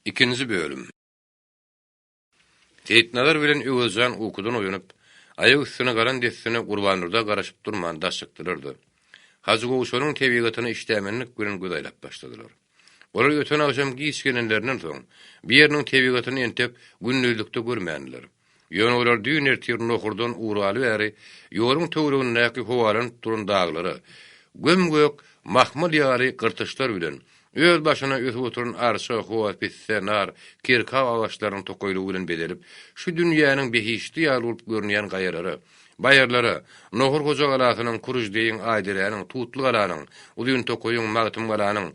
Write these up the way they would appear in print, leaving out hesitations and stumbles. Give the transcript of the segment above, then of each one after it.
Ikinji bölüm. Seýitnazar bilen Öwezjan ukudan oýanyp, aýak üstüne galan dessine Gurbandurda garaşyp durman daş çykdylar-da, Hajygowşanyň tebigatyna işdämenlik bilen göz aýlap başladylar. Olar öten agşam giç gelenlerinden soň, bu ýeriniň tebigatyny entek gündizlikde görmändiler. Ýöne olar düýn ertir Nohurdan ugraly bäri ýoluň töweregindäki howalanyp duran daglara, göm-gök mahmal ýaly gyrtyçlar bilen, öz başyna ösüp oturan arça, hoz, pisse, nar, kerkaw agaçlarynyň tokaýlygy bilen bezelip, şu dünýäniň behişdi ýaly bolup görünýän gaýalara, baýyrlara, Nohur hoja galasynyň, Kuruždeýiň, Aýderäniň, Tutly galanyň, Uzyn tokaýyň, Magtym galanyň,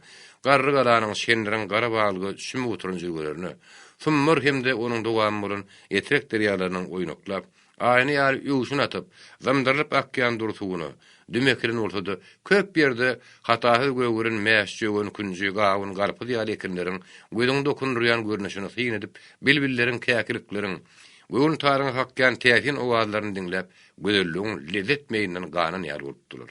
Garry galanyň, Şenleriň gara baglyga çümüp oturan jülgelerine, Sumbar hem-de onuň dowamy bolan Etrek derýalarynyň oýnaklap, aýna ýaly öwşün atyp, zymdyrylyp akýan dury suwuna, düm ekilen bolsa-da, köp ýerde hatasyz gögeren mäş, jöwen, künji, gawun, garpyz ýaly ekinleriň gözüňi dokundyrýan görnüşine syn edip, bilbilleriň, käkilikleriň göwün taryňa kakýan täsin owazlaryny diňläp, gözelligiň lezzet meýinden ganan ýaly bolupdylar.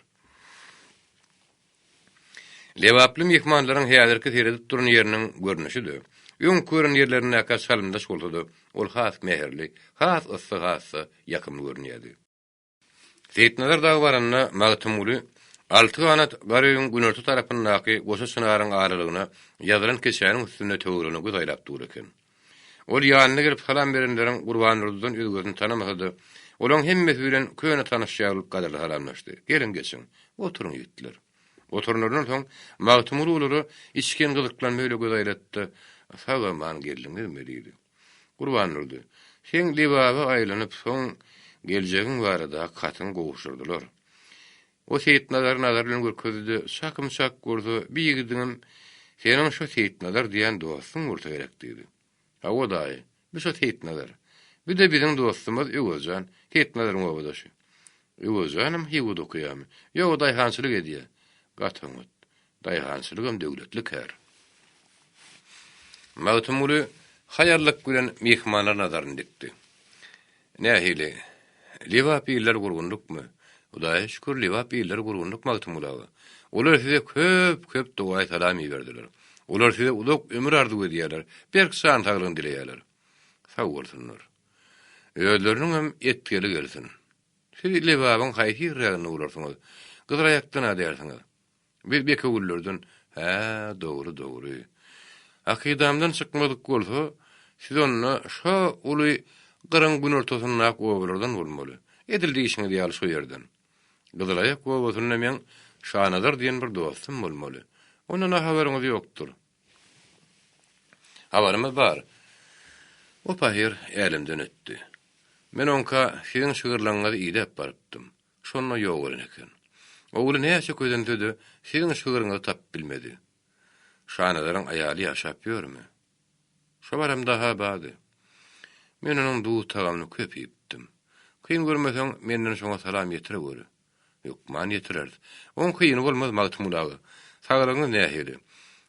Lebaply myhmanlaryň häzirki seredip duran ýeriniň görnüşi-de, öňki gören ýerlerindäkä çalymdaş bolsa-da, ol has mähirli, has yssy, has-da ýakymly görünýärdi. Seýitnazar dagy baranda Magtymguly Alty ganat gar öýüň günorta tarapyndaky goşa çynaryň aralygyna ýazylan keçäniň üstünde töweregine göz aýlap dur eken. Ol ýanyna gelip salam berenleriň Gurbandurdydan özgesini tanamasa-da, olaň hemmesi bilen köne tanyş ýaly bolup gadyrly salamlaşdy. Geliň, geçiň. Oturyň, ýigitler. Oturanlaryndan soň Magtymguly olara içgin gyzyklanma bile göz aýlatdy-da, Sag-aman geldiňizmi? diýdi. Gurbandurdy, seň Lebaba aýlanyp, soň geljegiň baradaky hatyňy gowşurdylar. O Seýitnazary nazar bilen görkezdi-de, Çakym çak bolsa, bi ýigidiňem seniň şo Seýitnazar diýýän dostuň bolsa gerek diýdi. Hawa, daýy, bi şo Seýitnazar. Bi-de biziň dostumyz Öwezjan, Seýitnazaryň obadaşy. Öwezjanam Hywa-da okaýarmy? Ýok, o daýhançylyk edýär. Gaty oňat. Daýhançylygam döwletli kär. Magtymguly haýallyk bilen myhmanlara nazaryny dikdi. Nähili, Lebap iller gurgunlykmy? Hudaýa şükür, Lebap iller gurgunlyk, Magtymguly aga. Olar size köp-köp dogaý salam iberdiler. Olar size uzak ömür arzuw edýärler, berk jan saglygyny dileýärler. Sag bolsunlar. Özleriniňem etgeli gelsin. Siz Lebabyň haýsy ýerräginde bolarsyňyz? Gyzylaýakdan-a dälsiňiz. Biz bekewüllerden, Hä, dogry, dogry. Hakydamdan çykmadyk bolsa, siz onda şo uly gyryň günortasyndaky obalardan bolmaly. Edil diýşiňiz ýaly şo ýerden. Gyzylaýak obasynda meň Şanazar diýen bir dostum bolmaly. Ondan-a habaryňyz ýokdur. Habarymyz bar. O pahyr älemden ötdi. Men oňka siziň şygyrlaryňyzy idäp barypdym. Şonda ýogalan eken. Ogly näçe kösense-de, siziň şygryňyzy tapyp bilmedi. Şanazaryň aýaly ýaşap ýörmi? Şo baramda-ha bardy. Men onuň duz-tagamyny köp iýipdim. Kyn görmeseň, menden şoňa salam ýetireweri. Hökman ýetireris. Oň kyny bolmaz, Magtymguly aga. Saglygyňyz nähili?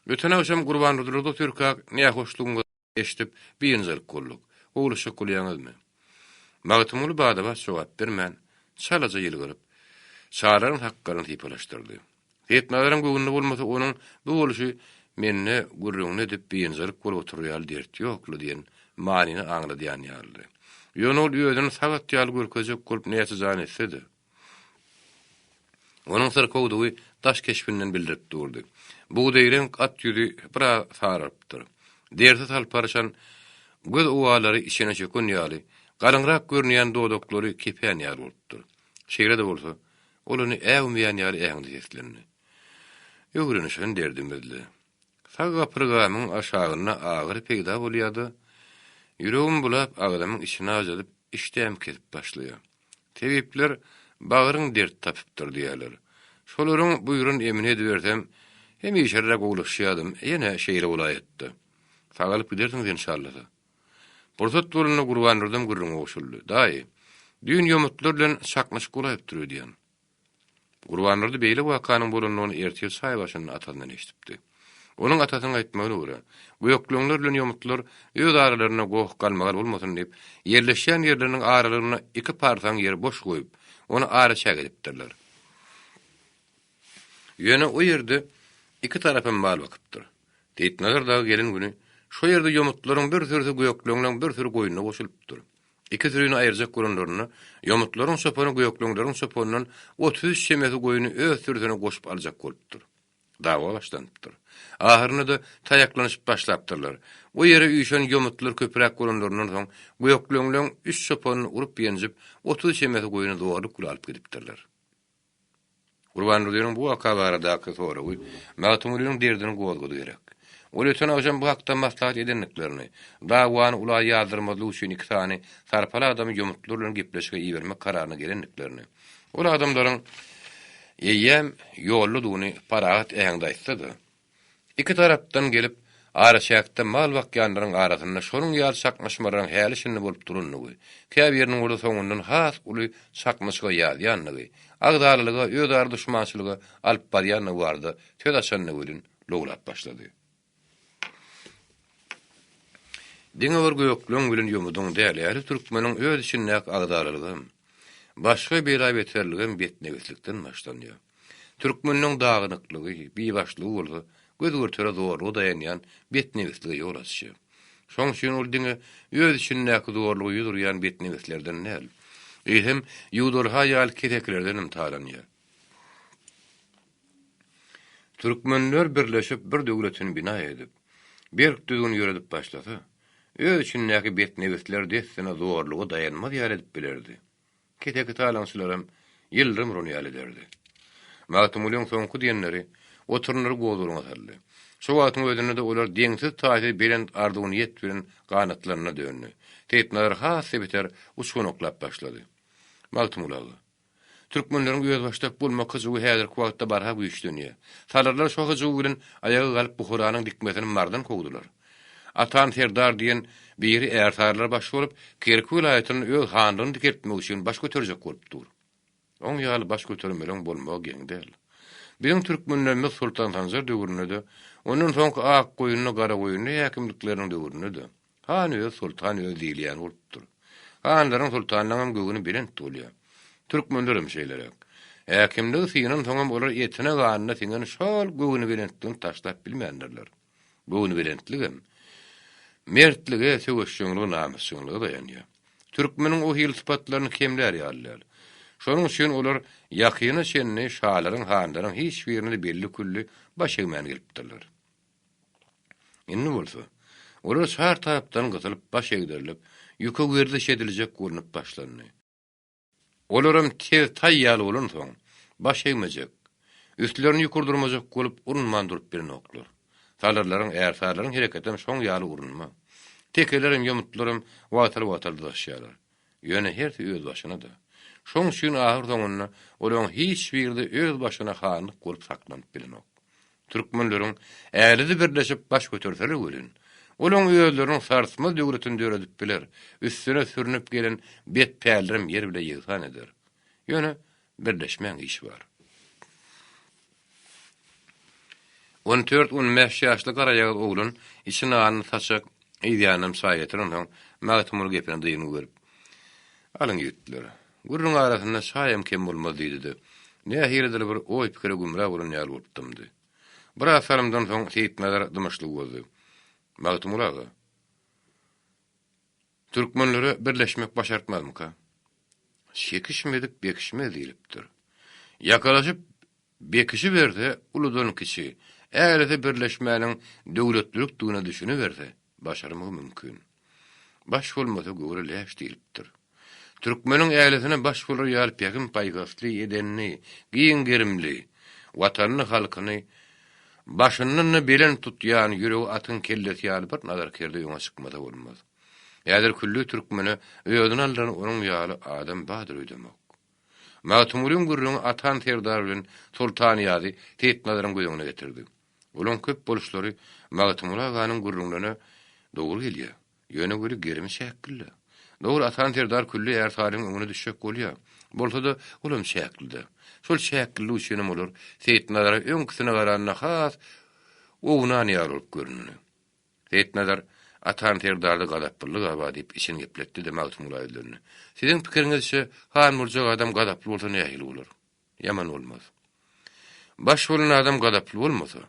Öten agşam Gurbandurdylarda otyrkak, nähoşlugyňyzy Eşidip, biynjalyk bolduk. Gowulaşjak bolýaňyzmy? Magtymguly bada-bat jogap bermän, çalaja ýylgyryp, Çaryň sakgalyny sypalaşdyrdy. Seýitnazaryň göwnüne bolmasa onuň bu bolşy mende gürrüňini edip biynjalyk bolup oturar ýaly dert ýok-la diýen manyny aňladýan ýalydy. Ýöne ol özüni sag at ýaly görkezjek bolup näçe jan etse-de, Onuň syrkawdygy daş keşbinden bildirip durdy. Bugdaýreňk at ýüzi biraz saralypdyr. Derisi salparyşan göz owalary içine çöken ýaly, galyňrak görünýän dodaklary kepän ýaly bolupdyr. Şeýle-de bolsa, ol ony äwmeýän ýaly äheňde seslendi. Öwrenişen derdimizle. Sag gapyrgamyň aşagynda agyry peýda bolýar-da, ýüregim bulap, agzymyň içini ajadyp, işdämi kesip başlaýar. Tebipler bagryň dert tapypdyr diýýärler. Şolaryň buýran emini edibersem, hemişeräk gowulaşýardym, ýene şeýle bolaýatdy. Sagalyp gidersiňiz enşallasa. Pursat bolanda Gurbandurdam gürrüňe goşuldy. Daýy, düýn ýomutlar bilen çaknyşyk bolaýypdyr öýdýän. Gurbandurdy beýle wakanyň bolanyny ertir çaý başynda atasyndan eşidipdi. Onuň atasynyň aýtmagyna görä, gökleňler bilen ýomutlar öz aralarynda goh-galmagal bolmasyn diýip, ýerleşýän ýerleriniň aralygynda iki parsaň ýeri boş goýup, ony araçäk edipdirler. Ýöne o ýerde iki tarapam mal bakypdyr. Seýitnazar dagy gelen güni. Şo ýerde ýomutlaryň bir sürüsi gökleňleň bir süri goýnuna goşulypdyr. Iki sürini aýyrjak bolanlarynda, ýomutlaryň çopany gökleňleriň çopanyndan 33 çemesi goýny öz sürüsine goşup aljak bolupdyr. Dawa başlanypdyr. Ahyrynda-da taýaklanyşyp başlapdyrlar. O ýere üýşen ýomutlar köpräk bolanlaryndan soň, gökleňleň üç çopanyny urup-ýenjip, 30 çemesi goýny zorluk bilen alyp gidipdirler. Gurbandurdynyň bu waka baradaky soragy Magtymgulynyň derdini gozgady gerek. Ol öten agşam bu hakda maslahat edendiklerini, dawany ula ýazdyrmazlyk üçin iki sany sarpaly adamy ýomutlar bilen gepleşige ibermek kararyna gelendiklerini, ol adamlaryň eýýäm ýoldadygyny parahat äheňde aýtsa-da, Iki tarapdan gelip, araçäkde mal bakýanlaryň arasynda şonuň ýaly çaknyşmalaryň häli-şindi bolup durandygy, käbiriniň bolsa soňundan has uly çaknyşyga ýazýandygy, agzalalyga, özara duşmançylyga alyp barýandygy barada söz açanda welin lowlap başlady. Diňe bir gökleň bilen ýomudyň däl, ähli türkmeniň öz içindäki agzalalygam, başga bela-beterligem betnebislikden başlanýar. Türkmeniň dagynyklygy, bibaşlygy bolsa göz-görtele zorluga daýanýan betnebislige ýol açýar. Şoň üçin ol diňe öz içindäki zorluga ýüz urýan betnebislerden däl, eýsem, ýuwdarha ýaly kesekilerdenem talanýar. Türkmenler birleşip bir döwletini bina edip, berk düzgün ýöredip başlasa, öz içindäki betnebisler dessine zorluga daýanmaz ýaly edip bilerdi. Keseki talaňçylaram ýyldyrym uran ýaly ederdi. Magtymgulyň soňky diýenleri oturanlary gozgalaňa saldy. Şo wagtyň özünde-de olar deňsiz-taýsyz belent arzuw-niýet bilen ganatlaryna döndi. Seýitnazar has-da beter uçganaklap başlady. Magtymguly aga. Türkmenleriň özbaşdak bolmak hyjuwy häzirki wagtda barha güýçlenýär. Salyrlar şo hyjuw bilen aýaga galyp Buharanyň dikmesini Mardan kowdular. Atan serdar diýen biri ärsarylara baş bolup, Kerki welaýatynda öz hanlygyny dikeltmek üçin baş göterjek bolup dur. Oň ýaly baş götermeleň bolmagy geň däl. Biziň türkmenlerimiz Soltan Sanjar döwründe-de, ondan soňky Akgoýunly, Garagoýunly häkimlikleriniň döwründe-de, Han öz, soltan öz diýilýäni bolupdyr. Hanlaryň, soltanlaryňam göwni belent bolýar. Türkmenlerem şeýleräk. Häkimligi synansoňam olar etine-ganyna siňen şol göwnübelentligini taşlap bilmändirler. Göwnübelentligem mertlige, söweşjeňlige, namysjaňlyga daýanýar. Türkmeniň o hili sypatlaryny kemlär ýaly däl. Şonuň üçin olar ýakyna çenli şalaryň, hanlaryň hiç birine-de belli-külli baş egmän gelipdirler. Indi bolsa, olar çar tarapdan gysylyp, baş egdirilip, ýüke werziş ediljek bolnup başlandy. Olaram tez taý ýaly bolansoň, baş egmejek, üstlerini ýük urdurmajak bolup urunman durup bilenoklar. Salyrlaryň, ärsarylaryň hereketem şoň ýaly urunma. Tekelerem, ýomutlaram wagtal-wagtal dyzaşýarlar. Ýöne hersi özbaşyna-da. Şoň üçin ahyrsoňunda olaryň hiç biri-de öz başyna hanlyk bolup saklanyp bilenok. Türkmenleriň älisi birleşip baş göterseler welin, olaň özleriniň sarsmaz döwletini döredip biler, üstüne sürnüp gelen bet pällerem ýer bile ýegsan eder. Ýöne birleşmäň işi bar. On dört-on bäş ýaşly garaýagyz oglan içi nanly saçak, yz ýanynam çaý getirensoň, Magtymguly gepine dyngy berip, Alyň ýigitler, gürrüň arasynda çaýam kem bolmaz diýdi-de, nähilidir bir oý-pikire gümra bolan ýaly bolup dymdy. Biraz salymdan soň Seýitnazar dymyşlygy bozdy. Magtymguly aga, türkmenlere birleşmek başartmazmyka? Çekişmedik bekişmez diýlipdir. Ýakalaşyp bekişiberse, uludan-kiçi, älesi birleşmäniň döwletlilikdigine düşüniberse, başarmagy mümkin. Baş bolmasa göwre läş diýlipdir. Türkmeniň älisine baş bolar ýaly pähim-paýhasly, edenli, giň gerimli, Watanyny, halkyny başyndan-da belent tutýan, ýüregi atyň kellesi ýaly bir nazarkerde öňe çykmasa bolmaz. Häzir külli türkmene özüni aldyran onuň ýaly adam bardyr öýdemok. Magtymgulyň gürrüňi Atan serdar bilen Soltanýazy Seýitnazaryň göz öňüne getirdi. Olaň köp boluşlary Magtymguly aganyň gürrüňlerine dogry gelýär. Ýöne weli gerimi çäkli-le. Dogry, Atan serdar külli ärsaryň öňüne düşjek bolýar. Bolsa-da, olam çäkli-dä. Şol çäkliligi üçinem olar Seýitnazara öňküsine garanda has ownan ýaly bolup göründi. Seýitnazar, Atan serdarda gazaplylyk-a bar diýip içini gepletdi-de Magtymgula ýüzlendi. Siziň pikiriňizçe, han boljak adam gazaply bolsa nähili bolar? Ýaman bolmaz. Baş bolan adam gazaply bolmasa,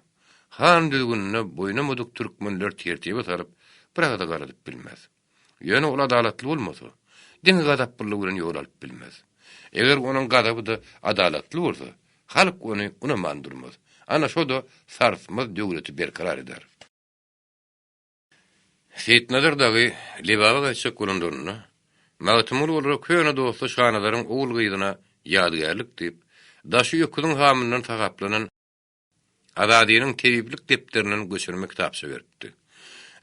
Han düzgünine boýunamadyk türkmenleri tertibe salyp, bir agza garadyp bilmez. Ýöne ol adalatly bolmasa, diňe gazaplylygy bilen ýol alyp bilmez. Eger onuň gazaby-da adalatly bolsa, halk ony unaman durmaz. Ana şo-da sarsmaz döwleti berkarar eder. Seýitnazar dagy Lebaba gaýtjak bolanlarynda, Magtymguly olara köne dosty Şanazaryň ogul-gyzyna ýadygärlik diýip, daşy öküziň hamyndan sahaplanan Azadynyň tebiplik depderinden göçürme kitapça beripdi.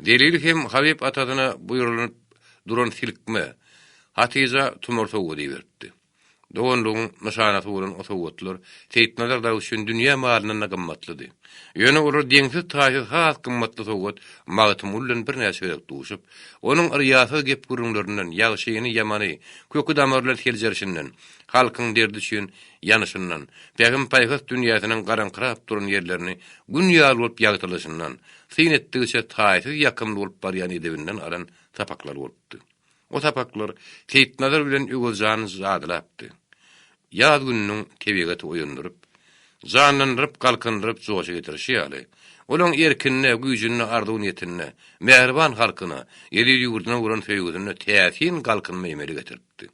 Zelili hem Habyp atasyna buýrulynyp duran silkme, Hatyja tumar sowgady iberipdi. Doganlygyň nyşanasy bolan o sowgatlar Seýitnazar dagy üçin dünýä malyndan-da gymmatlydy. Ýöne olar deňsiz-taýsyz has gymmatly sowgat Magtymguly bilen birnäçe gezek duşup, onuň yrýasyz gep-gürrüňlerinden, ýagşyny-ýamany köki-damary bilen seljerişinden, halkyň derdi üçin ýanyşyndan, pähim-paýhas dünýäsiniň garaňkyrap duran ýerlerini Gün ýaly bolup ýagtylyşyndan, syn etdigiçe taýsyz ýakymly bolup barýan edebinden alan sapaklary bolupdy. O sapaklar Seýitnazar bilen Öwezjany jadylapdy. Ýaz gününiň tebigaty oýandyryp, janlandyryp, galkyndyryp joşa getirişi ýaly, olaň erkinde, güýjünde, arzuw-niýetinde, mähriban halkyna, eziz ýurduna bolan söýgüsinde täsin galkynma emele getiripdi.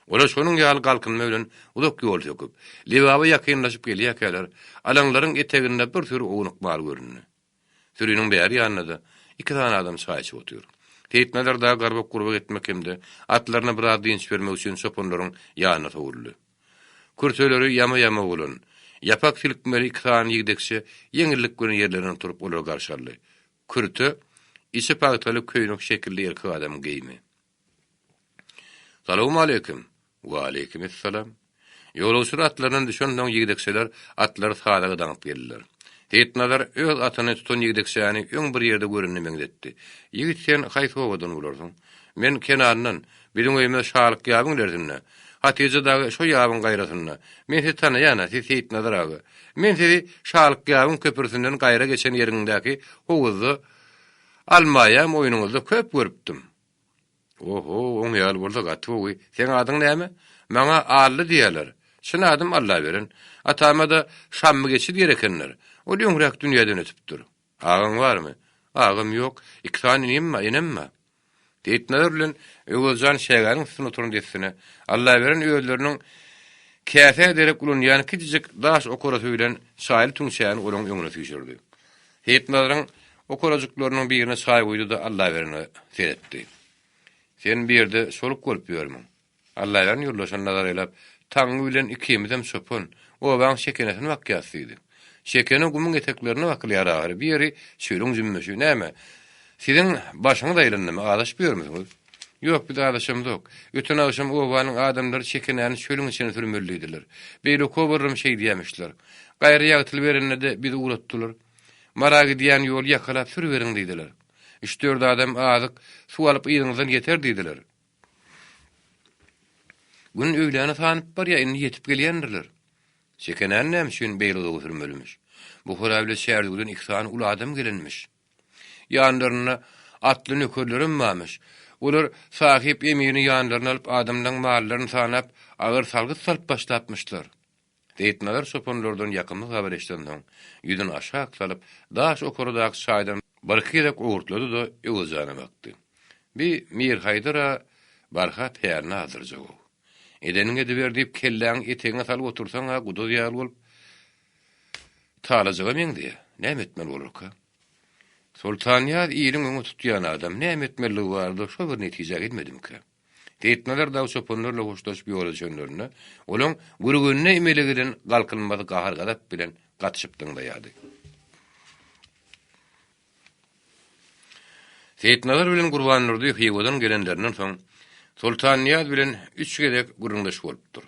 Olar şonuň ýaly galkynma bilen uzak ýol söküp, Lebaba ýakynlaşyp gelýärkäler, alaňlaryň eteginde bir süri ownuk mal göründi. Süriniň bäri ýanynda-da iki sany adam çaý içip otyr. Seýitnazar dagy garbak-gurbak etmek hem-de atlaryna biraz dynç bermek üçin çopanlaryň ýanyna sowuldy. Kürteleri ýama-ýama bolan, ýapak silkmeli iki sany ýigdekçe ýeňillik bilen ýerlerinden turup olary garşy aldy. Kürte, içi pagtaly köýnek şekilli erkek adamyň geýimi. Salowmaleýkim! Waleýkimessalam. Ýolagçylar atlaryndan düşensoň ýigdekçeler atlary sazaga daňyp geldiler. Seýitnazar öz atyny tutan ýigdekçäni öň bir ýerde görenine meňzetdi. Ýigit sen haýsy obadan bolarsyň? Men Kenandan. Biziň öýümiz Şalyk ýabyň ilersinde. Hatyja dagy şo ýabyň gaýrasynda. Men sizi tanaýan-a, siz Seýitnazar aga. Men sizi Şalyk ýabyň köprüsinden gaýra geçen ýeriňdäki howuzda almaýam oýnuňyzda köp görüpdim. Oho, oň ýaly bolsa gaty gowy. Seň adyň näme? Maňa Ally diýýärler. Çyn adym Allaberen. Atama-da Şammy geçi diýer ekenler. Ol öňräk dünýeden ötüpdir. Agaň barmy? Agam ýok. Iki sany inim bar, enem bar. Seýitnazar bilen Öwezjan şägäniň üstünde oturan dessine, Allaberen özleriniň käsä derek ulanýan kiçijik daş okarasy bilen çaýly tüňçäni olaryň öňüne süýşürdi. Seýitnazaryň okarajyklarynyň birine çaý guýdy-da Allaberene seretdi. Sen bu ýerde soluk bolup ýörmüň? Allaberen ýoldaşyna nazar aýlap, Taňňy bilen ikimizem çopan, obaň çekenesini bakýas diýdi. Çekene gumuň eteklerine bakylýar ahyry, bu ýeri çölüň jümmüşi. Näme, siziň başyňyz aýlandymy, azaşyp ýörmüsiňiz? Ýok, biz azaşamzok. Öten agşam obanyň adamlary çekenäni çölüň içine sürmeli diýdiler. Beýleki obalaram şeýdýämişler. Gaýry ýagtylyberende-de bizi ugratdylar. Mara gidýän ýoly ýakalap sürüberiň diýdiler. Üç-dört adam azyk, suw alyp yzyňyzdan ýeter diýdiler. Gün öýläne sanyp barýar, indi ýetip gelýändirler. Çekenäni näme üçin beýle uzaga sürmelimiş? Buhara bile Çärjewden iki sany uly adam gelenmiş. Ýanlarynda atly nökerlerem barmyş. Olar sahyp emirini ýanlaryna alyp, adamlaryň mallaryny sanap, agyr salgyt salyp başlapmyşlar. Seýitnazar çopanlardan ýakymsyz habar eşidensoň, ýüzüni aşak salyp, daş okaradaky çaýdan birki gezek owurtlady-da, Öwezjana bakdy. Bi Mirhaýdar-a barha pälini azdyrjag-ow. Edeniňi ediber diýip, kelläňi etegiňe salyp otursaň-a guduz ýaly bolup, talajaga meňzeýär. Näme etmeli bolarka? Soltanýaz iliň öňe tutýan adam, näme etmelidigi barada şo bir netijä gelmedimikä? Seýitnazar dagy çopanlar bilen hoşlaşyp ýola düşenlerinde, olaň Gürgenine emele gelen galkynmaz gahar-gazap bilen gatyşyp dyňzaýardy. Seýitnazar bilen Gurbandurdy Hywadan gelenlerinden soň, Soltannyýaz bilen üç gezek gürrüňdeş bolupdyr.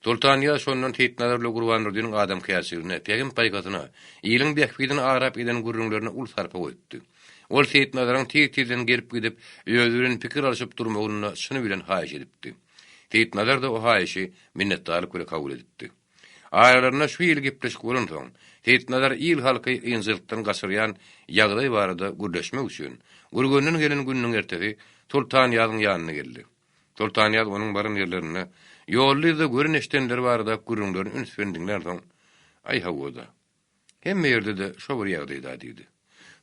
Soltannyýaz şondan Seýitnazar bilen Gurbandurdynyň adamkärçiligine, pähim-paýhasyna, iliň bähbidini arap eden gürrüňlerine uly sarpa goýupdy. Ol Seýitnazaryň tiz-tizden gelip-gidip, özi bilen pikir alşyp durmagyny çyny bilen haýyş edipdi. Seýitnazar-da o haýyşy minnetdarlyk bilen kabul edipdi. Aralarynda şu hili gepleşik bolansoň, Seýitnazar il-halky ynjalykdan gaçyrýan ýagdaý barada gürleşmek üçin, Gürgenden gelen gününiň ertesi Soltanýazyň ýanyna geldi. Soltanýaz onuň baran ýerlerinde, ýolda-yzda gören-eşidenleri baradaky gürrüňlerini üns bilen diňlänsoň, Aý, hawa-da. Hemme ýerde-de şo bir ýagdaý-da diýdi.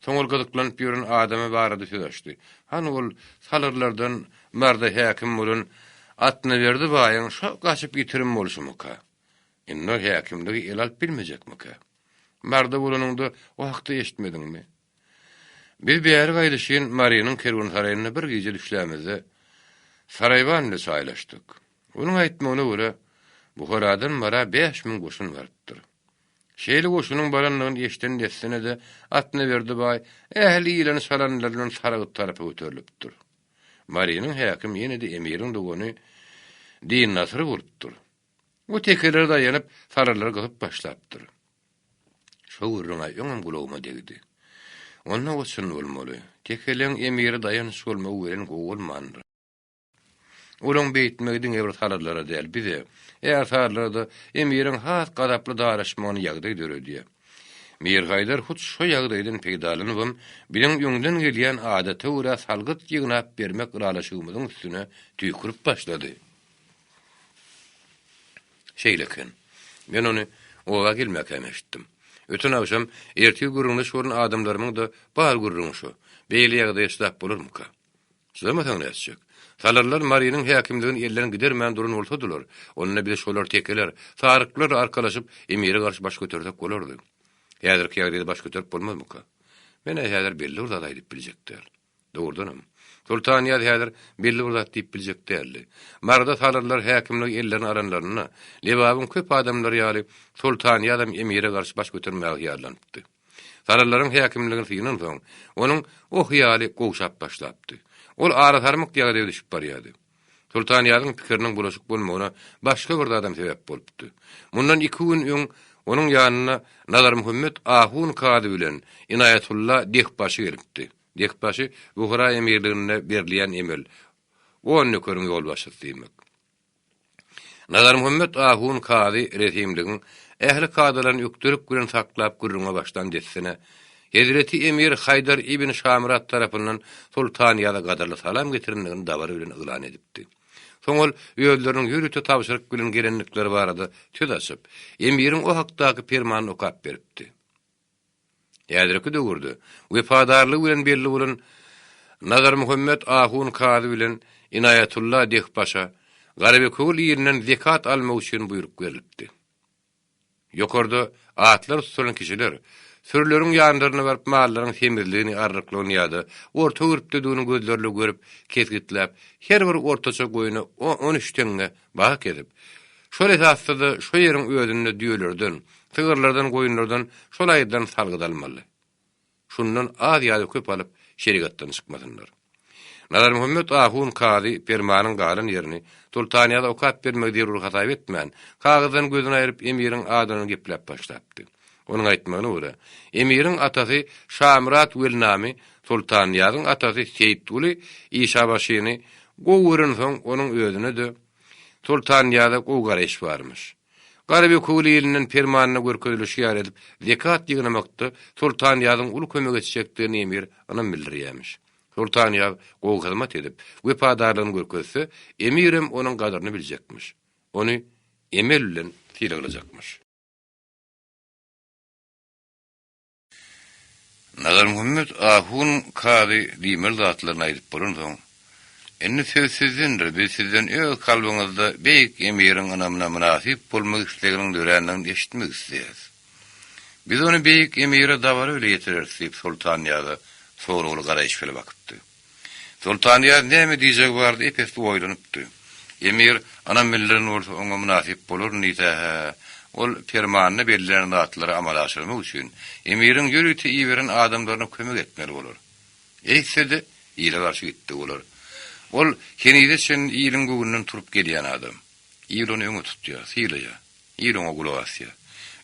Soň ol gyzyklanyp ýören adamy barada söz açdy. Hany ol salyrlardan Marda häkim bolan Atnaberdi baýyň şo gaçyp ýitirim bolşumyka? Indi ol häkimligi ele alyp bilmejekmikä? Marda bolanyňda o hakda eşitmediňmi? Biz bäri gaýdyşyn Marynyň kerwensaraýynda bir gije düşlämizde, saraýban bile çaýlaşdyk. Onuň aýtmagyna görä, Buharadan Mara 5000 goşun barypdyr. Şeýle goşunyň barandygyny eşiden dessine-de Atnaberdi baý ähli ýylany çalanlar bilen Saragt tarapa göterilipdir. Marynyň häkimi ýene-de emiriň dogany Dinnasyr bolupdyr. O tekelere daýanyp, sarylary gysyp başlapdyr. Şo gürrüň-ä öňem gulagyma degdi. Onda o çyn bolmaly. Tekeleň emire daýanç bolmagy welin gowy bolmandyr. Olaň beýtmegi diňe bir salyrlara däl, bize, ärsarylara-da emiriň has gazaply daraşmagyna ýagdaý döredýär. Mirhaýdar hut şo ýagdaýdan peýdalanybam, biziň öňden gelýän adata görä salgyt ýygnap bermek ylalaşygymyzyň üstüne tüýkürip başlady. Şeýle eken. Men ony oba gelmäkäm eşitdim. Öten agşam ertir gürrüňdeş bolan adamlarymyň-da bar gürrüňi şo. Beýle ýagdaýa çydap bolarmyka? Çydamasaň nätjek? Salyrlar Marynyň häkimligini elden gidermän duran bolsadylar, onda biz şolar tekeler, saryklar arkalaşyp emire garşy baş götersek bolardy. Häzirki ýagdaýda baş göterip bolmazmyka? Men-ä häzir belli bir zat aýdyp biljek däl. Dogrudanam, Soltanýaz häzir belli bir zat diýip biljek däldi. Maryda salyrlar häkimligi ellerine alanlarynda, Lebabyň köp adamlary ýaly Soltanýazam emire garşy baş götermäge hyýallanypdy. Salyrlaryň häkimligini synansoň, onuň o hyýaly gowşap başlapdy. Ol arasarmyk ýagdaýa düşüp barýardy. Soltanýazyň pikiriniň bulaşyk bolmagyna başga bir zadam sebäp bolupdy. Mundan iki gün öň onuň ýanyna Nazarmuhammet ahun kazy bilen Ynaýatulla dehbaşy gelipdi. Dehbaşy Buhara emirliginde berilýän emel, on nökeriň ýolbaşçysy diýmek. Nazarmuhammet ahun kazy resimligiň ähli kadalaryny ökdelik bilen saklap gürrüňe başlan dessine, Hezreti emir Haýdar ibn Şamyrat tarapyndan Soltanýaza gadyrly salam getirendigini dabara bilen yglan edipdi. Soň ol özleriniň ýörite tabşyryk bilen gelendikleri barada söz açyp, emiriň o hakdaky permanyny okap beripdi. Häzirki döwürde wepadarlygy bilen belli bolan Nazarmuhammet ahun kazy bilen Ynaýatulla dehbaşa Garabekewül ilinden zekat almak üçin buýruk berlipdi. Ýokarda atlar tutulan kişiler sürüleriň ýanlaryna baryp mallaryň semizligini, arryklygyny ýa-da orta gürpdedigini gözlerle görüp kesgitläp, her bir ortaça goýna on üç teňňe baha kesip, şol esasda-da şo ýeriň özünde düýelerden, Sygyrlardan, goýunlardan şol aýydan salgyt almaly. Şundan az ýa-da köp alyp, şerigatdan çykmasynlar. Nazarmuhammet ahun kazy permanyň galan ýerini Sultanýaza okap bermegi zerur hasap etmän, kagyzdan gözüni aýryp emiriň adyndan gepläp başlapdy. Onuň aýtmagyna görä, emiriň atasy Şamyrat Welnamy Sultanýazyň atasy Seýitguly işabaşyny gowy görensoň, onuň özüne-de Sultanýaza gowy garaýyş barmyş. Garabekewül ilinden permanyna görkezilişi ýaly edip, zekat ýygnamakda Soltanýazyň uly kömek etjekdigini emir ynam bildirýärmiş. Soltanýaz gowy hyzmat edip, wepadarlygyny görkezse, emirem onuň gadyryny biljekmiş. Ony emel bilen sylaglajakmyş. Nazarmuhammet ahun kazy diýmeli zatlaryny aýdyp bolansoň, Indi söz sizdendir, biz sizden öz kalbyňyzda beýik emiriň ynamyna mynasyp bolmak isleginiň dörändigini eşitmek isleýäris. Biz ony beýik emire dabara bile ýetireris diýip Soltannyýaza soragly garaýyş bile bakypdy. Soltannyýaz näme diýjegi barada ep-esli oýlanypdy. Emir ynam bildiren bolsa oňa mynasyp bolaryn diýse-hä, ol permanda bellenen zatlary amala aşyrmak üçin emiriň ýörite iberen adamlaryna kömek etmeli bolar. Eýtse-de, ile garşy gitdi bolar. Ol henize çenli iliň göwnünden turup gelýän adam. Il ony öňe tutýar, sylaýar. Il oňa gulak asýar.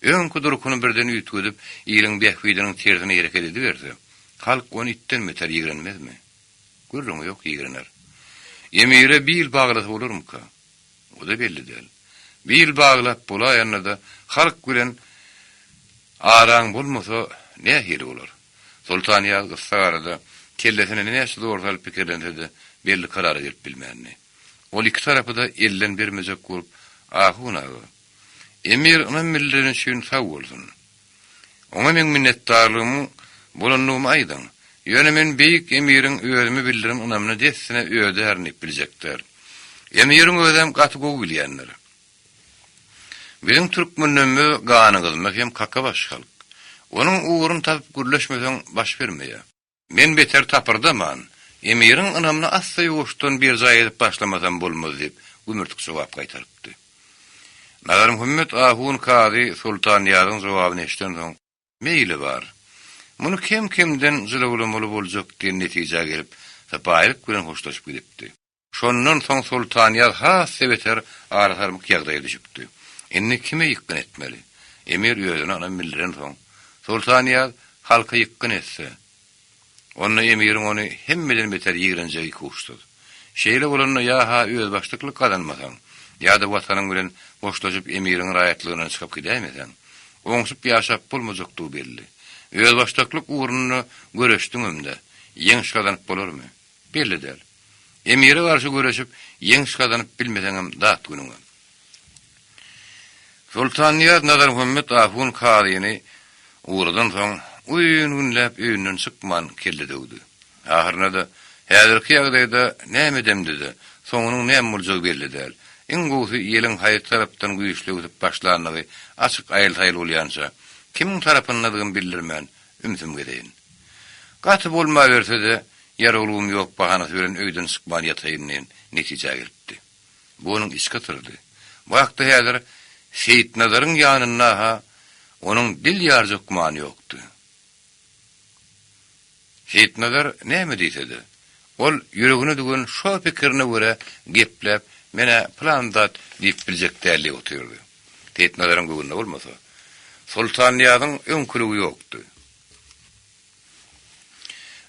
Öňki durkuny birden üýtgedip, iliň bähbidiniň tersine hereket ediberse, halk ony itden beter ýigrenmezmi? Gürrüňi ýok, ýigrener. Emire bil baglasa bolarmyka? O-da belli däl. Bil baglap bolaýanda-da, halk bilen araň bolmasa, nähili bolar? Soltanýaz gyssagarada kellesine näçe zor salyp pikirlense-de, belli karara gelip bilmändi. Ol iki tarapy-da elden bermejek bolup, Ahun aga, emir ynam bildireni üçin sag bolsun. Oňa meň minnetdarlygymyň bolandygymy aýdyň. Ýöne men beýik emiriň özüme bildiren ynamyny dessine ödärin diýip biljek däl. Emiriň özem gaty gowy bilýändir. Biziň türkmenlerimiz ganygyzma hem kakabaş halk. Onuň ugruny tapyp gürleşmeseň baş bermeýär. Men beter tapyrdaman, emiriň ynamyny assa-ýuwaşdan berjaý edip başlamasam bolmaz diýip, gümürtik jogap gaýtarypdy. Nazarmuhammet ahun kazy Soltannyýazyň jogabyny eşidensoň, Meýli bar. Muny kem-kemden jylawlamaly boljak diýen netijä gelip, sypaýylyk bilen hoşlaşyp gidipdi. Şondan soň Soltanýaz has-da beter arasarmyk ýagdaýa düşüpdi. Indi kime ýykgyn etmeli? Emir özüne ynam bildirensoň, Soltanýaz halka ýykgyn etse, onda emiriň ony hemmeden beter ýigrenjegi ikuçsuz. Şeýle bolanda ýa-ha özbaşdaklyk gazanmasaň, ýa-da watanyň bilen hoşlaşyp emiriň raýatlygyndan çykyp gidäýmeseň, oňşup ýaşap bolmajakdygy belli. Özbaşdaklyk ugrunda göreşdiňem-de, ýeňiş gazanyp bolarmy? Belli däl. Emire garşy göreşip, ýeňiş gazanyp bilmeseňem dat günüňe. Soltannyýaz Nazarmuhammet ahun kazyny ugradansoň, uzyn günläp öýünden çykman kelle döwdi. Ahyrynda-da, häzirki ýagdaýda näme edemde-de, soňunyň näme boljagy belli däl. Iň gowusy ýeliň haýsy tarapdan güýçli öwsüp başlandygy açyk aýyl-saýyl bolýança, kimiň tarapyndadygymy bildirmän, ümsüm gezeýin. Gaty bolmaberse-de, Ýarawlygym ýok bahanasy bilen öýden çykman ýataýyn diýen netijä gelipdi. Bu onuň içki syrydy. Bu hakda häzir Seýitnazaryň ýanynda-ha onuň dil ýarjak gümany ýokdy. Seýitnazar näme diýse-de, ol ýüregine düwen şo pikirine görä gepläp, men-ä pylan zat diýip biljek däl diýip otyrdy. Seýitnazaryň göwnüne bolmasa, Soltannyýazyň öňküligi ýokdy.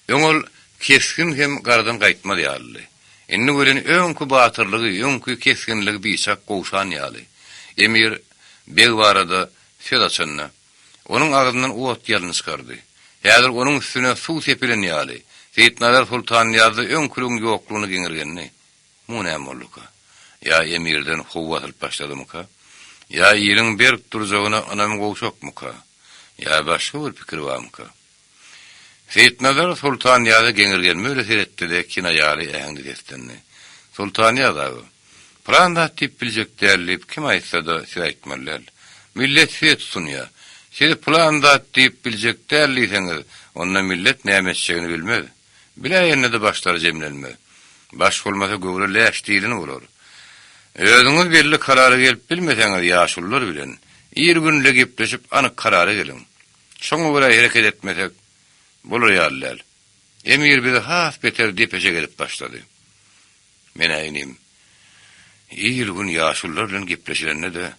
Öň ol kesgin hem garadan gaýtmaz ýalydy. Indi welin öňki batyrlygy, öňki kesginligi biçak gowşan ýaly. Emir beg barada söz açanda, onuň agzyndan ot ýalyn çykardy. Häzir onuň üstüne suw sepilen ýaly, Seýitnazar Soltannyýazda öňküligiň ýoklugyna geňirgendi. Muňa näme bolduka? Ýa emirden how asylyp başladymyka? Ýa iliň berk durjagyna ynamy gowşakmyka? Ýa başga bir pikir barmyka? Seýitnazar Soltannyýaza geňirgenme bilen seretdi-de, kinaýaly äheňde seslendi. Soltannyýaz aga, pylan zat diýip biljek däl diýip kim aýtsa-da, siz aýtmaly däl. Millet size tutunýar. Siz pylan zat diýip biljek däl diýseňiz, onda millet näme etjegini bilmez. Biläýende-de başlary jemlenmez. Baş bolmasa göwre läş diýleni bolar. Özüňiz belli karara gelip bilmeseňiz ýaşulular bilen ir-günde gepleşip anyk karara geliň. Şoňa görä hereket etmesek, bolar ýaly däl. Emir bizi has beter depeşek edip başlady. Men-ä inim, il-gün ýaşulular bilen gepleşilende-de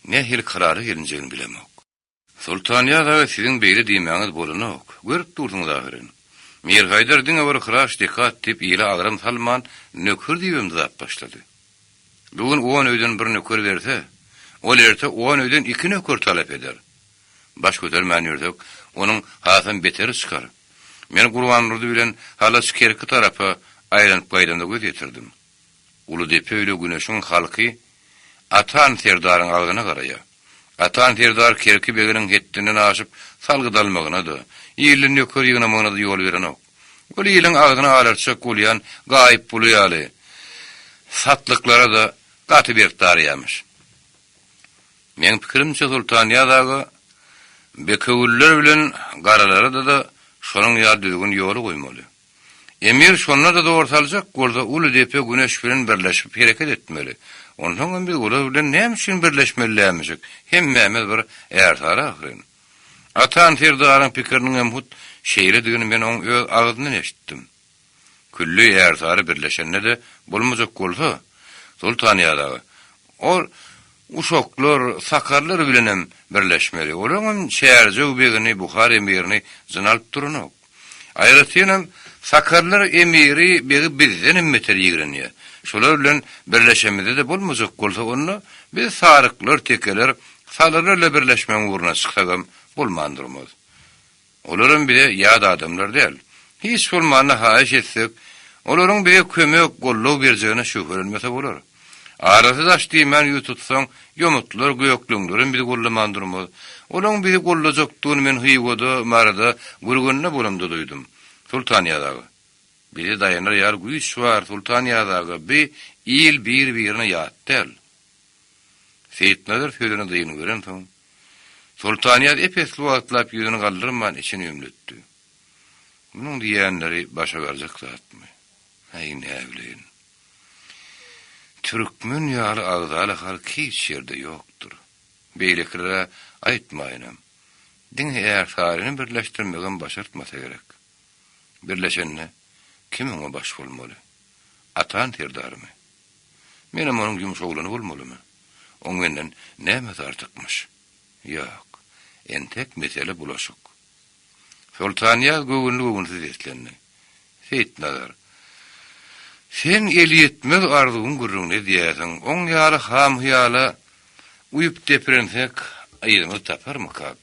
nähili karara gelinjegini bilemok. Soltanýaz aga siziň beýle diýmäňiz bolanok. Görüp dursuňyz ahyryn. Mirhaýdar diňe bir hyraç dekat diýip ile agram salman, nöker diýibem dyzap başlady. Bu gün on öýden bir nöker berse, ol erte on öýden iki nöker talap eder. Baş götermän ýörsek, onuň hasam beteri çykar. Men Gurbandurdy bilen Halaç Kerki tarapa aýlanyp gaýdamda göz ýetirdim. Uly depe öýle güneşiň halky Atan serdaryň agzyna garaýar. Atan serdar Kerki beginiň hetdinden aşyp salgyt almagyna-da, ilden nöker ýygnamagyna-da ýol berenok. Ol iliň agzyny alartjak bolýan Gaýypguly ýaly satlyklara-da gaty berk daraýarmyş. Meň pikirimçe Soltanýaz aga bekewüller bilen garalara-da şonuň ýaly düzgün ýola goýmaly. Emir şonda-da zor saljak bolsa uly depe güneş bilen birleşip hereket etmeli. Onsoňam biz olar bilen näme üçin birleşmelilämişik, hemmämiz bir ärsary ahyryn. Atan serdaryň pikiriniňem hut şeýledigini men oň öz agzyndan eşitdim. Külli ärsary birleşende-de bolmajak bolsa, Soltanýaz aga, ol uşaklar, sakarlar bilenem birleşmeli. Olaňam Çärjew begini, Buhar emirini jyn alyp duranok. Aýratynam, sakarlar emiri begi bizdenem beter ýigrenýär. Şolar bilen birleşemizde-de bolmajak bolsa, onda biz saryklar, tekeler, salyrlar ile birleşmegiň ugruna çyksagam bolman durmaz. Olaram bize ýat adamlar däl. Hiç bolmanda haýyş etsek, olaryň bize kömek, goldaw berjegine şübhelenmese bolar. Arasy daş diýmän ýüz tutsaň, ýomutlar, gökleňlerem bizi gollaman durmaz. Olaň bizi gollajakdygyny men Hywada, Maryda, Gürgende bolamda duýdum. Sultanýaz aga. Bize daýanar ýaly güýç bar, Sultanýaz aga, bi il bir-birine ýat däl. Seýitnazar sözüne dyngy berensoň, Sultanýaz ep-esli wagtlap ýüzüni galdyrman içini ümletdi. Munuň diýýänleri başa barjak zatmy? Äý, näbileýin. Türkmen ýaly agzaly halk hiç ýerde ýokdur. Beýlekilere aýtmaýynam. Diňe ärsaryny birleşdirmegem başartmasa gerek. Birleşende kim oňa baş bolmaly? Atan serdarmy? Menem onuň ýumuş oglany bolmalymy? Oň menden nämesi artykmyş? Ýok, entek mesele bulaşyk. Soltanýaz göwünli-göwünsiz seslendi. Seýitnazar, sen elýetmez arzuwyň gürrüňini edýärsiň, oň ýaly ham-hyýala uýup depirensek, yzymyzy taparmykak?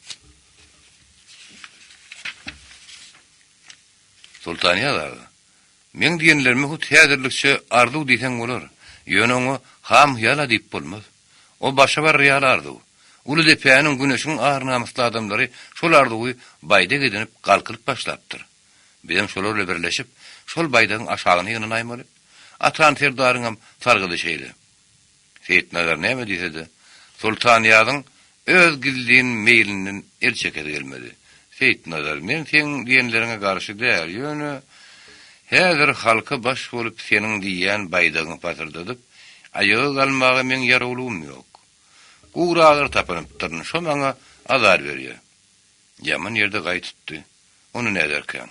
Soltanýaz aga, meň diýenlerime hut häzirlikçe arzuw diýseň bolar, ýöne oňa ham-hyýal-a diýip bolmaz. O başa barar ýaly arzuw. Uly depäniň, güneşiň ar-namysly adamlary şol arzuwy baýdak edinip galkynyp başlapdyr. Bizem şolar bilen birleşip, şol baýdagyň aşagyna ýygnanaýmaly. Atan serdaryňam sargydy şeýle. Seýitnazar näme diýse-de, Sultanýazyň öz gizlin meýlinden el çekesi gelmedi. Seýitnazar, men seň diýenleriňe garşy däl, ýöne häzir halka baş bolup seniň diýýän baýdagyňy pasyrdadyp, aýaga galmaga meň ýarawlygym ýok. Gury agyr tapynypdyryn, şo maňa azar berýär. Ýaman ýerde gaý tutdy. Ony näderkäň?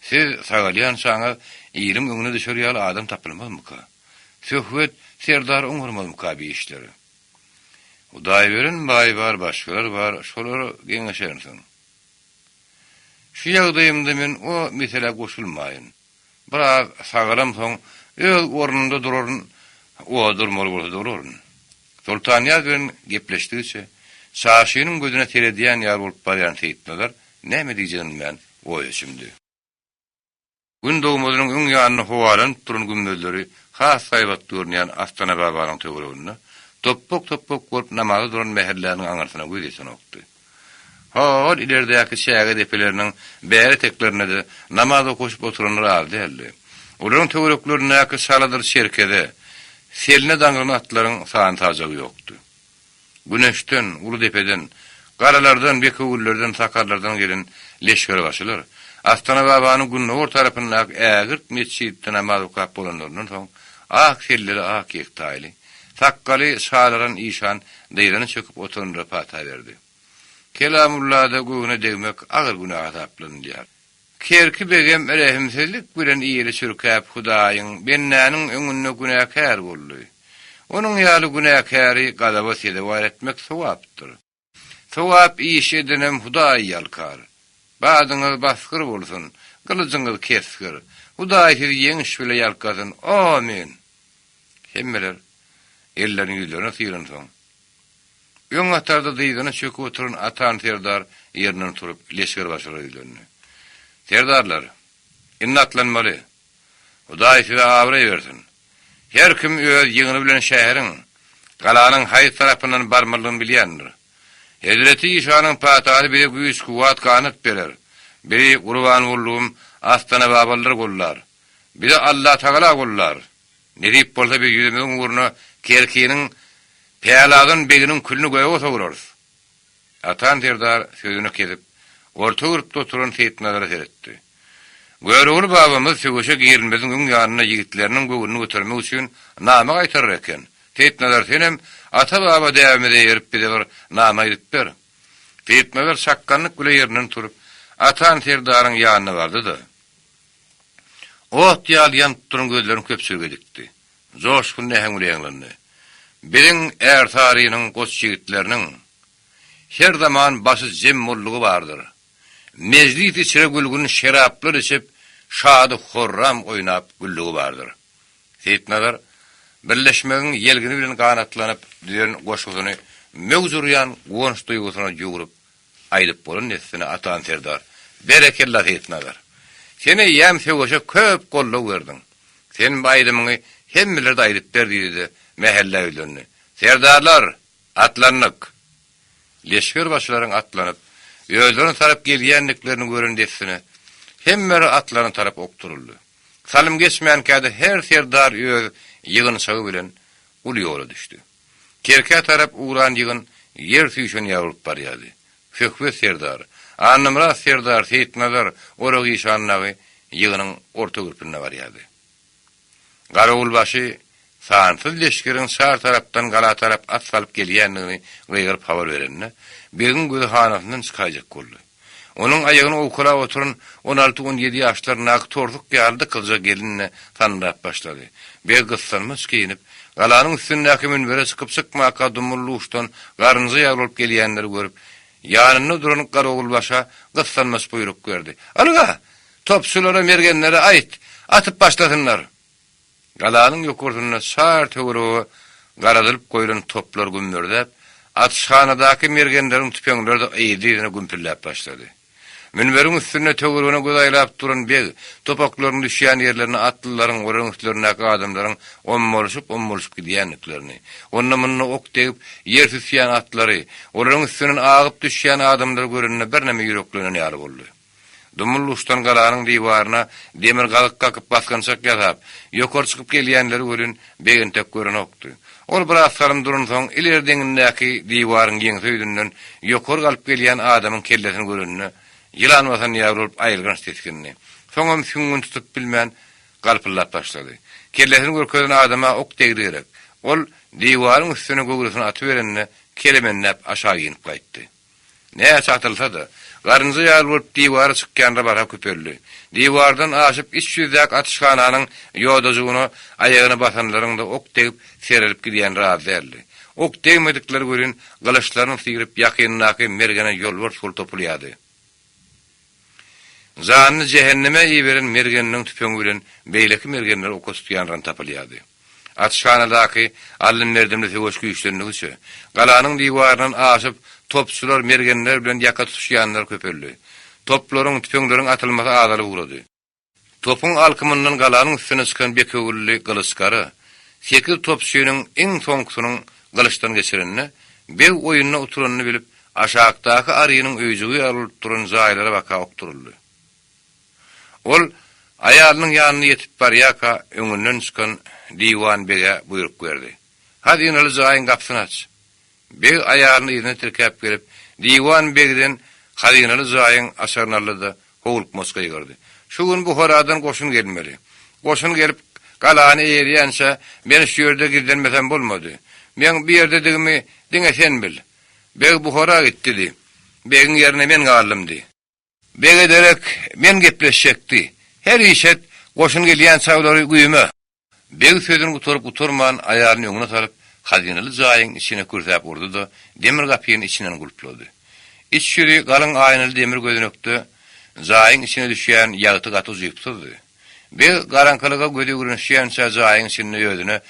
Siz sagalýançaňyz iliň öňüne düşer ýaly adam tapylmazmyka? Söhbet serdar oňarmazmyka bi işleri? Hudaýberen baý bar, başgalar bar, şolara geňeşersiň. Şu ýagdaýymda men o meselä goşulmaýyn. Biraz sagalamsoň, öz ornumda duraryn, o durmaly bolsa duraryn. Soltanýaz bilen gepleşdigiçe, Çaşynyň gözüne seredýän ýaly bolup barýan Seýitnazar näme diýjegini bilmän oýa çümdi. Gün dogmazynyň öň ýanynda howalanyp duran gümmezleri has haýbatly görünýän Astanababanyň töwereginde topbak-topbak bolup namaza duran mähelläniň aňyrsyna göz ýetenokdy. Hol ilerdäki çäge depeleriniň bäri eteklerinde-de namaz okaşyp oturanlar az däldi. Olaryň töwereklerindäki çaladyr çerkeze, seline daňylan atlaryň sany-sajagy ýokdy. Güneşden, uly depeden, garalardan, bekewüllerden, sakarlardan gelen leşgerbaşylar Astanababanyň gündogar tarapyndaky ägirt metjitde namaz okap bolanlaryndan soň, ak selleli ak ýektaýly, Sakgaly çalaran işan dyzyny çöküp oturanlara pata berdi. Kelamullada göwne degmek agyr günä hasaplanylýar. Kerki begem rehimsizlik bilen ýeri çürkäp Hudaýyň, bendäniň öňünde günäkär boldy. Onuň ýaly günäkäri gazaba sezewar etmek sogapdyr. Sogap iş edenem Hudaý ýalkar. Badyňyz basgyr bolsun, gylyjyňyz kesgir. Hudaý sizi ýeňiş bile ýalkasyn. Amin! Hemmeler ellerini ýüzlerine syransoň, öň hatarda dyzyna çöküp oturan Atan serdar ýerinden turup, leşgerbaşylara ýüzlendi. Serdarlar, indi atlanmaly. Hudaý size abraý bersin. Her kim öz ýygny bilen şäheriň, galanyň haýsy tarapyndan barmalydygyny bilýändir. Hezreti Işanyň patasy bize güýç-kuwwat, ganat berer. Bizi gurban boldugym Astanababalylar gollar. Bizi Allatagala gollar. Nesip bolsa biz ýüzümiziň ugruna Kerkiniň Pälazan beginiň külüni göge sowurarys. Atan serdar sözüni kesip, orta gürpde oturan Seýitnazara seretdi. Görogly babamyz söweşe girilmeziň öň ýanynda ýigitleriniň göwnüni götermek üçin nama gaýtarar eken. Seýitnazar senem ata-baba däbimize eýerip bize bir nama aýdyp ber. Seýitnazar çakganlyk bile ýerinden turup, Atan serdaryň ýanyna bardy-da, ot ýaly ýanyp duran gözlerini köpçülige dikdi. Joşgunly äheň bilen ýaňlandy. Biziň Ärsarynyň goç ýigitleriniň her zaman başy jem boldugy bardyr. Mejlis içre gülgün şeraplar içip, şady-horram oýnap güldügi bardyr. Seýitnazar birleşmegiň ýelgini bilen ganatlanyp düzen goşgusyny möwç urýan guwanç duýgusyna ýugrup aýdyp bolan dessine Atan serdar, Berekella, Seýitnazar! Sen eýýäm söweşe köp goldaw berdiň. Sen bu aýdymyňy hemmelerde aýdyp ber diýdi-de, mähellä ýüzlendi. Serdarlar! Atlandyk! Leşgerbaşylaryň atlanyp, özlerine tarap gelýändiklerini gören dessine, hemmeler atlaryna tarap okduryldy. Salym geçmänkä-de her serdar öz ýygynçagy bilen uly ýola düşdi. Kerkä tarap ugran ýygyn ýer süýşen ýaly bolup barýardy. Söhbet serdar, Annamyrat serdar, Seýitnazar, Orak işan dagy ýygynyň orta gürpünde barýardy. Garawulbaşy sansyz leşgeriň çar tarapdan gala tarap at salyp gelýändigini gygyryp habar berende, begiň gözi hanasyndan çykaýjak boldy. Onuň aýagyny owkalap oturan on alty-on ýedi ýaşlaryndaky torsuk ýaly dykyzja gelin-de sandyrap başlady. Beg gyssanmaç geýnip, galanyň üstündäki münbere çykyp-çykmaka dumly-duşdan garynja ýaly bolup gelýänleri görüp, ýanynda duran garawulbaşa gyssanmaç buýruk berdi, Ylga! Topçulara, mergenlere aýt, atyp başlasynlar! Galanyň ýokarsynda çar töwerege garadylyp goýlan toplar gümmürdäp, atyşhanadaky mergenleriň tüpeňleri-de yzly-yzyna gümpüldäp başlady. Münberiň üstünde töweregine göz aýlap duran beg, topaklaryň düşýän ýerlerine atlylaryň, olaryň üstlerindäki adamlaryň ommalyşyp-ommalyşyp gidýändiklerini, onda-munda ok degip, ýer süsýän atlary, olaryň üstünden agyp düşýän adamlary görende birneme ýüreklenen ýaly boldy. Dumly-duşdan galanyň diwaryna demir gazyk kakyp basgançak ýasap, ýokary çykyp gelýänleri welin beg entek görenokdy. Ol biraz salym duransoň, ileri deňindäki diwaryň ýeňse ýüzünden ýokary galyp gelýän adamyň kellesini görende, ýylan basan ýaly bolup aýylganç tisgindi. Soňam süňňüni tutup bilmän, galpyldap başlady. Kellesini görkezen adama ok degdi gerek. Ol diwaryň üstüne göwresini atyberende, kelemenläp aşak inip gaýtdy. Näçe atylsa-da, garynja ýaly bolup diwara çykýanlar barha köpeldi. Diwardan aşyp iç ýüzdäki atyşhananyň ýodajygyna aýagyny basanlaryň-da ok degip serelip gidýänleri az däldi. Ok degmedikleri welin gylyçlaryny syryp ýakyndaky mergene ýolbars bolup topulýardy. Janyny jähenneme iberen mergeniniň tüpeňi bilen beýleki mergenleri oka tutýanlaram tapylýardy. Atyşhanadaky aldym-berdimli söweş güýçlendigiçe, galanyň diwaryndan aşyp, topçular, mergenler bilen ýaka tutuşýanlar köpeldi. Toplaryň, tüpeňleriň atylmasy azalyp ugrady. Topuň alkymyndan galanyň üstüne çykan Bekewülli Gylyçgara sekiz topçynyň iň soňkusynyň gylyçdan geçirenine, beg oýunda uturanyny bilip, aşakdaky arynyň öýjügi ýaly bolup duran jaýlara baka okduryldy. Ol aýalynyň ýanyna ýetip barýarka öňünden çykan diwan bege buýruk berdi. Hazynaly jaýyň gapysyny aç! Beg aýalyny yzyna tirkäp gelip, diwan begden hazynaly jaýyň açaryny aldy-da, howlukmaç gygyrdy. Şu gün Buharadan goşun gelmeli. Goşun gelip, galany eýeleýänçä, men şu ýerde gizlenmesem bolmady. Meň bu ýerdedigimi diňe sen bil. Beg Buhara gitdi diý. Begiň ýerine men galdym diý. Bege derek men gepleşjek diý. Her iş et, goşun gelýänçä olary güýme. Beg sözüni gutaryp-gutarman, aýalyny öňüne salyp, hazynaly jaýyň içine kürsäp urdy-da, demir gapyny içinden gulplady. Iç ýüzi galyň aýnaly demir gözenekde jaýyň içine düşýän ýagty gaty ujypsyzdy. Beg garaňkylyga gözi öwrenişýänçä jaýyň içinde özüne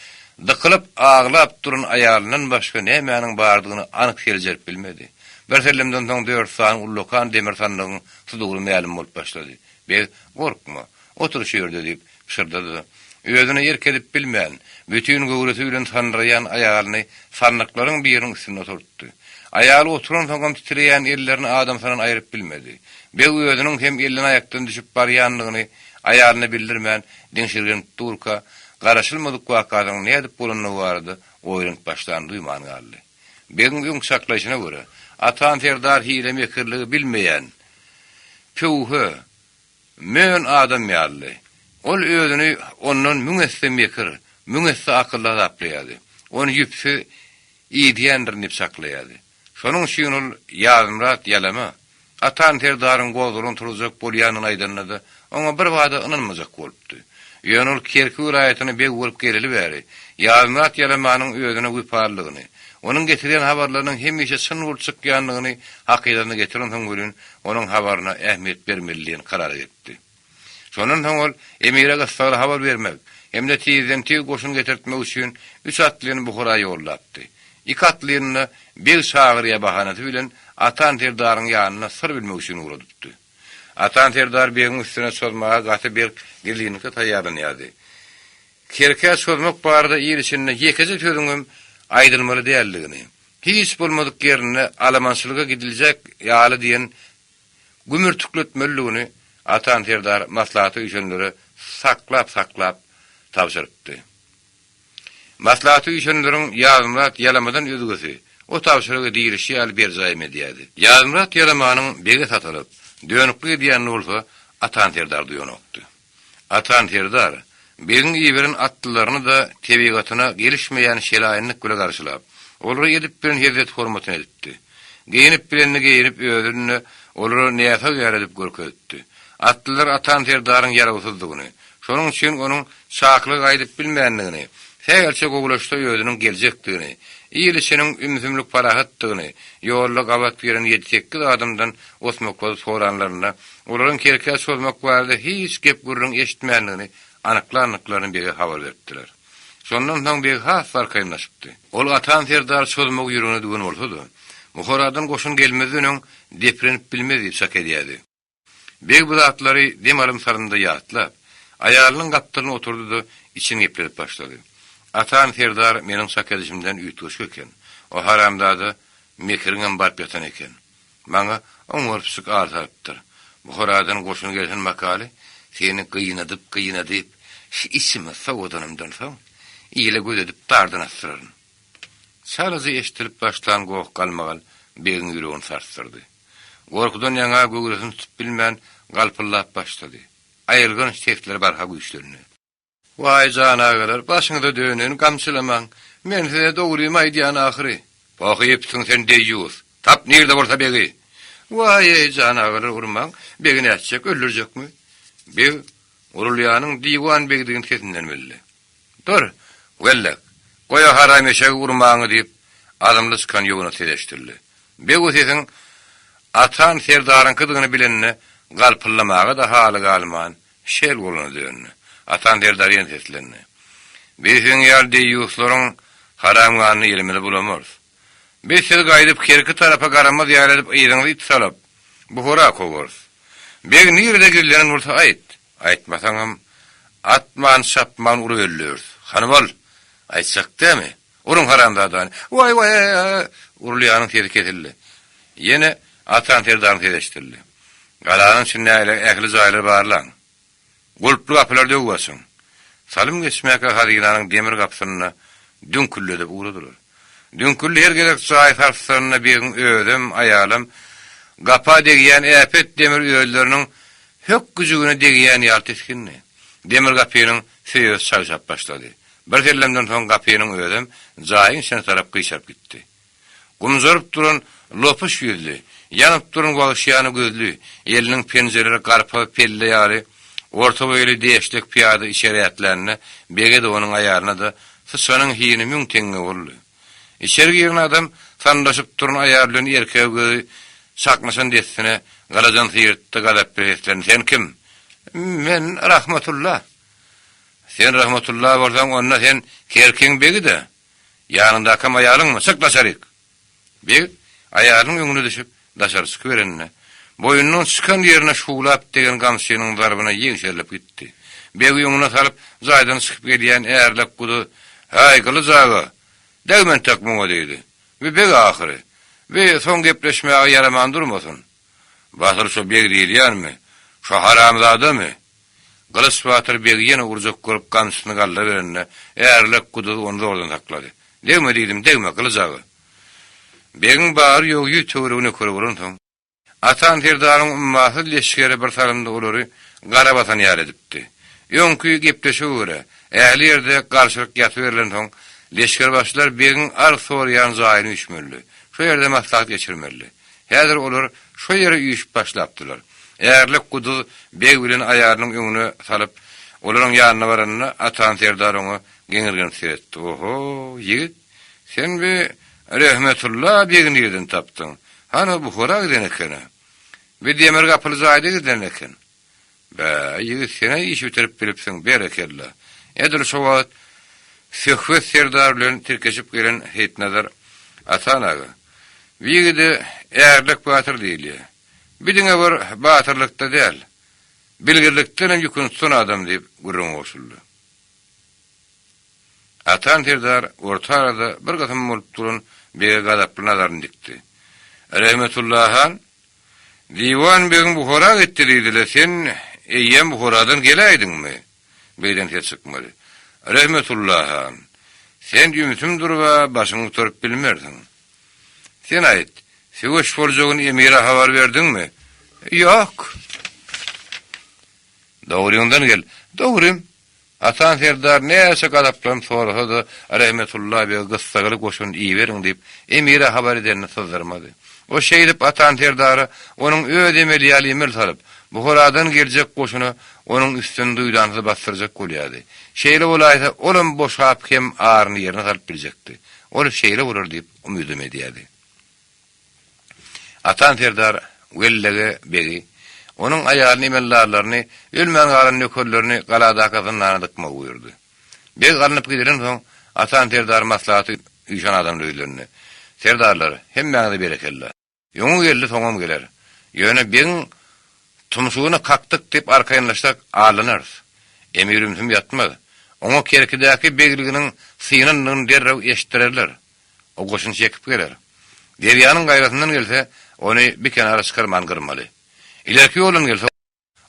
dykylyp aglap duran aýalyndan başga nämäniň bardygyny anyk seljerip bilmedi. Birsellemden soň dört sany ullakan demir sandygyň sudury mälim bolup başlady. Beg, Gorkma, otur şu ýerde diýip, pyşyrdady-da, özüne erk edip bilmän, bütin göwresi bilen sandyraýan aýalyny sandyklaryň biriniň üstünde oturtdy. Aýaly oturansoňam titreýän ellerini adamsyndan aýryp bilmedi. Beg özüniň hem elden-aýakdan düşüp barýandygyny aýalyna bildirmän, diňşirgenip durka, garaşylmadyk wakanyň nädip bolandygy barada oýlanyp başlanyny duýman galdy. Begiň öň çaklaýşyna görä, Atan serdar hile-mekirligi bilmeýän, pöwhe, Mön adam ýalydy. Ol özüni ondan müň esse mekir, müň esse akylly hasaplaýardy. Ony ýüpsüz idýändirin diýip çaklaýardy. Şonuň üçin ol Ýazmyrat ýalama, Atan serdaryň gozgalaň turuzjak bolýanyny aýdanda-da, oňa birbada ynanmajak bolupdy. Ýöne ol Kerki welaýatyna beg bolup geleli bäri, Ýazmyrat ýalamanyň özüne wepalydygyny, onuň getirýän habarlarynyň hemişe çyn bolup çykýandygyny hakydasyna getirensoň welin, onuň habaryna ähmiýet bermeli diýen karara gelipdi. Şondan soň ol emire gyssagly habar bermek hem-de tizden-tiz goşun getirtmek üçin üç atlyny Buhara ýollapdy. Iki atlyny-da beg çagyrýar bahanasy bilen Atan serdaryň ýanyna syr bilmek üçin ugradypdy. Atan serdar begiň üstüne çozmaga gaty berk gizlinlikde taýýarlanýardy. Kerkä çozmak barada il içinde ýekeje sözüňem aýdylmaly däldigini, hiç bolmadyk ýerinde alamançylyga gidiljek ýaly diýen gümürtikletmelidigini Atan serdar maslahata üýşenlere saklap-saklap tabşyrypdy. Maslahata üýşenleriň Ýazmyrat ýalamadan özgesi o tabşyrygy diýlişi ýaly berjaýam edýärdi. Ýazmyrat ýalamanyň bege satylyp, dönüklik edýänini bolsa Atan serdar duýanokdy. Atan serdar, begiň iberen atlylaryny-da tebigatyna gelişmeýän şelaýynlyk bile garşylap, olara edip bilen hezzet-hormatyny edipdi. Geýnip bilenini geýinip özüni-de olara näsag ýaly edip görkezipdi. Atlylar Atan serdaryň ýarawsyzdygyny, şonuň üçin onuň çakylygy gaýdyp bilmändigini, sähelçe gowulaşsa özüniň geljekdigini, il içiniň ümsümlik-parahatdygyny, ýolda gabat gelen ýedi-sekiz adamdan osmakladyp soranlarynda, olaryň Kerkä çozmak barada hiç gep-gürrüň eşitmändigini anyklandyklaryny bege habar beripdiler. Şondan soň beg has arkaýynlaşypdy. Ol Atan serdar çozmagy ýüregine düwen bolsa-da, Buharadan goşun gelmezden öň deprenip bilmez diýip çak edýärdi. Beg bu zatlary dem alym salymda ýatlap, aýalynyň gapdalyna oturdy-da, içini gepledip başlady. Atan serdar meniň çak edişimden üýtgeşik eken. O haramzada mekiriňem baryp ýatan eken. Maňa oňarpjyk ar salypdyr. Buharadan goşun gelsin makaly, seni gynadyp-gynadyp, şu içimi sowadanymdan soň, ile göz edip dardan asdyraryn. Çalaja eşidilip başlan goh-galmagal begiň ýüregini sarsdyrdy. Gorkudan ýaňa göwresini tutup bilmän galpyldap başlady. Aýylganç sesler barha güýçlendi. Waý, jan agalar, başyňyza döneýin, gamçylamaň. Men size dogrymy aýdýan ahyry. Pohypsyň sen deýýus. Tap nirde bolsa begi. Waý-eý, jan agalar, urmaň. Begi nätjek, öldürjekmi? Beg urulýanyň diwan begdigini sesinden bildi. Dur, wellek, goý o haram eşegi urmaňy diýip, azmly çykan ýoguna ses eşidildi. Beg o sesiň Atan serdaryňkydygyny bilende galpyldamaga-da haly galman, şel bolana döndi. Atan serdar ýene seslendi. Biz siziň ýaly deýýuslaryň haram ganyny elimize bulamarys. Biz sizi gaýdyp Kerki tarapa garamaz ýaly edip yzyňyzy it salyp, Buhara kowarys. Beg nirede gizlenen bolsa aýt. Aýtmasaňam, atman-çapman urup öldüreris. Hany bol! Aýtjak dämi? Uruň haramzadany! Waý-waý-aý! Urulýanyň sesi kesildi. Ýene Atan serdaryň sesi eşidildi. Galanyň içindäki ähli jaýlary barlaň. Gulply gapylary döwüp açyň. Salym geçmäkä hazynanyň demir gapysyny düňkülledip ugradylar. Düňkülli her gezek jaý sarsdyranda begiň özem, aýalam gapa degýän äpet demir özleriniň hökgüjügine degýän ýaly tisgindi. Demir gapynyň söýesi çagşap başlady. Bir sellemden soň gapynyň özem jaýyň içine tarap gyşaryp gitdi. Gumjaryp duran lopuş ýüzli, ýanyp duran wagşyýana gözli, eliniň penjeleri garpyz pelle ýaly orta boýly deşlek pyýada içeri ätlände, bege-de onuň aýalyna-da syçanyň hini müň teňňe boldy. Içeri giren adam sandyraşyp duran aýal bilen erkege gözi çaknyşan dessine galajan syýyrtdy, gazap bir seslendi, Sen kim? Men Rahmatulla. Sen Rahmatulla bolsaň, onda sen Kerkiň begi-dä? Ýanyňdakam aýalyňmy? Çyk daşaryk! Beg aýalynyň öňüne düşüp, daşary çykyberende, boýnundan çykan ýerine şuwlap degen gamçynyň zarbyna ýegşerilip gitdi. Begi öňüne salyp, jaýdan çykyp gelýän ärlek guzy, Häý, Gylyç aga! Degme entek muňa diýdi. Bi beg ahyry. Bi soň gepleşmäge ýaraman durmasyn. Batyr şo beg diýilýänmi? Şo haramzadamy? Gylyç batyr begi ýene urjak bolup gamçysyny galdyryberende, ärlek guduz ony zordan saklady. Degme diýdim, degme, Gylyç aga! Begiň bary-ýogy ýüz töweregi nökeri bolansoň, Atan serdaryň ummasyz leşgeri bir salymda olary gara basan ýaly edipdi. Öňki gepleşige görä, ähli ýerde garşylyk ýatyberilensoň, leşgerbaşylar begiň arz soraýan jaýyna üýşmelidi. Şo ýerde maslahat geçirmelidi. Häzir olar şo ýere üýşüp başlapdylar. Ärlek guduz beg bilen aýalynyň öňüne salyp, olaryň ýanyna baranda, Atan serdar oňa geňirgenip seretdi. Oho, ýigit, sen bi Rehmetulla begi nireden tapdyň? Hany, Buhara giden eken-ä. Bi demir gapyly jaýda gizlenen eken. Bä, ýigit, sen-ä iş bitirip bilipsiň, berekella. Edil şo wagt Söhbet serdar bilen tirkeşip gelen Seýitnazar, Atan aga, bi ýigide Ärlek batyr diýilýär. Bi diňe bir batyrlykda däl, bilgirlikdenem ýüküni tutan adam diýip, gürrüňe goşuldy. Atan serdar orta arada bir gysym bolup duran bege gazaply nazaryny dikdi. Rehmetulla han, Diwan begiň Buhara gitdi diýdi-le, sen eýýäm Buharadan geläýdiňmi? Begden ses çykmady. Rehmetulla han, sen ümsüm durup-a başyňy gutaryp bilmersiň. Sen aýt, söweş boljagyny emire habar berdiňmi? Ýok. Dogryňdan gel. Dogrym. Atan serdar näçe gazaplanyp sorasa-da, Rehmetulla beg gyssagly goşun iberiň diýip, emire habar edenini syzdyrmady. O şeýdip Atan serdara onuň öz emeli ýaly emel salyp, Buharadan geljek goşuna onuň üstüni duýdansyz basdyrjak bolýardy. Şeýle bolaýsa, olam boşap hem aryny ýerine salyp biljekdi. Ol şeýle bolar diýip umydam edýärdi. Atan serdar Wellege begi, onuň aýalyny, emeldarlaryny, ölmän galan nökerlerini galadaky zyndana dykmagy buýurdy. Beg alnyp gidilensoň, Atan serdar maslahata üýşen adamlara ýüzlendi. Serdarlar, hemmäňize berekella. Öňi geldi, soňam geler. Ýöne begiň tumşugyna kakdyk diýip arkaýynlaşsak, aldanarys. Emir ümsüm ýatmaz. Oňa Kerkidäki begliginiň synandygyny derrew eşitdirerler. O goşun çekip geler. Derýanyň gaýrasyndan gelse, ony bir kenara çykarman gyrmaly. Ilerki ýoldan gelse,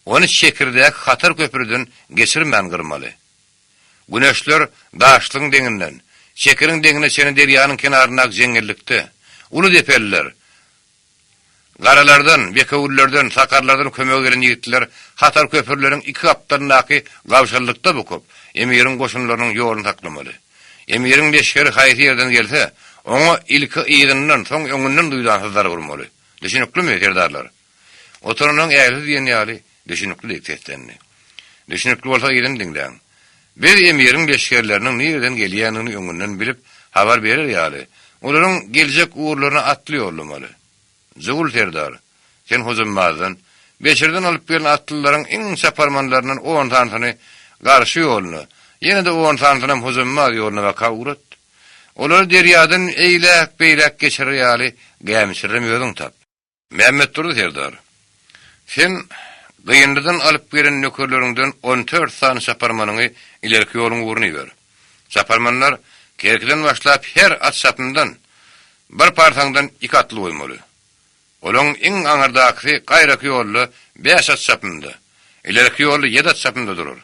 ony Çekirdäki hatar köprüden geçirmän gyrmaly. Güneşler Daşlygyň deňinden, Çekiriň deňine çenli derýanyň kenaryndaky jeňňellikde, uly depeliler, Garalardan, bekewüllerden, sakarlardan kömege gelen ýigitler hatar köprüleriň iki gapdalyndaky gabşallykda bukup, emiriň goşunlarynyň ýoluny saklamaly. Emiriň leşgeri haýsy ýerden gelse, oňa ilki yzyndan, soň öňünden duýdansyz zarba urmaly. Düşüniklimi, serdarlar? Oturanlaryň ählisi diýen ýaly, Düşünikli diýip seslendi. Düşünikli bolsa yzyny diňläň. Biz emiriň leşgerleriniň nireden gelýändigini öňünden bilip, habar berer ýaly, olaryň geljek ugurlaryna atly ýollamaly. Jugul serdar, sen Hojambazdan, Beşirden alyp gelen atlylaryň iň çaparmanlaryndan on sanysyny Garşy ýoluna, ýene-de on sanysynam Hojambaz ýoluna baka ugrat. Olary derýadan eýläk-beýläk geçirer ýaly gämiçilerem özüň tap. Mämmetdurdy serdar, sen Gynlydan alyp gelen nökerleriňden on tört sany çaparmanyňy ilerki ýoluň ugruna iber. Çaparmanlar Kerkiden başlap her at çapymdan, bir parsaňdan iki atly goýmaly. Olaň iň aňyrdakysy gaýraky ýolda bäş at çapymda, ilerki ýolda ýedi at çapymda durar.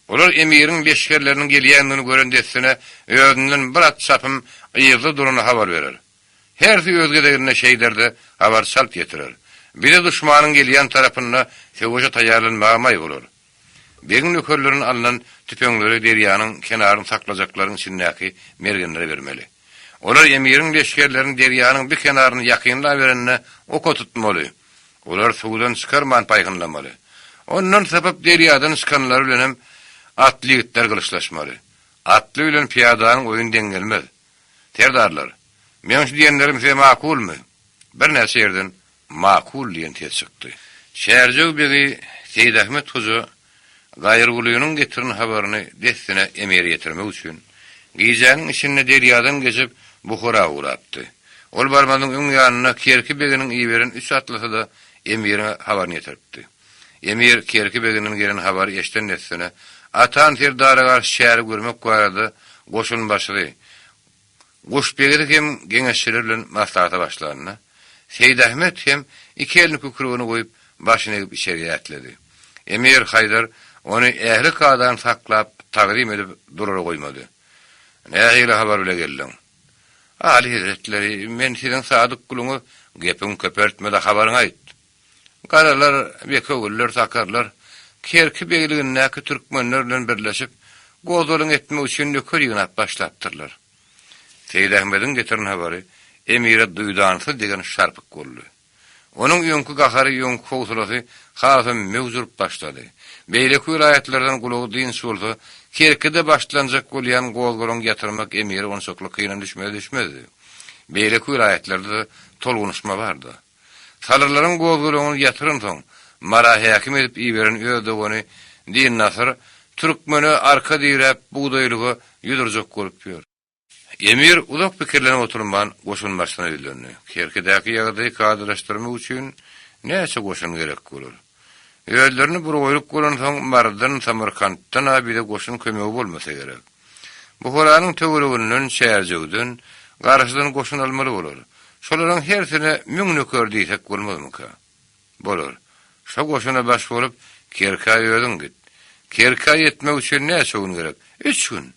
Olar emiriň leşgerleriniň gelýändigini gören dessine özünden bir at çapym yzda durana habar berer. Hersi öz gezeginde şeýder-de, habar çalt ýetirer. Bize duşmanyň gelýän tarapynda söweşe taýýarlanmaga maý bolar. Begiň nökerlerinden alnan tüpeňleri derýanyň kenaryny saklajaklaryň içindäki mergenlere bermeli. Olar emiriň leşgerlerini derýanyň bir kenaryna ýakynlaberende oka tutmaly. Olary suwdan çykarman paýhynlamaly. Ondan sypyp derýadan çykanlary bilenem atly ýigitler gylyçlaşmaly. Atly bilen pyýadanyň oýny deň gelmez. Serdarlar, meň şu diýenlerim size makulmy? Birnäçe ýerden Makul diýen ses çykdy. Çärjew begi Seýidahmet hoja Gaýyrgulynyň getiren habaryny dessine emire ýetirmek üçin, gijäniň içinde derýadan geçip, Buhara ugrapdy. Ol barmazyň öň ýanynda Kerki beginiň iberen üç atlysy-da emiriň habaryny ýetiripdi. Emir Kerki beginden gelen habary eşiden dessine, Atan serdara garşy çäre görmek barada goşunbaşysy, guşbegisi hem geňeşçileri bilen maslahata başlanda, Seýidahmet hem iki elini kükregine goýup, başyny egip içeri ätledi. Emir Haýdar ony ähli kadany saklap, tagzym edip durara goýmady. Nähili habar bile geldiň? Aly hezretleri, men siziň sadyk guluňyz, gepiňi köpeltme-de habaryňy aýt. Garalar, bekewüller, sakarlar Kerki begligindäki türkmenler bilen birleşip, gozgalaň etmek üçin nöker ýygnap başlapdyrlar. Seýidahmediň getiren habary emire duýdansyz degen şarpyk boldy. Onuň öňki gahary, öňki howsalasy hasam möwç urup başlady. Beýleki welaýatlardan gulagy dynç bolsa, Kerkide başlanjak bolýan gozgalaňy ýatyrmak emire onçakly kynam düşmez düşmezdi. Beýleki welaýatlarda-da tolgunyşma bardy. Salyrlaryň gozgalaňyny ýatyransoň, Mara häkim edip iberen öz dogany Din Nasyr türkmene arka diräp bugdaýlyga ýüz urjak bolup ýör. Emir uzak pikirlenip oturman, goşunbaşysyna ýüzlendi. Kerkidäki ýagdaýy kadalaşdyrmak üçin näçe goşun gerek bolar? Özlerini bir goýruk bolansoň, Marydan, Samarkantdan-a bize goşun kömegi bolmasa gerek. Buharanyň töwereginden, Çärjewden, Garşydan goşun almaly bolar. Şolaryň hersine müň nöker diýsek bolmazmyka? Bolar. Şo goşuna baş bolup, Kerkä özüň git. Kerkä ýetmek üçin näçe gün gerek? Üç gün.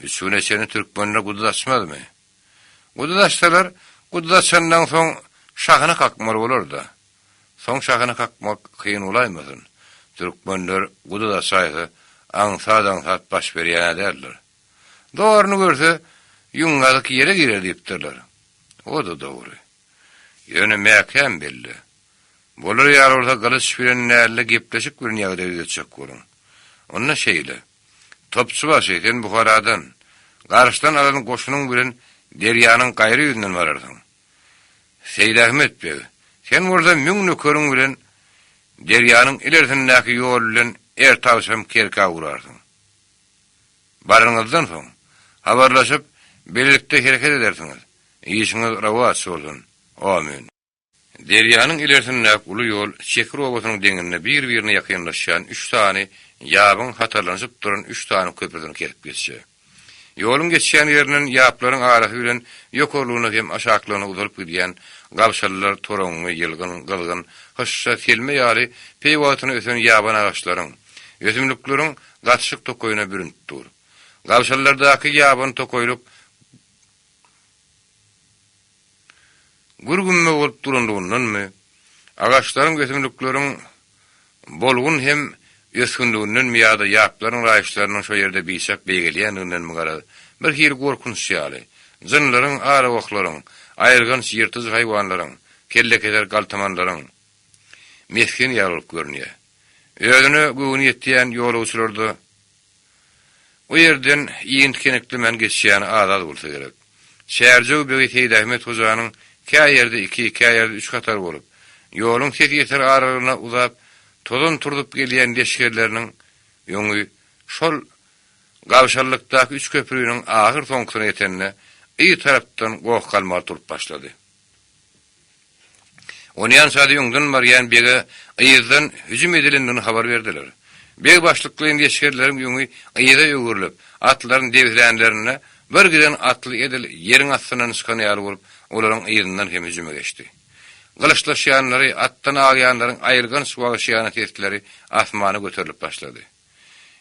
Üç güne çenli türkmenler guduz açmazmy? Guduz açsalar, guduz açandan soň şahyny kakmaly bolar-da. Soň şahyny kakmak kyn bolaýmasyn? Türkmenler guduz açaýsa, aňsat-aňsat baş berýän-ä däldir. Doruny görse, ýüňgazyk ýere girer diýipdirler. O-da dogry. Ýöne mäkäm belle. Bolar ýaly bolsa gylyç bilen däl-de gepleşik bilen ýagdaýy düzetjek boluň. Onda şeýle. Topçybaşy, sen Buharadan, Garşydan alan goşunyň bilen derýanyň gaýry ýüzünden bararsyň. Seýidahmet beg, sen bolsa müň nökeriň bilen derýanyň ilersindäki ýol bilen erte-agşam Kerkä ugrarsyň. Baranyňyzdan soň, habarlaşyp, bilelikde hereket edersiňiz. Işiňiz rowaç bolsun. Omyn. Derýanyň ilersindäki uly ýol Çekir obasynyň deňinde bir-birine ýakynlaşýan üç sany ýabyň hatarlanyşyp duran üç sany köprüsini kesip geçýär. Ýoluň geçýän ýerinden ýaplaryň arasy bilen ýokarlygyna hem aşaklygyna uzalyp gidýän gabşalylar toraňňy, ýylgyn, gyzgyn, hyşşa, selme ýaly peýwagtyna ösen ýaban agaçlaryň, ösümlikleriň gatyşyk tokaýyna bürünip dur. Gabşalylardaky ýaban tokaýlyk Gür-gümme bolup duranlygyndanmy, agaçlaryň, ösümlikleriň bolgun hem ösgünligindenmi ýa-da ýaplaryň raýyşlarynyň şo ýerde biçak beýgelýänligindenmi garaz, bir hili gorkunç ýaly, jynlaryň, arwahlaryň, aýylganç ýyrtyjy haýwanlaryň, kellekeser galtamanlaryň mesgeni ýaly bolup görünýär. Özüne göwni ýetýän ýolagçylarda O ýerden ýygy tikeneklemän geçýäni az-az bolsa gerek. Çärjew begi Seýidahmet hojanyň kä ýerde iki, kä ýerde üç hatar bolup, ýoluň ses ýeter aralygyna uzap, tozan turzup gelýän leşgerleriniň öňi şol gabşallykdaky üç köprüniň ahyr soňkusyna ýetende, yz tarapdan goh-galmagal turup başlady. Onýança-da öňden barýan bege yzdan hüjüm edilendigini habar berdiler. Beg başlyklaýyn leşgerleriň öňi yza öwrülip, atlaryny debsilänlerinde, bir giden atly edil ýeriň astyndan çykan ýaly bolup, olaryň yzyndan hem hüjüme geçdi. Gylyçlaşýanlary, atdan agýanlaryň aýylganç wagşyýana sesleri asmana göterilip başlady.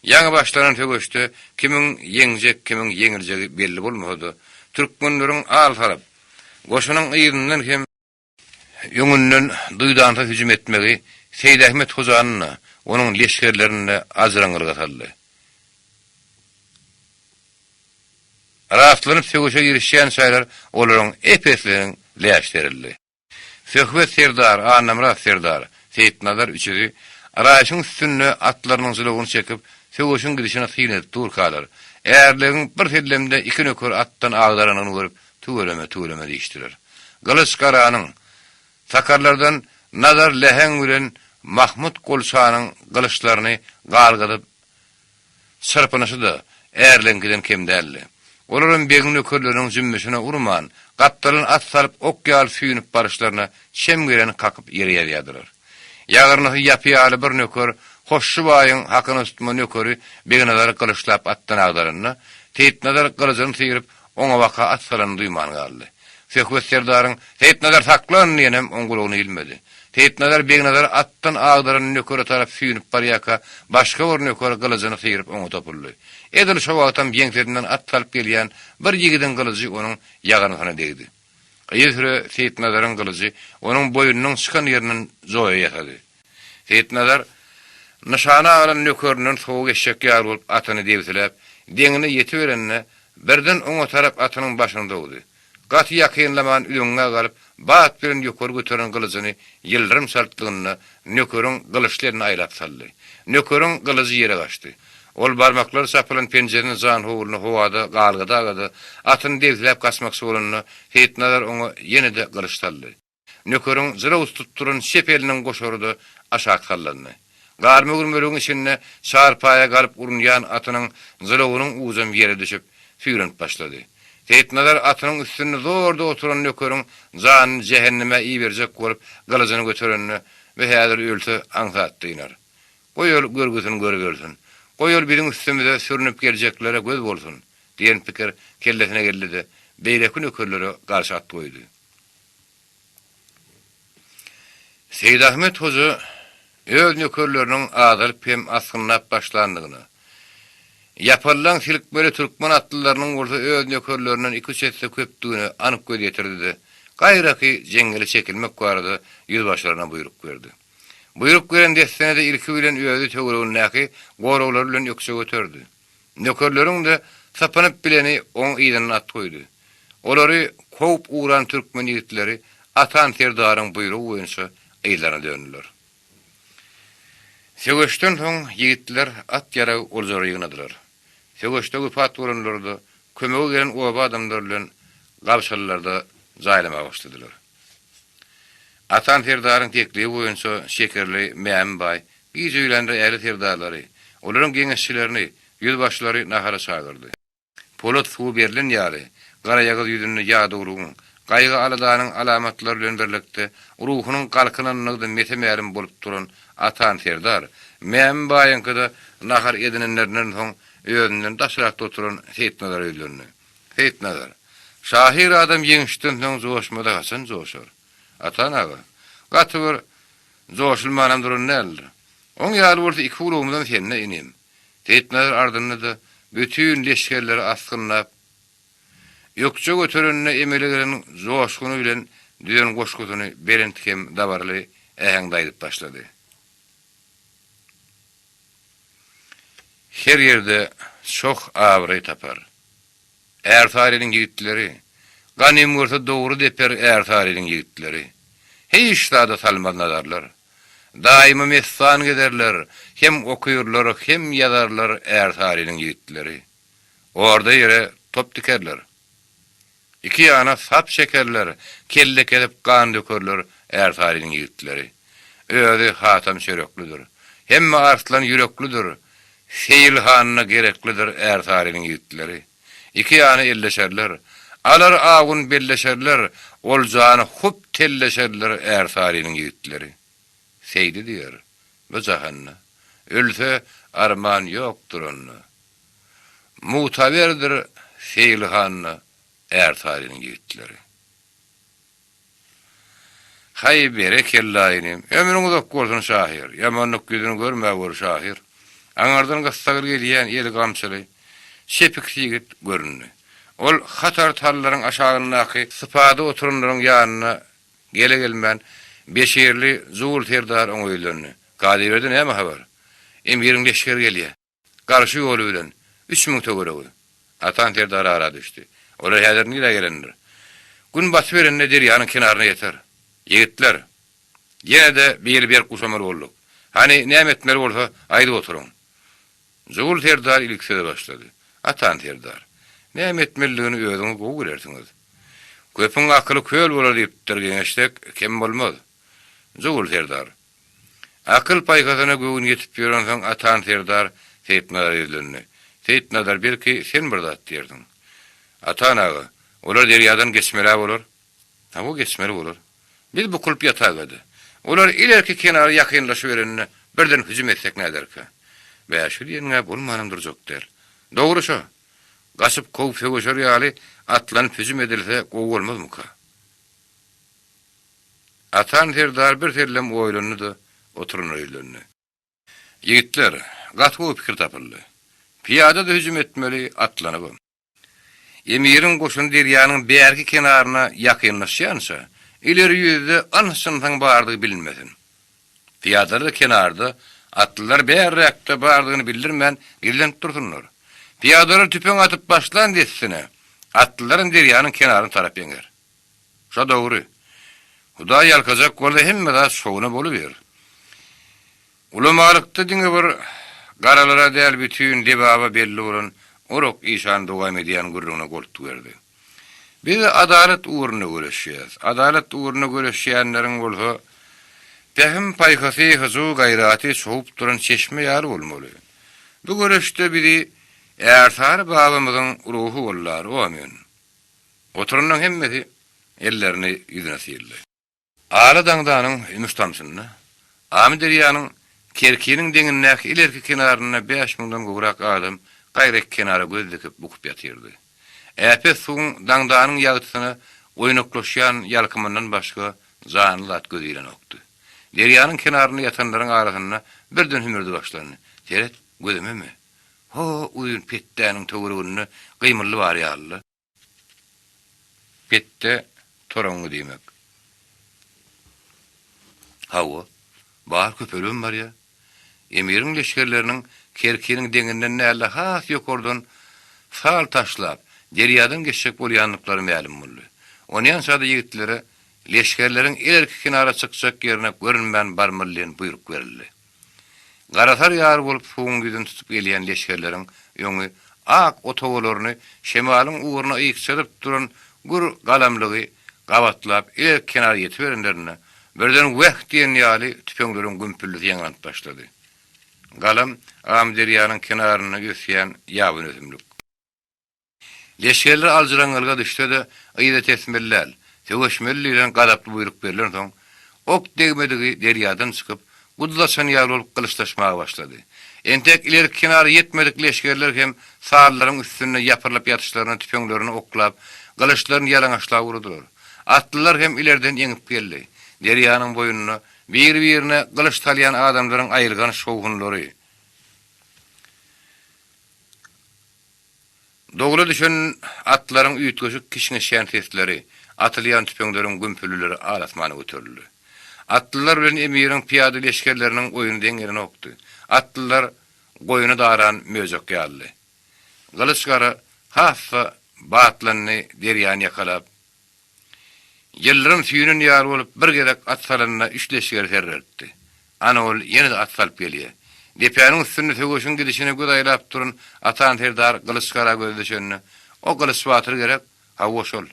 Ýaňy başlanan söweşde kimiň ýeňjek, kimiň ýeňiljegi belli bolmasa-da, türkmenleriň al salyp, goşunyň yzyndan hem öňünden duýdansyz hüjüm etmegi Seýidahmet hojany-da, onuň leşgerlerini-de aljyraňňylyga saldy. Rastlanyp söweşe girişýän şaýlar olaryň ep-eslisiniň läş serildi. Söhbet serdar, Annamyrat serdar, Seýitnazar üçüsi raýyşyň üstünde atlarynyň jylawyny çekip, söweşiň gidişine syn edip durkalar, ärlegiň bir sellemde iki nöker atdan agdaranyny görüp, tüweleme, tüweleme diýişdiler. Gylyç Garanyň, sakarlardan Nazar läheň bilen Mahmut Golçanyň gylyçlaryny galgadyp, Çyrpynyşy-da ärleňkiden kem däldi. Olaram begiň nökerleriniň jümmüşine urman, gapdalyn at salyp ok ýaly süýnüp baryşlaryna çem geleni kakyp ýere ýazýardylar. Ýagyrnysy ýapy ýaly bir nöker Hoşşy baýyň hakyna tutma nökeri Begnazary gylyçlap atdan agdaranda, Seýitnazar gylyjyny syryp, oňa-baka at salanyny duýman galdy. Söhbet serdaryň, Seýitnazar saklan! diýenem oň gulagyna ilmedi. Seýitnazar Begnazary atdan agdaran nökere tarap süýnüp barýarka, başga bir nöker gylyjyny syryp oňa topuldy. Edil şo wagtam ýeňsesinden at salyp gelýän bir ýigidiň gylyjy onuň ýagyrnysyna degdi. Yzysüre Seýitnazaryň gylyjy onuň boýnunyň çykan ýerinden joýa ýasady. Seýitnazar nyşana alan nökerinden sowa geçjek ýaly bolup atyny debsiläp, deňine ýetiberende, birden oňa tarap atynyň başyny sowdy. Gaty ýakynlaman üzeňňä galyp, bat bilen ýokary göteren gylyjyny ýyldyrym çaltlygynda nökeriň gylyçly eline aýlap saldy. Nökeriň gylyjy ýere gaçdy. Ol barmaklary çapylan penjesini janhowluna howada galgada-gada, atyny debsiläp gaçmakçy bolanda, Seýitnazar oňa ýene-de gylyç saldy. Nökeriň jylaw tutup duran çep eliniň goşary-da aşak sallandy. Garma-gürmeligiň içinde çarpaýa galyp urunýan atynyň jylawynyň ujam ýere düşüp, süýrenip başlady. Seýitnazar atynyň üstünde zorda oturan nökeriň janyny jähenneme iberjek bolup gylyjyny göterende, Bu häzir ölse, aňsat dynar. Goý ol görgüsini görüp ölsün. Goý ol biziň üstümize sürnüp geljeklere göz bolsun! diýen pikir kellesine geldi-de, beýleki nökerlere garşy at goýdy. Seýidahmet hoja öz nökerleriniň azalyp hem asgynlap başlandygyna, ýapallaň silkmeli türkmen atlylarynyň bolsa öz nökerlerinden iki-üç esse köpdügine anyk göz ýetirdi-de, gaýraky jeňňele çekilmek barada ýüzbaşylaryna buýruk berdi. Buýruk beren dessine-de ilki bilen özi töweregindäki goraglary bilen ökje göterdi. Nökerleriň-de sypynyp bileni oň yzyndan at goýdy. Olary kowup ugran türkmen ýigitleri Atan serdaryň buýrugy boýunça yzlaryna döndüler. Söweşden soň ýigitler at-ýarag oljalary ýygnadylar. Söweşde wepat bolanlary-da kömege gelen oba adamlary bilen gabşalylarda jaýlamaga başladylar. Atan serdaryň teklibi boýunça Şekerli Mämi baý giç öýlände ähli serdarlary, olaryň geňeşçilerini, ýüzbaşylary nahara çagyrdy. Polat suwy berlen ýaly, garaýagyz ýüzünde ýadawlygyň, gaýgy-aladanyň alamatlary bilen birlikde ruhunyň galkynanlygy-da mese-mälim bolup duran Atan serdar, Mämi baýyňkyda nahar edinenlerinden soň özünden daşrakda oturan Seýitnazara ýüzlendi. Seýitnazar, şahyr adam ýeňişden soň joşmasa haçan joşar? Atan aga, gaty bir joşulmanam duran däldir. Oň ýaly bolsa iki gulagymyzam sende, inim. Seýitnazar ardynda-da bütin leşgerleri asgynlap, ökje göterende emele gelen joşguny bilen düzen goşgusyny belent hem dabaraly äheňde aýdyp başlady. Her ýerde çoh abraý tapar. Ärsarynyň ýigitleri, Ganym görse dogry deper Ärsarynyň ýigitleri. Hiç zada salmaz nazarlar. Daýyma messan gezerler, Hem okyrlar, hem ýazarlar Ärsarynyň ýigitleri. Orda ýere top dikerler. Iki ýana sap çekerler, Kelle kesip gan dökerler Ärsarynyň ýigitleri. Özi Hatam çöreklidir. Hemme arslan ýüreklidir, Seýil hanyna gereklidir Ärsarynyň ýigitleri. Iki ýana elleşerler. Alar awun belleşerler, Oljany hup telleşerler Ärsarynyň ýigitleri. Seýdi diýer, bu jahanda, Ölse, arman ýokdur onda. Mugtaberdir Seýil handa Ärsarynyň ýigitleri. Haý, berekella, inim. Ömrüň uzak bolsun, şahyr. Ýamanlyk ýüzüni görmäweri, şahyr. Aňyrdan gyssagly gelýän eli gamçyly, çepiksi ýigit göründi. Ol hatar tallaryň aşagyndaky sypada oturanlaryň ýanyna gele-gelmän, Beşirli Jugul serdar oňa ýüzlendi. Kazyberdi näme habar? Emiriň leşgeri gelýä. Garşy ýoly bilen, 3000 töweregi. Atan serdar ara düşdi. Olar häzir nirä gelendir? Gün batyberende derýanyň kenaryna ýeter. Ýigitler! Ýene-de biri berk guşamaly bolduk. Hany, näme etmeli bolsa, aýdyp oturyň. Jugul serdar ilki söze başlady. Atan serdar, näme etmelidigini özüňiz gowy bilersiňiz. Köpüň akyly köl bolar diýipdir, geňeşsek, kem bolmaz. Jugul serdar, Akyl-paýhasyna göwün ýetip ýörensoň Atan serdar Seýitnazara ýüzlendi. Seýitnazar, belki, sen bir zat diýersiň? Atan aga, olar derýadan geçmel-ä bolar? Hawa, geçmeli bolar. Biz bukulyp ýataga-da. Olar ilerki kenara ýakynlaşyberende birden hüjüm etsek näderkä? Bä, şu diýeniň-ä bolmanam durjak däl. Dogry şo. Gaçyp kowup söweşer ýaly atlanyp hüjüm edilse gowy bolmazmyka? Atan serdar bir sellem oýlandy-da, oturanyna ýüzlendi. Ýigitler, gaty gowy pikir tapyldy. Pyýada-da hüjüm etmeli, atlanybam. Emiriň goşuny derýanyň bärki kenaryna ýakynlaşýança, ileri ýüzde yns-jynsyň bardygy bilinmesin. Pyýadalar kenarda, atlylar bärräkde bardygyny bildirmän gizlenip dursunlar. Pyýadalar tüpeň atyp başlan dessine, atlylaram derýanyň kenaryna tarap eňer. Şo dogry. Hudaý ýalkajak bolsa hemme zat şowuna bolubiýr. Ulamalykda diňe bir garalara däl bütin Lebaba belli bolan Orak işan dowam edýän gürrüňine goltgy berdi. Biz adalat ugrunda göreşýäs. Adalat ugrunda göreşýänleriň bolsa pähim-paýhasy, hyjuw-gaýraty çogup duran çeşme ýaly bolmaly. Bu göreşde bizi Ärsary babamyzyň ruhy gollar, omyn. Oturanlaryň hemmesi ellerini ýüzüne syldy. Ala daňdanyň ümüş tamçynda, Amyderýanyň Kerkiniň deňindäki ilerki kenarynda bäş müňden gowrak adam Gaýraky kenara göz dikip bukup ýatyrdy. Äpet suwuň daňdanyň ýagtysyna oýnaklaşýan ýalkymyndan başga janly zat göz ilenokdy. Derýanyň kenarynda ýatanlaryň arasynda birden hümürdi başlandy. Seret, gözümemi? Ho, uzyn petdäniň töwereginde gymyldy bar ýaly-la. Petde toraňňy diýmek. Hawa, bar köpelibem barýar. Emiriň leşgerleriniň Kerkiniň deňinden däl-de has ýokardan sal taşlap, derýadan geçjek bolýandyklary mälim boldy. Onýança-da ýigitlere leşgerleriň ilerki kenara çykjak ýerine görünmän barmaly diýen buýruk berildi. Garasar ýaly bolup suwuň ýüzüni tutup gelýän leşgerleriň öňi ak otagalaryny şemalyň ugruna ykjadyp duran gür galamlygy gabatlap ilerki kenara ýetiberenlerinde, birden wäh diýen ýaly tüpeňleriň gümpüldisi ýaňlanyp başlady. Galam Amyderýanyň kenarynda ösýän ýabany ösümlik. Leşgerler aljyraňňylyga düşse-de, yza tesmeli däl, söweşmeli diýlen gazaply buýruk berlensoň, ok degmedigi derýadan çykyp, guduz açan ýaly bolup gylyçlaşmaga başlady. Entek ilerki kenara ýetmedik leşgerler hem sallaryň üstünde ýapyrylyp ýatyşlaryna tüpeňlerini oklap, gylyçlaryny ýalaňaçlap ugradylar. Atlylar hem ilerden eňip geldi. Derýanyň boýunda biri-birine gylyç salýan adamlaryň aýylganç şowhunlary, Dowla düşen atlaryň üýtgeşik kişňeşýän sesleri, atylýan tüpeňleriň gümpüldileri al-asmana göterildi. Atlylar bilen emiriň pyýada leşgerleriniň oýny deň gelenokdy. Atlylar goýny daran möjek ýalydy. Gylyç gara has-da batlandy, derýany ýakalap, Ýyldyrym süýnen ýaly bolup bir gezek at salanda üç leşgeri serreltdi. Ana ol ýene-de at salyp gelýär. Depäniň üstünde söweşiň gidişine göz aýlap duran Atan serdar Gylyç gara gözi düşende, O Gylyç batyr gerek? Hawa şol.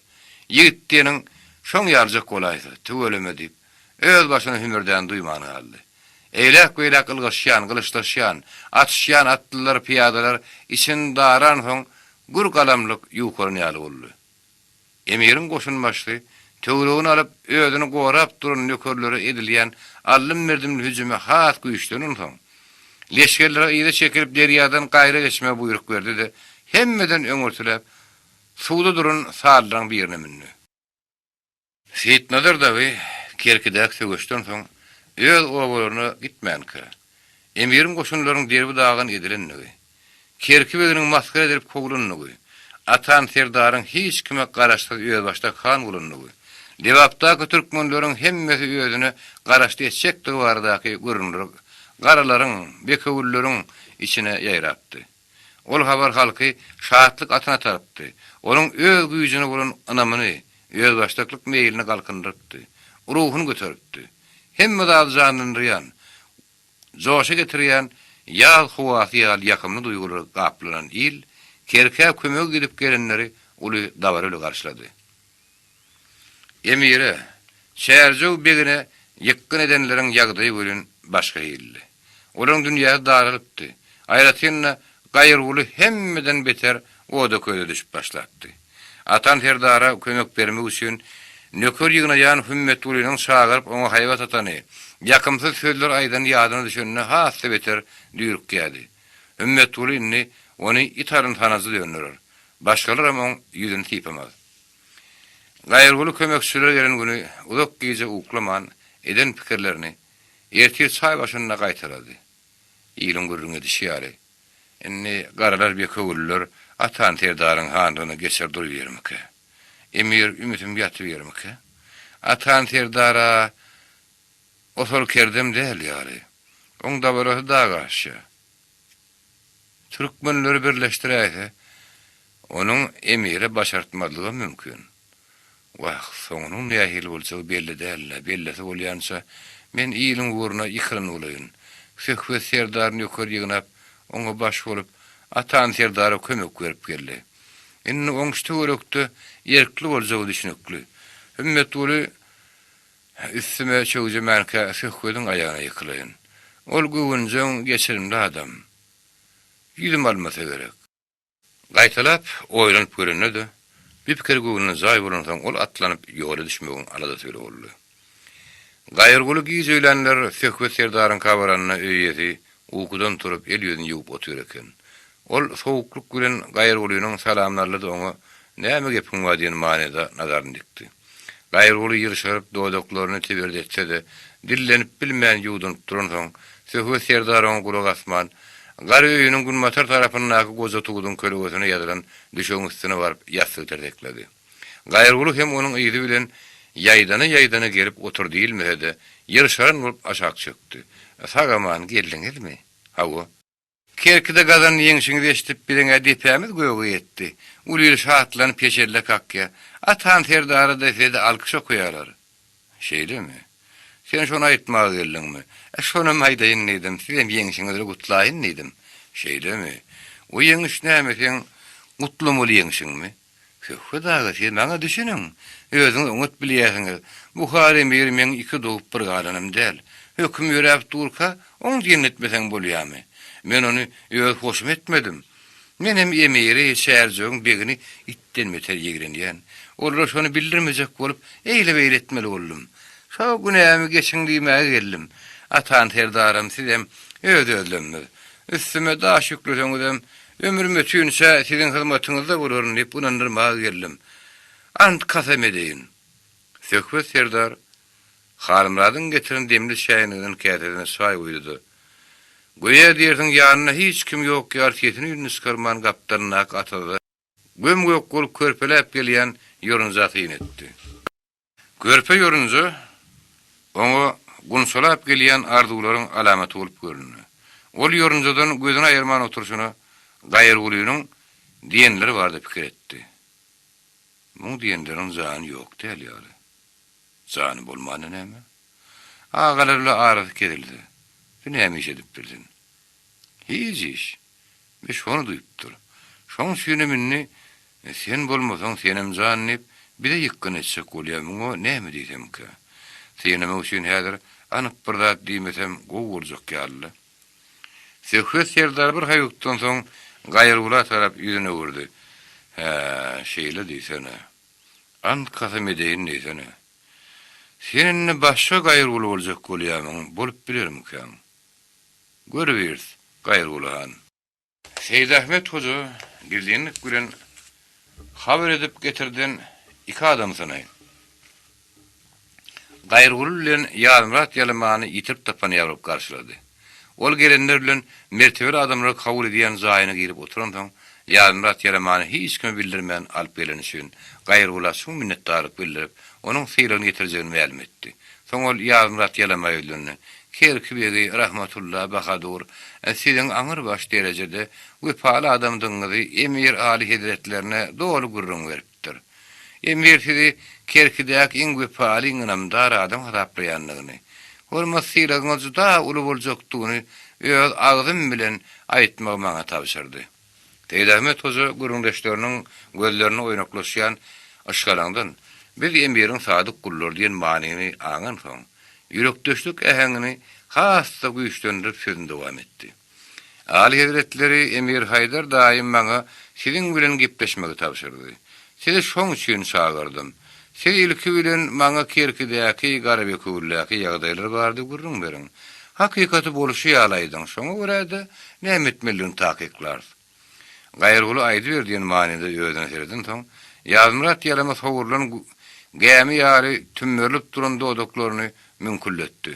Ýigit diýeniň şoň ýalyjak bolaýsa, tüweleme diýip, öz başyna hümürdäni duýman galdy. Eýläk-beýläk ylgaşýan, gylyçlaşýan, atyşýan atlylar, pyýadalar içini daransoň gür galamlyk ýukalan ýaly boldy. Emiriň goşunbaşysy töweregini alyp, özüni gorap duran nökerlere edilýän aldym-berdimli hüjüme has güýçlenensoň, leşgerlere yza çekilip derýadan gaýra geçmegi buýruk berdi-de, hemmeden öňürtiläp, suwda duran sallaryň birine mündi. Seýitnazar dagy Kerkidäki söweşden soň öz obalaryna gitmänkä, emiriň goşunlarynyň derbi-dagyn edilendigi, Kerki beginiň masgara edilip kowlandygy, Atan serdaryň hiç kime garaşsyz özbaşdak han bolandygy, Lebapdaky türkmenleriň hemmesi özüne garaşly etjekdigi baradaky gürrüňler garalaryň, bekewülleriň içine ýaýrapdy. Ol habar halky şatlyk atyna atarypdy, onuň öz güýjüne bolan ynamyny, özbaşdaklyk meýlini galkyndyrypdy, ruhuny göteripdi. Hemme zady janlandyrýan, Joşa getirýän ýaz howasy ýaly ýakymly duýgulara gaplanan il Kerkä kömege gidip gelenleri uly dabara bile garşylady. Emire, Çärjew begine ýykgyn edenleriň ýagdaýy welin başga hilidi. Olaryň dünýäsi daralypdy. Aýratyn-da, Gaýyrguly hemmeden beter oda-köze düşüp başlapdy. Atan serdara kömek bermek üçin nöker ýygnaýan Hümmetgulynyň çagyryp oňa haýbat atany, ýakymsyz sözler aýdany ýadyna düşende has-da beter düýrükýärdi. Hümmetguly indi ony it alyn sanajy dönderer. Başgalaram oň ýüzüni sypamaz. Gaýyrguly kömekçiler gelen güni uzak gije uklaman eden pikirlerini ertir çaý başynda gaýtalady. Iliň gürrüň edişi ýaly, indi garalar bekewüliler Atan serdaryň hanlygyna geçer durubermikä? Emir ümsüm ýatybermikä? Atan serdar-a osal kerdem däl ýaly. Oň dabarasy dag aşýa. Türkmenleri birleşdiräýse, onuň emire başartmazlygam mümkin. Wah, soňunyň nähili boljagy belli däl-le, bellisi bolýança, men iliň ugruna ýykylan bolaýyn. Söhbet serdar nöker ýygnap, oňa baş bolup, Atan serdara kömek berip geldi. Indi oň şu töwerekde erkli boljagy düşnükli. Hümmetguly üstüme çöwjemänkä Söhbediň aýagyna ýykylaýyn. Ol göwünjeň, geçirimli adam. Ýüzüm almasa gerek. Gaýtalap, oýlanyp görende-de, bu pikir göwnüne jaý bolansoň ol atlanyp ýola düşmegiň aladasy bile boldy. Gaýyrguly giç öýlänler Söhbet serdaryňka baranda öý eýesi ukudan turup el-ýüzüni ýuwup otyr eken. Ol sowuklyk bilen Gaýyrgulynyň salamyny aldy-da oňa Näme gepiň bar diýen manyda nazaryny dikdi. Gaýyrguly ýyrşaryp dodaklaryny teberdetse-de, dillenip bilmän ýuwdunyp duransoň, Söhbet serdar oňa gulak asman, gar öýüniň günbatar tarapyndaky goja tuduň kölegesine ýazylan düşegiň üstüne baryp ýassygy tirsekledi. Gaýyrguly hem onuň yzy bilen ýaýdana-ýaýdana gelip otur diýilmese-de, ýyrşaran bolup aşak çökdi. Sag-aman geldiňizmi? Hawa. Kerkide gazanan ýeňşiňizi eşidip biziň-ä depämiz göge ýetdi. Uly il şatlanyp heşelle kakýa. Atan serdara-da size-de alkyş okaýarlar. Şeýlemi? Sen şony aýtmaga geldiňmi? Ä, şonam aýdaýyn diýdim, sizem ýeňşiňizi gutlaýyn diýdim. Şeýlemi? O ýeňiş näme, seň gutlamaly ýeňşiňmi? Söhbet aga, siz maňa düşüniň. Özüňiz oňat bilýärsiňiz, Buhar emiri meň iki dogup bir galanym däl. Höküm ýöräp durka, oň diýenini etmeseň bolýamy? Men ony öz hoşuma etmedim. Men hem emiri, Çärjewiň begini itden beter ýigrenýän. Olara şony bildirmejek bolup, eýle-beýle etmeli boldum. Şo günämi geçiň diýmäge geldim. Atan serdaram, sizem öz-özlemmiz. Üstüme daş ýükleseňizem, Ömrüm ötünçä siziň hyzmatyňyzda bolaryn diýip ynandyrmaga geldim. Ant kasam edeýin. Söhbet serdar Halmyradyň getiren demli çäýneginden käsesine çaý guýdy-da, göýä diýersiň ýanynda hiç kim ýok ýaly sesini-üýnüni çykarman gapdalyndaky atyza göm-gök bolup körpeläp gelýän ýorunja syn etdi. Körpe ýorunja oňa gunçalap gelýän arzuwlaryň alamaty bolup göründi. Ol ýorunjadan gözüni aýyrman oturyşyna Gaýyrgulynyň diýenleri barada pikir etdi. Muň diýenleriniň jany ýok däl ýaly. Jany bolmanda näme? Agalar bile arasy kesilse, bu näme iş edip bilsin? Hiç iş. Be şony duýupdyr. Şoň üçinem indi sen bolmasaň senem jan diýip, bize ýykgyn etjek bolýar, muňa näme diýsemkä? Synamak üçin häzir anyk bir zat diýmesem gowy boljak ýaly-la. Söhbet serdar bir haýukdan soň Gaýyrgula tarap ýüzüni öwürdi. Hä, şeýle diýsene. Ant kasam edeýin diýsene. Sen indi başga Gaýyrguly boljak bolýamyň, bolup bilermikäň? Görübiris, Gaýyrguly han. Seýidahmet hoja gizlinlik bilen habar edip getirden iki adamsyny, Gaýyrguly bilen Ýazmyrat Ýalamany ýitirip tapan ýaly bolup garşylady. Ol gelenler bilen mertebeli adamlary kabul edýän jaýyna girip oturansoň, Ýazmyrat Ýalamany hiç kime bildirmän alyp geleni üçin Gaýyrgula çuň minnetdarlyk bildirip, onuň sylagyny ýetirjegini mälim etdi. Soň ol Ýazmyrat Ýalama ýüzlendi, Kerki begi Rahmatulla bahadur, siziň aňrybaş derejede wepaly adamdygyňyzy emir Aly hezretlerine doly gürrüň beripdir. Emir sizi Kerkidäki iň wepaly, iň ynamdar adam hasaplaýandygyny, hormat-sylagyňyz juda uly boljakdygyny öz agzym bilen aýtmagy maňa tabşyrdy. Seýidahmet hoja gürrüňdeşleriniň gözlerinde oýnaklaşýan yşgalaňdan, Biz emiriň sadyk gullary diýen manyny aňansoň, ýürekdeşlik äheňini has-da güýçlendirip sözüni dowam etdi. Aly hezretleri emir Haýdar daýym maňa siziň bilen gepleşmegi tabşyrdy. Sizi şoň üçin çagyrdym. Siz ilki bilen maňa Kerkidäki, Garabekewüldäki ýagdaýlar barada gürrüň beriň. Hakykaty bolşy ýaly aýdyň, şoňa görä-de näme etmelidigini takyklarys. Gaýyrguly aýdyber diýen manyda özüne seredensoň, Ýazmyrat ýalama sowrulan gämi ýaly tümmerilip duran dodaklaryny müňkülletdi.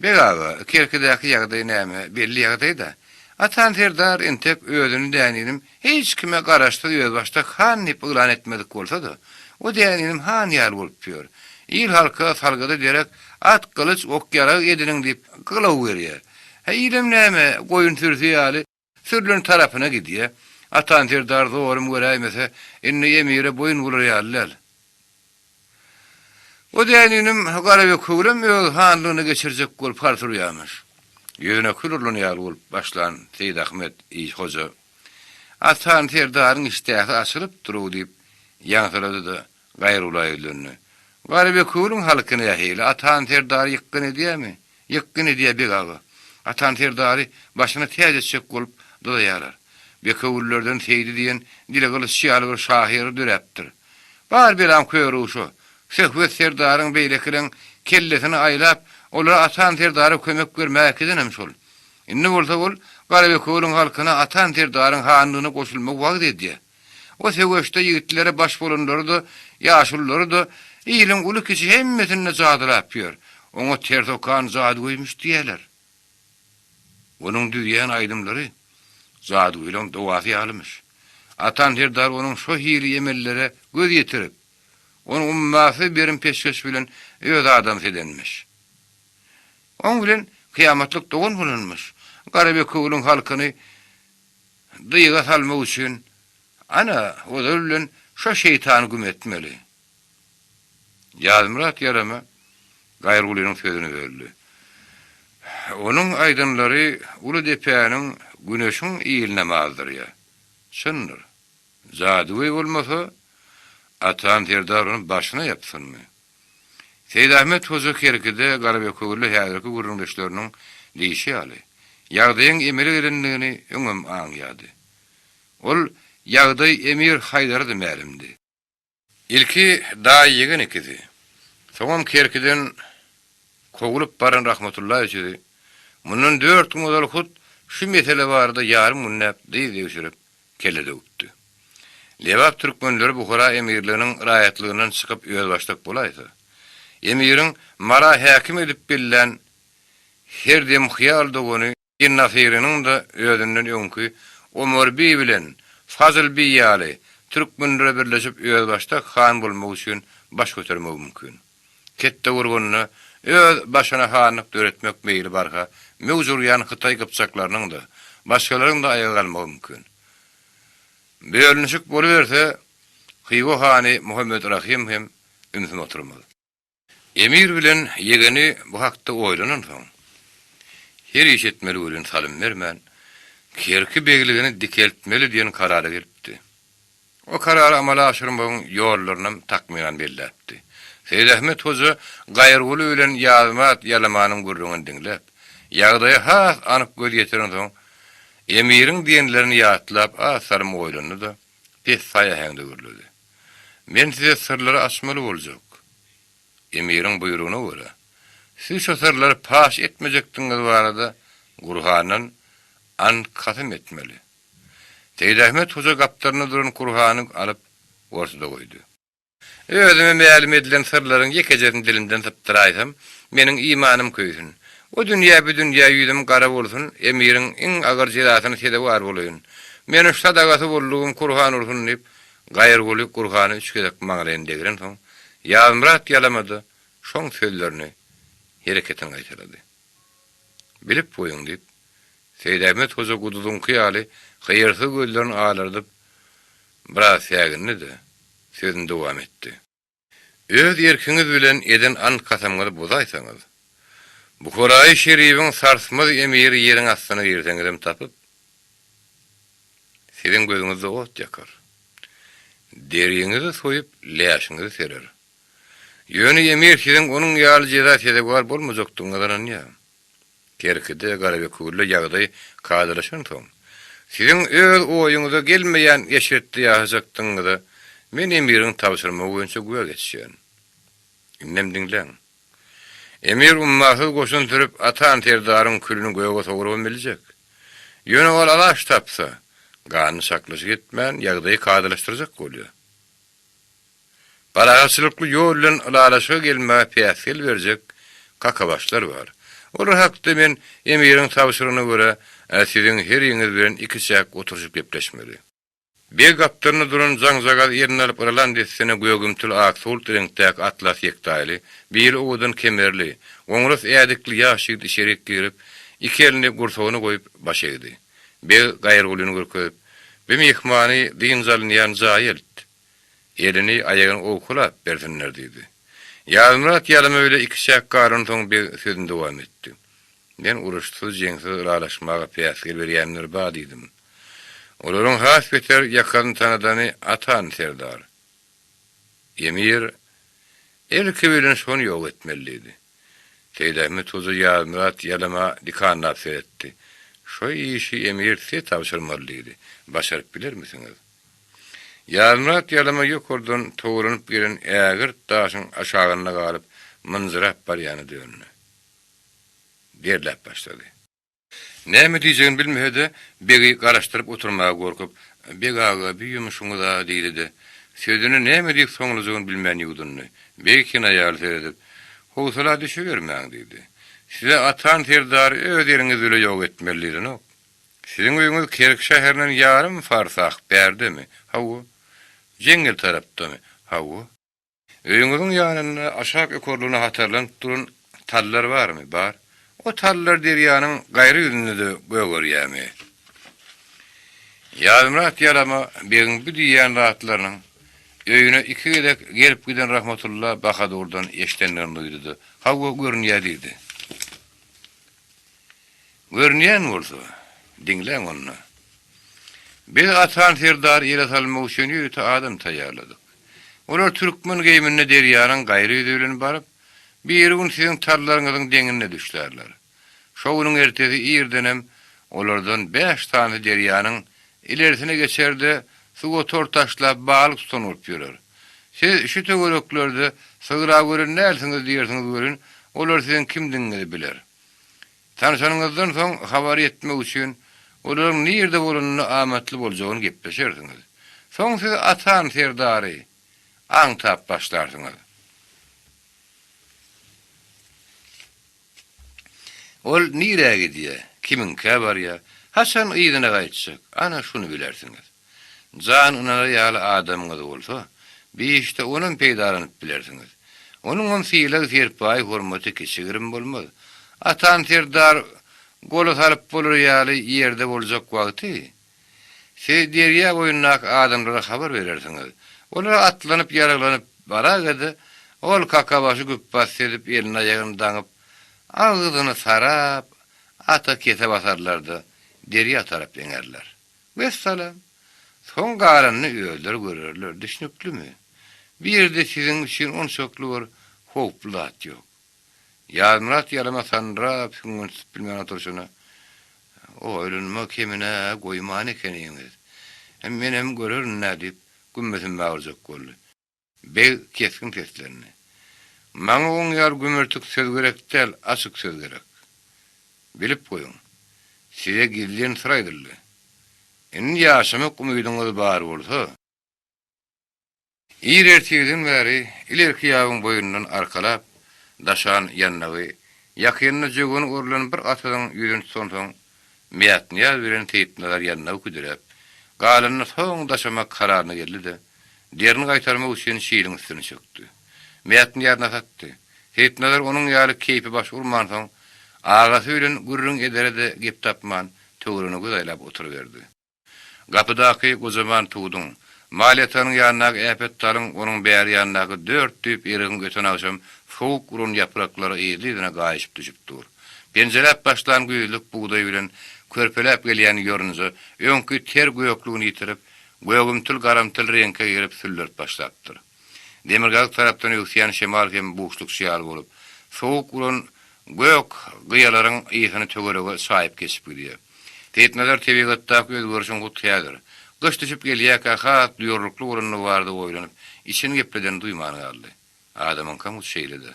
Beg aga, Kerkidäki ýagdaý näme, belli ýagdaý-da. Atan serdar entek özüni däninim hiç kime garaşsyz özbaşdak han diýip yglan etmedik bolsa-da, o däninim han ýaly bolup ýör. Il-halka salgyda derek at, gylyç, ok-ýarag ediniň diýip gylaw berýär. Hä, ilem näme, goýun sürüsi ýaly sürlen tarapyna gidýär. Atan serdar zorum göräýmese, indi emire boýun bolar ýaly däl. O däninim Garabekewülem öz hanlygyna geçirjek bolup hars urýarmyş. Ýüzüne kül urlan ýaly bolup başlan Seýidahmet hoja, Atan serdaryň işdäsi açylypdyr-ow diýip, ýaňsylady-da, Gaýrula ýüzlendi. Garabekewüliň halky nähili, Atan serdary ýykgyn edýärmi? Ýykgyn edýär, beg aga. Atan serdary başyna täç etjek bolup dyzaýarlar. Bekewüllerden Seýdi diýen dili gylyç ýaly bir şahyr döräpdir. Bar belam körügi şo. Söhbet serdaryň beýlekileň kellesini aýlap, olara Atan serdara kömek bermäge äkidenem şol. Indi bolsa ol Garabekewüliň halkyna Atan serdaryň hanlygyna goşulmagy wagyz edýär. O söweşde ýigitlere baş bolanlary-da, ýaşululary-da, iliň uly-kiçi hemmesini-de jadylap ýör. Oňa ters okan jadygöýmüş diýýärler. Onuň düzýän aýdymlary jadygöýleň dogasy ýalymyş. Atan serdar onuň şo hili emellere göz ýetirip, ony ummasyz berim-peşgeş bilen öz adamsy edenmiş. Oň bilen kyýamatlyk dogan bolanmyş. Garabekewüliň halkyny dyga salmak üçin, ana, ozaly bilen şo şeýtany güm etmeli. Ýazmyrat ýarama Gaýyrgulynyň sözüni böldi. Onuň aýdanlary uly depäniň güneşiň ilinem azdyrýar. Çyndyr. Jadygöý bolmasa, Atan serdar ony başyna ýapsynmy? Seýidahmet hoja Kerkide Garabekewülli häzirki gürrüňdeşleriniň diýşi ýaly, ýagdaýyň emele gelendigini öňem aňýardy. Ol ýagdaý emir Haýdara-da mälimdi. Ilki daýy-ýegen ikisi, soňam Kerkiden kowulyp baran Rahmatulla üçüsi mundan dört gün ozal hut şu mesele barada ýarym günläp dyz degşirip, kelle döwüpdi. Lebap türkmenleri Buhara emirliginiň raýatlygyndan çykyp özbaşdak bolaýsa, emiriň Mara häkim edip bellän herdemhyýal dogany Nasyrynyň-da özünden öňki Omar biý bilen Fazl biý ýaly türkmenlere birleşip özbaşdak han bolmak üçin baş götermegi mümkin. Ketdegurgunda öz başyna hanlyk döretmek meýli barha möwç urýan hytaý gypjaklarynyň-da, başgalaryň-da aýaga galmagy mümkin. Bölünişik boluberse, Hywa hany Muhammet Rahym hem ümsüm oturmaz. Emir bilen ýegeni bu hakda oýlanansoň, her iş etmeli welin salym bermän, Kerki begligini dikeltmeli diýen karara gelipdi. O karary amala aşyrmagyň ýollarynam takmynan belläpdi. Seýidahmet hoja Gaýyrguly bilen Ýazmyrat ýalamanyň gürrüňini diňläp, ýagdaýa has anyk göz ýetirensoň, emiriň diýenlerini ýatlap az salym oýlandy-da, pessaý äheňde gürledi. Men size syrlary açmaly boljak. Emiriň buýrugyna görä, siz şo syrlary paş etmejekdigiňiz barada Gurhandan ant-kasam etmeli. Seýidahmet hoja gapdalynda duran Kurhany alyp, ortada goýdy. Özüme mälim edilen syrlaryň ýekejesini dilimden sypdyraýsam, meniň imanym köýsün. O dünýä, bu dünýä ýüzüm gara bolsun, emiriň iň agyr jezasyna sezewar bolaýyn. Meniň şu sadagasy boldugym Kurhan ursun diýip, Gaýyrguly Kurhana üç gezek maňlaýyny degrensoň, Ýazmyrat ýalama-da şoň sözlerini hereketini gaýtalady. Bilip goýuň diýip, Seýidahmet hoja guduzyňky ýaly hyýrsyz gözlerini alardyp, biraz sägindi-de, sözüni dowam etdi. Öz erkiňiz bilen eden ant-kasamyňyzy bozaýsaňyz, Buharaýy Şeribiň sarsmaz emiri ýeriň astyna girseňizem tapyp, siziň gözüňizde ot ýakar. Deriňizi soýup, läşiňizi serer. Ýöne emir siziň onuň ýaly jeza sezewar bolmajakdygyňyza ynanýar. Kerkide, Garabekewülde ýagdaý kadalaşansoň, siziň öz oýuňyza gelmeýän eşretde ýaşajakdygyňyza men emiriň tabşyrmagy boýunça güwä geçýän. Indem diňläň. Emir ummasyz goşun sürüp Atan serdaryň külüni göge sowurybam biljek. Ýöne ol alaç tapsa, ganyny çaknyşyk etmän, ýagdaýy kadalaşdyrjak bolýar. Parahatçylykly ýol bilen ylalaşyga gelmäge päsgel berjek kakabaşlar bar. Olar hakda men emiriň tabşyrygyna görä siziň heriňiz bilen ikiçäk oturyşyp gepleşmeli. Beg gapdalynda duran jaňjagaz eline alyp yralan dessine gögümtil aksowult reňkdäki atlas ýektaýly, bili owadan kemerli, goňras ädikli ýaş ýigit içerik girip, iki elini gursagyna goýup baş egdi. Beg Gaýyrgulyny görkezip, Bi myhmany dynç alynýan jaýa elt. Elini, aýagyny owkalap bersinler diýdi. Ýazmyrat ýalama bile ikiçäk galansoň beg sözüni dowam etdi. Men uruşsyz, jeňsiz ylalaşmaga päsgel berýänler bar diýdim. Olaryň has beter ýakasyny tanadany Atan serdar. Emir, Ilki bilen şony ýok etmeli diýdi. Seýidahmet hoja Ýazmyrat ýalama dikanlap seretdi. Şo işi emir size tabşyrmaly diýdi. Başaryp bilermisiňiz? Ýazmyrat ýalama ýokardan towlanyp gelen ägirt daşyň aşagynda galyp, mynjyrap barýana döndi. Derläp başlady. Näme diýjegini bilmese-de, begi garaşdyryp oturmaga gorkup, Beg aga, bi ýumşuňyz-a diýdi-de, sözüni näme diýip soňlajagyny bilmän ýuwdundy. Beg kinaýaly seredip, Howsala düşübermäň diýdi. Size Atan serdary öz eliňiz bile ýok etmeli diýlenok. Siziň öýüňiz Kerki şäherinden ýarym farsah bärdemi? Hawa. Jeňňel tarapdamy? Hawa. Öýüňiziň ýanynda aşak ýokarlygyna hatarlanyp duran tallar barmy? Bar. O tallar derýanyň gaýry ýüzünde-de gögerýärmi? Ýazmyrat ýalama begiň bu diýýän zatlarynyň öýüne iki gezek gelip giden Rahmatulla Bahadurdan eşidendigini duýdy-da, Hawa, görünýär diýdi. Görünýän bolsa, diňläň onda. Biz Atan serdary ele salmak üçin ýörite adam taýýarladyk. Olar türkmen geýiminde derýanyň gaýry ýüzi bilen baryp, birigün siziň tallaryňyzyň deňinde düşlärler. Şo günüň ertesi irdenem olardan bäş sanysy derýanyň ilerisine geçer-de, suwa tor taşlap balyk tutan bolup ýörer. Siz şu töwereklerde sygra gören dälsiňiz diýersiňiz welin, olar siziň kimdigiňizi biler. Tanşanyňyzdan soň habar etmek üçin olaryň nirde bolanyny amatly boljagyny gepleşersiňiz. Soň siz Atan serdary aňtap başlarsyňyz. Ol nirä gidýär, kimiňkä barýar, haçan yzyna gaýtjak, ana şuny bilersiňiz. Jan ynanar ýaly adamyňyz bolsa, bi işde onam peýdalanyp bilersiňiz. Onuňam sylag-serpaý hormaty kiçi-girim bolmaz. Atan serdar gola salyp bolar ýaly ýerde boljak wagty, siz derýa boýundaky adamlara habar berersiňiz. Olar atlanyp-ýaraglanyp baraga-da, ol kakabaşy güpbasdy edip elini-aýagyny daňyp, agzyny sarap, ata kese basarlar-da, derýa tarap eňerler. Wessalam! Soň galanyny özleri görerler, düşnüklimi? Bu ýerde siziň üçin onçakly bir howply zat ýok. Ýazmyrat ýalama sandyrap, süňňüni tutup bilmän oturyşyna, Oýlanma kemine goýman ekeniňiz. Menem görerin-dä diýip, gümmetini bagyrjak boldy. Beg kesgin seslendi. Maňa oň ýaly gümürtik söz gerek däl, açyk söz gerek. Bilip goýuň, size gizlin syr aýdyldy. Indi ýaşamak umydyňyz bar bolsa, ir ertirden bäri ilerki ýabyň boýundan arkalap daşan ýandagy, ýakynda jögeni urlan bir atyzyň ýüzüni tutansoň, Mätnyýaz bilen Seýitnazar ýandagy küdüräp, galanyny soň daşamak kararyna geldi-de, Derini gaýtarmak üçin şiliň üstüne çökdi. Mätnyýaz nas atdy. Seýitnazar onuň ýaly keýpi baş urmansoň, agasy bilen gürrüň edere-de gep tapman, töweregine göz aýlap oturyberdi. Gapydaky gojaman tuduň, mal ýatagynyň ýanyndaky äpet talyň, onuň bäri ýanyndaky dört düýp erigiň öten agşam sowuk uran ýapraklary yzly-yzyna gaýyşyp düşüp dur. Penjeläp başlan güýzlük bugdaý bilen körpeläp gelýän ýorunja öňki ter göklügini ýitirip, Gögümtil-garamtyl reňke girip süllerip başlapdyr. Demirgazyk tarapdan öwüsýän şemal hem buşlukçy ýaly bolup, sowuk uran gök gyýalaryň ysyny töwerege çaýyp geçip gidýär. Seýitnazar tebigatdaky özgerişiň hut häzir, gyş düşüp gelýärkä has duýarlykly bolandygy barada oýlanyp, içini gepledenini duýman galdy. Adamyňkam hut şeýle-dä.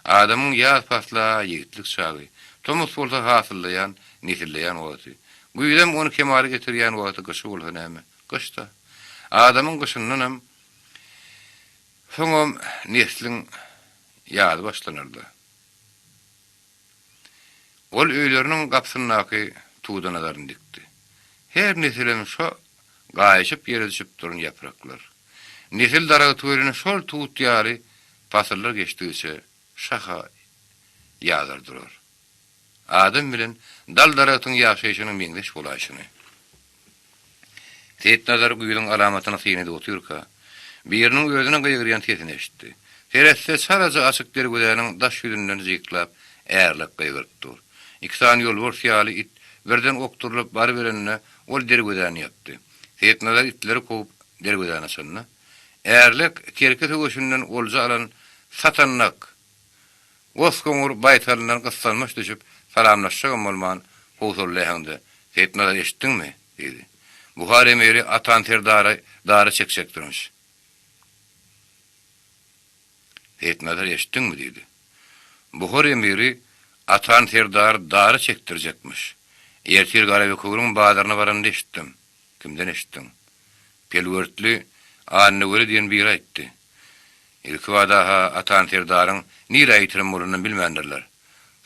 Adamyň ýaz pasly-a ýigitlik çagy, tomus bolsa hasyllaýan, nesilleýän wagty. Güýzem ony kemala getirýän wagty, gyşy bolsa näme? Gyş-da. Adamyň gyşyndanam soňam nesliň ýazy başlanar-da. Ol öýleriniň gapysyndaky tuda nazaryny dikdi. Her nesilem şo gaýyşyp ýere düşüp duran ýapraklar. Nesil daragty welin şol tut ýaly pasyllar geçdigiçe şaha ýazar durar. Adam bilen dal daragtyň ýaşaýşynyň meňzeş bolaýşyny. Seýitnazar güýzüň alamatyna syn edip otyrka, biriniň özüne gygyrýan sesini eşitdi. Seretse, çalaja açyk derwezäniň daş ýüzünden jyklap, ärlek gygyryp dur. Iki sany ýolbars ýaly it birden okdurylyp baryberende, ol derwezäni ýapdy. Seýitnazar itleri kowup, derwezäni açanda, ärlek Kerki söweşinden olja alan satandak Gos-goňur baýtalyndan gyssanmaç düşüp, salamlaşjagam bolman, howsalaly äheňde, Seýitnazar, eşitdiňmi? diýdi. Buhar emiri Atan serdary dara çekjekdirmiş. Seýitnazar, eşitdiňmi? diýdi. Buhar emiri Atan serdary dara çekdirjekmiş. Ertir Garabekewüliň bazaryna baramda eşitdim. Kimden eşitdiň? Pelwertli Annaweli diýen biri aýtdy. Ilkibada-ha Atan serdaryň nirä ýitirim bolanynam bilmändirler.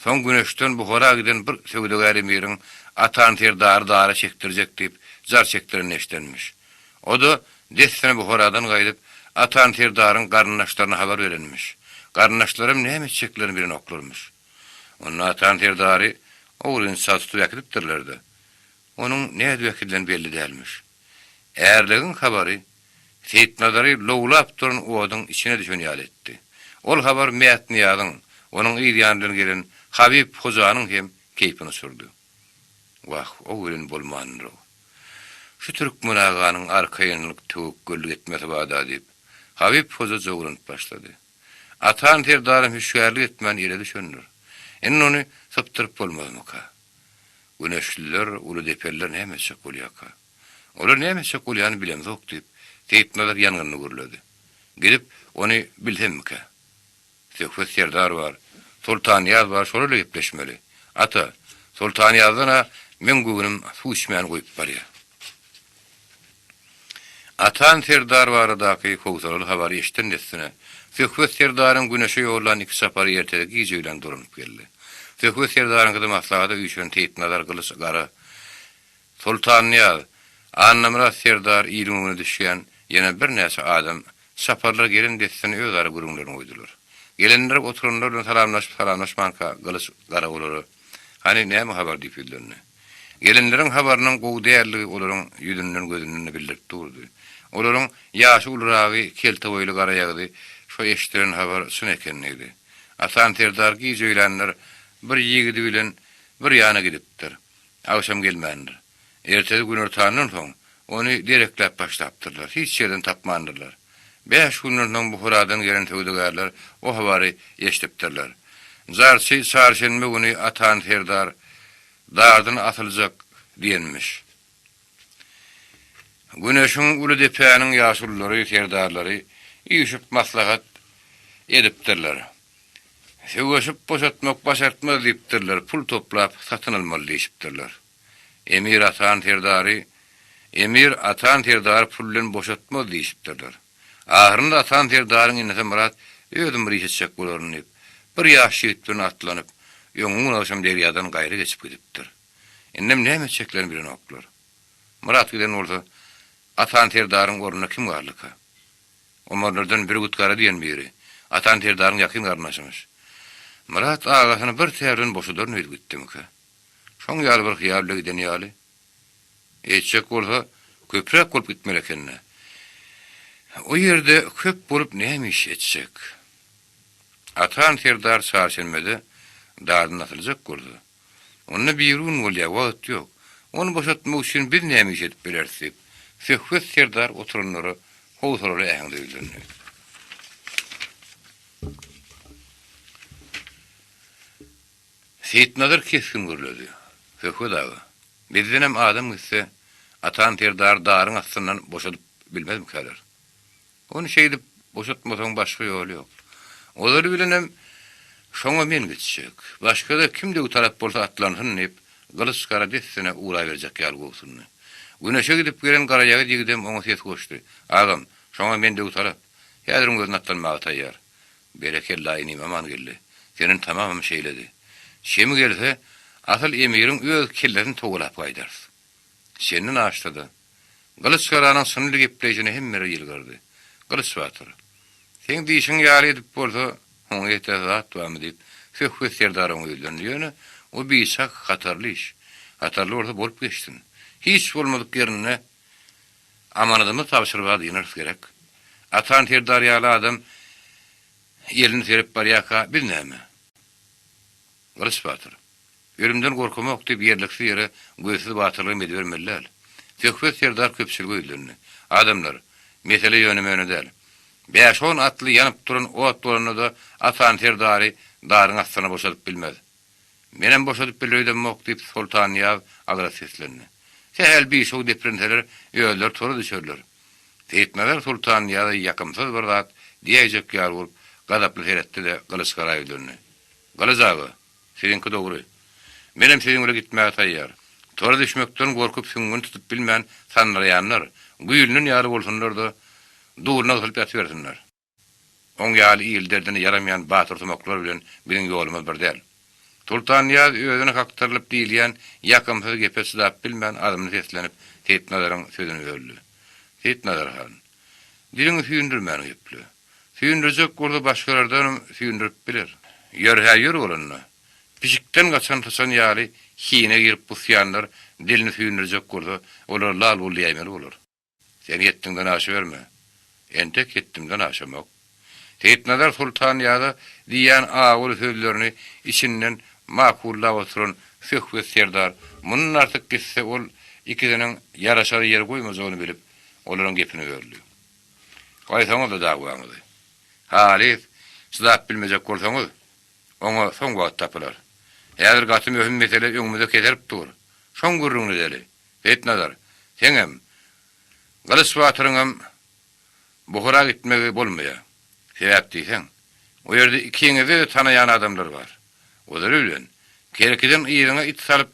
Soň Güneşden Buhara giden bir söwdagär emiriň Atan serdary dara çekdirjek diýip jar çekdirenini eşidenmiş. O-da dessine Buharadan gaýdyp, Atan serdaryň garyndaşlaryna habar berenmiş. Garyndaşlaram näme etjeklerini bilenoklarmyş. Onda Atan serdary ogryn çal tutup äkidipdirler-de. Onuň nädip äkidileni belli dälmiş. Ärlegiň habary Seýitnazary lowlap duran oduň içine düşen ýaly etdi. Ol habar Mätnyýazyň, onuň yz ýany bilen gelen Habyp hojanyň hem keýpini uçurdy. Wah, o welin bolmandyr-ow. Şu türkmen aganyň arkaýynlyk töwekgellik etmesi bar-da diýip, Habyp hoja jowranyp başlady. Atan serdaram hüşgärlik etmän ele düşendir. Indi ony sypdyryp bolmazmyka? Güneşliler, uly depeliler näme etjek bolýarka? Olar näme etjek bolýanyny bilemzok, diýip, Seýitnazar ýangynly gürledi. Gidip, ony bilsemmikä? Söhbet serdar bar, Soltannyýaz bar, şolarla gepleşmeli. Ata, Soltannyýazdan-a meň göwnüm suw içmäni goýup barýar. Atan serdar baradaky howsalaly habary eşiden dessine, Söhbet serdaryň Güneşe ýollan iki çapary ertesi gije bilen dolanyp geldi. Söhbet serdaryňkyda maslahata üýşen Seýitnazar Gylyç Gara, Soltannyýaz, Annamyrat serdar iliň öňüne düşýän ýene birnäçe adam çaparlar gelen dessine özara gürrüňlerini goýdular. Gelenler oturanlar bilen salamlaşyp-salamlaşmanka Gylyç Gara olara, Hany, näme habar diýip ýüzlendi. Gelenleriň habarynyň gowy däldigi olaryň ýüzünden-gözünden-de bildirip durdy. Olaryň ýaşy uluragy kelte boýly garaýagyzy şo eşdilen habar çyn eken diýdi. Atan serdar giç öýlänler bir ýigidi bilen bir ýana gidipdir. Agşam gelmändir. Ertesi günortandan soň ony derekläp başlapdyrlar. Hiç ýerden tapmandyrlar. Bäş günden soň Buharadan gelen söwdagärler o habary eşidipdirler. Jarçy çarşenbe güni Atan serdar dardan asyljak diýenmiş. Güneşiň uly depäniň ýaşululary, serdarlary üýşüp maslahat edipdirler. Söweşip boşatmak başartmaz diýipdirler, pul toplap satyn almaly diýşipdirler. Emir Atan serdary Emir Atan serdary pul bilen boşatmaz diýşipdirler. Ahyrynda Atan serdaryň inisi Myrat özüm bir iş etjek bolaryn diýip, bir ýaş ýigit bilen atlanyp, öňňin gün agşam derýadan gaýra geçip gidipdir. Indem näme etjeklerini bilenoklar. Myrat giden bolsa, Atan serdaryň ornuna kim galdyka? Omarlardan Bürgüt Gara diýen biri, Atan serdaryň ýakyn garyndaşymyş. Myrat agasyny bir tärden boşadaryn öýdüp gitdimikä? Şoň ýaly bir hyýal bile giden ýaly. Eýtjek bolsa, köpräk bolup gitmeli eken-dä. O ýerde köp bolup näme iş etjek? Atan serdar çarşenbede dardan asyljak bolsa, onda birigün bolýar, wagt ýok. Ony boşatmak üçin biz näme iş edip bileris diýip, Söhbet serdar oturanlara howsalaly äheňde ýüzlendi. Seýitnazar kesgin gürledi. Söhbet aga, bizdenem adam gitse, Atan serdary daryň astyndan boşadyp bilmezmikäler? Ony şeýdip boşatmasaň başga ýoly ýok. Ozaly bilenem şoňa men gitjek. Başga-da kim döwtalap bolsa atlansyn diýip, Gylyç Gara dessine ugraberjek ýaly gobsundy. Güneşe gidip gelen garaýagyz ýigidem oňa ses goşdy, Agam, şoňa men döwtalap. Häziriň özünde atlanmaga taýýar. Berekella inim Amangeldi. Seniň tamamam şeýledi. Çemi gelse, asyl emiriň öz kellesini togalap gaýdarys. Senden aşsa-da. Gylyç Garanyň çynly gepleýşine hemmeler ýylgyrdy. Gylyç batyr, Seň diýşiň ýaly edip bolsa, oňa ýetesi zat barmy diýip, Söhbet serdar oňa ýüzlendi. Ýöne o biçak hatarly iş. Hatarly bolsa bolup geçsin. Hiç bolmadyk ýerinde Amanadymyzy tabşyryp-a dynarys gerek. Atan serdar ýaly adam elini serip barýarka, biz näme? Gylyç batyr, Ölümden gorkamok diýip ýerliksiz ýere gözsüz batyrlygam edibermeli däl. Söhbet serdar köpçülige ýüzlendi. Adamlar, mesele ýöne-möne däl. Bäş-on atly ýanyp duran ot bolanda-da Atan serdary daryň astyna boşadyp bilmez. Menem boşadyp biler öýdemok, diýip, Soltannyýaz agras seslendi. Sähel bişow deprenseler, özleri tora düşerler. Seýitnazar Soltannyýaza ýakymsyz bir zat diýäýjek ýaly bolup, gazaply seretdi-de, Gylyç gara ýüzlendi. Gylyç aga, siziňki dogry. Menem siziň bile gitmäge taýýar. Tora düşmekden gorkup süňňüni tutup bilmän sandyraýanlar, güýlünen ýaly bolsunlar-da, duluna gysylyp ýatybersinler. Oň ýaly il derdine ýaramaýan batyrsumaklar bilen biziň ýolumyz bir däl. Sultannyýaz özüne kakdyrylyp diýilýän ýakymsyz gepe çydap bilmän azmly seslenip Seýitnazaryň sözüni böldi. Seýitnazar han, diliňi süýndürmän geple. Süýndürjek bolsa başgalardanam süýndürip biler. Ýör-hä ýör bolanda. Pişikden gaçan syçan ýaly hine girip busýanlar dilini süýndürjek bolsa, olara lal bol diýäýmeli bolar. Sen hetdiňden aşyberme. Entek hetdimden aşamok. Seýitnazar Sultanýaza diýýän awyly sözlerini içinden makullap oturan Söhbet serdar mundan artyk gitse ol ikisiniň ýaraşar ýer goýmajagyny bilip, olaryň gepini böldi. Goýsaňyz-da dawaňyzy. Halys çydap bilmejek bolsaňyz, oňa soň wagt tapylar. Häzir gaty möhüm mesele öňümize keserip dur. Şoň gürrüňini edeli. Seýitnazar, seňem, Gylyç batyryňam Buhara gitmegi bolmaýar. Sebäp diýseň, o ýerde ikiňizi-de tanaýan adamlar bar. Ozaly bilen, Kerkiden yzyňa it salyp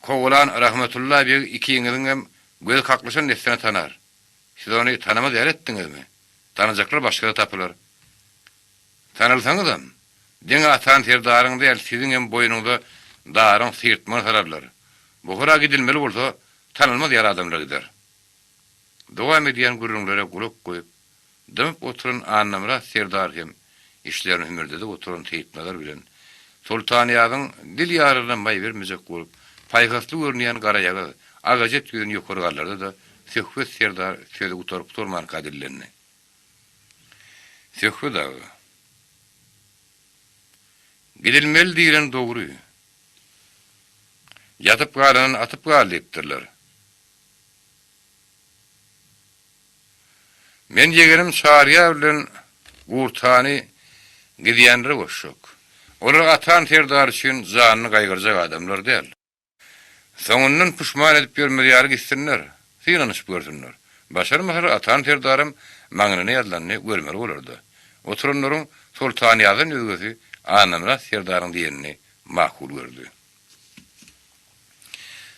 kowalan Rahmetulla beg ikiňiziňem gözi kaklyşan dessine tanar. Siz ony tanamaz ýaly etdiňizmi? Tanajaklar başga-da tapylar. Tanalsaňyzam, diňe Atan serdaryň däl, siziňem boýnuňyza daryň syrtmagyny salarlar. Buhara gidilmeli bolsa, tanalmaz ýaly adamlar gider. Dowam edýän gürrüňlere gulak goýup, dymyp oturan Annamyrat serdar hem işlerini hümürdedip oturan Seýitnazar bilen Soltanýazyň dil ýarygyna maý bermejek bolup, paýhasly görünýän garaýagyz, agajet ýüzüni ýokary galdyrdy-da, Söhbet serdar sözi gutaryp-gutarmanka dillendi. Söhbet aga. Gidilmeli diýlen dogry. Ýatyp galandan atyp gal diýipdirler. Men ýegenim Çaryýar bilen Gurtany gidýänlere goşjak. Olar Atan serdar üçin janyny gaýgyrjak adamlar däl. Soňundan puşman edip ýörmez ýaly gitsinler, synanyşyp görsünler. Başarmasalar Atan serdaram maňnyna ýazylanyny görmeli bolar-da. Oturanlaryň Soltanýazdan özgesi Annamyrat serdaryň diýenini makul gördi.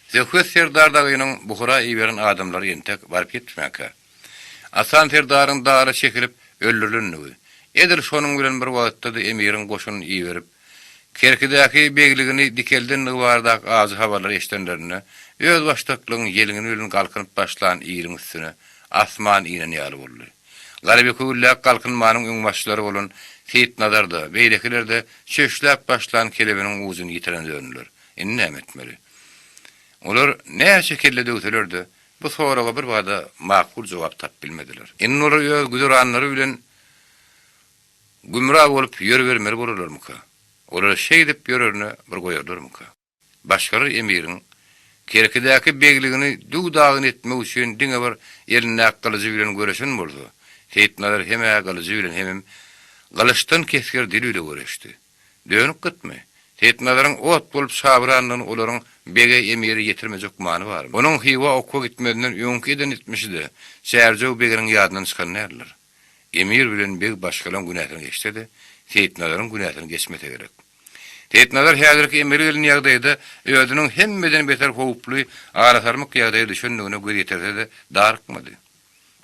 Söhbet serdar dagynyň Buhara iberen adamlary entek baryp ýetişmänkä, Atan serdaryň dara çekilip öldürilendigi, edil şonuň bilen bir wagtda-da emiriň goşunyny iberip, Kerkidäki begligini dikeldendigi baradaky ajy habarlary eşidenlerinde, özbaşdaklygyň ýelgini bilen galkynyp başlan iliň üstüne asman inen ýaly boldy. Garabekewüldäki galkynmanyň öňbaşçylary bolan Seýitnazar-da, beýlekiler-de çöşläp başlan kelebiniň ujuny ýitirene döndüler. Indi näme etmeli? Olar näçe kelle döwseler-de, bu soraga birbada makul jogap tapyp bilmediler. Indi olar öz güzeranlary bilen Gümra bolup ýörübermeli bolarlarmyka? Olary şeýdip ýörerine bir goýarlarmyka? Başgalar emiriň Kerkidäki begligini düw-dagyn etmek üçin diňe bir elindäki gylyjy bilen göreşen bolsa, Seýitnazar hem-ä gylyjy bilen hemem gylyçdan kesgir dili bile göreşdi. Dönük gytmy? Seýitnazaryň ot bolup çabyrandygyny olaryň bege, emire ýetirmejek gümany barmy? Onuň Hywa okuwa gitmezinden öňki eden etmişi-de Çärjew beginiň ýadyndan çykan däldir. Emir bilen beg başgalaň günäsini geçse-de, Seýitnazaryň günäsini geçmese gerek. Seýitnazar häzirki emele gelen ýagdaýda özüniň hemmeden beter howply, arasarmyk ýagdaýa düşendigine göz ýetirse-de, darykmady.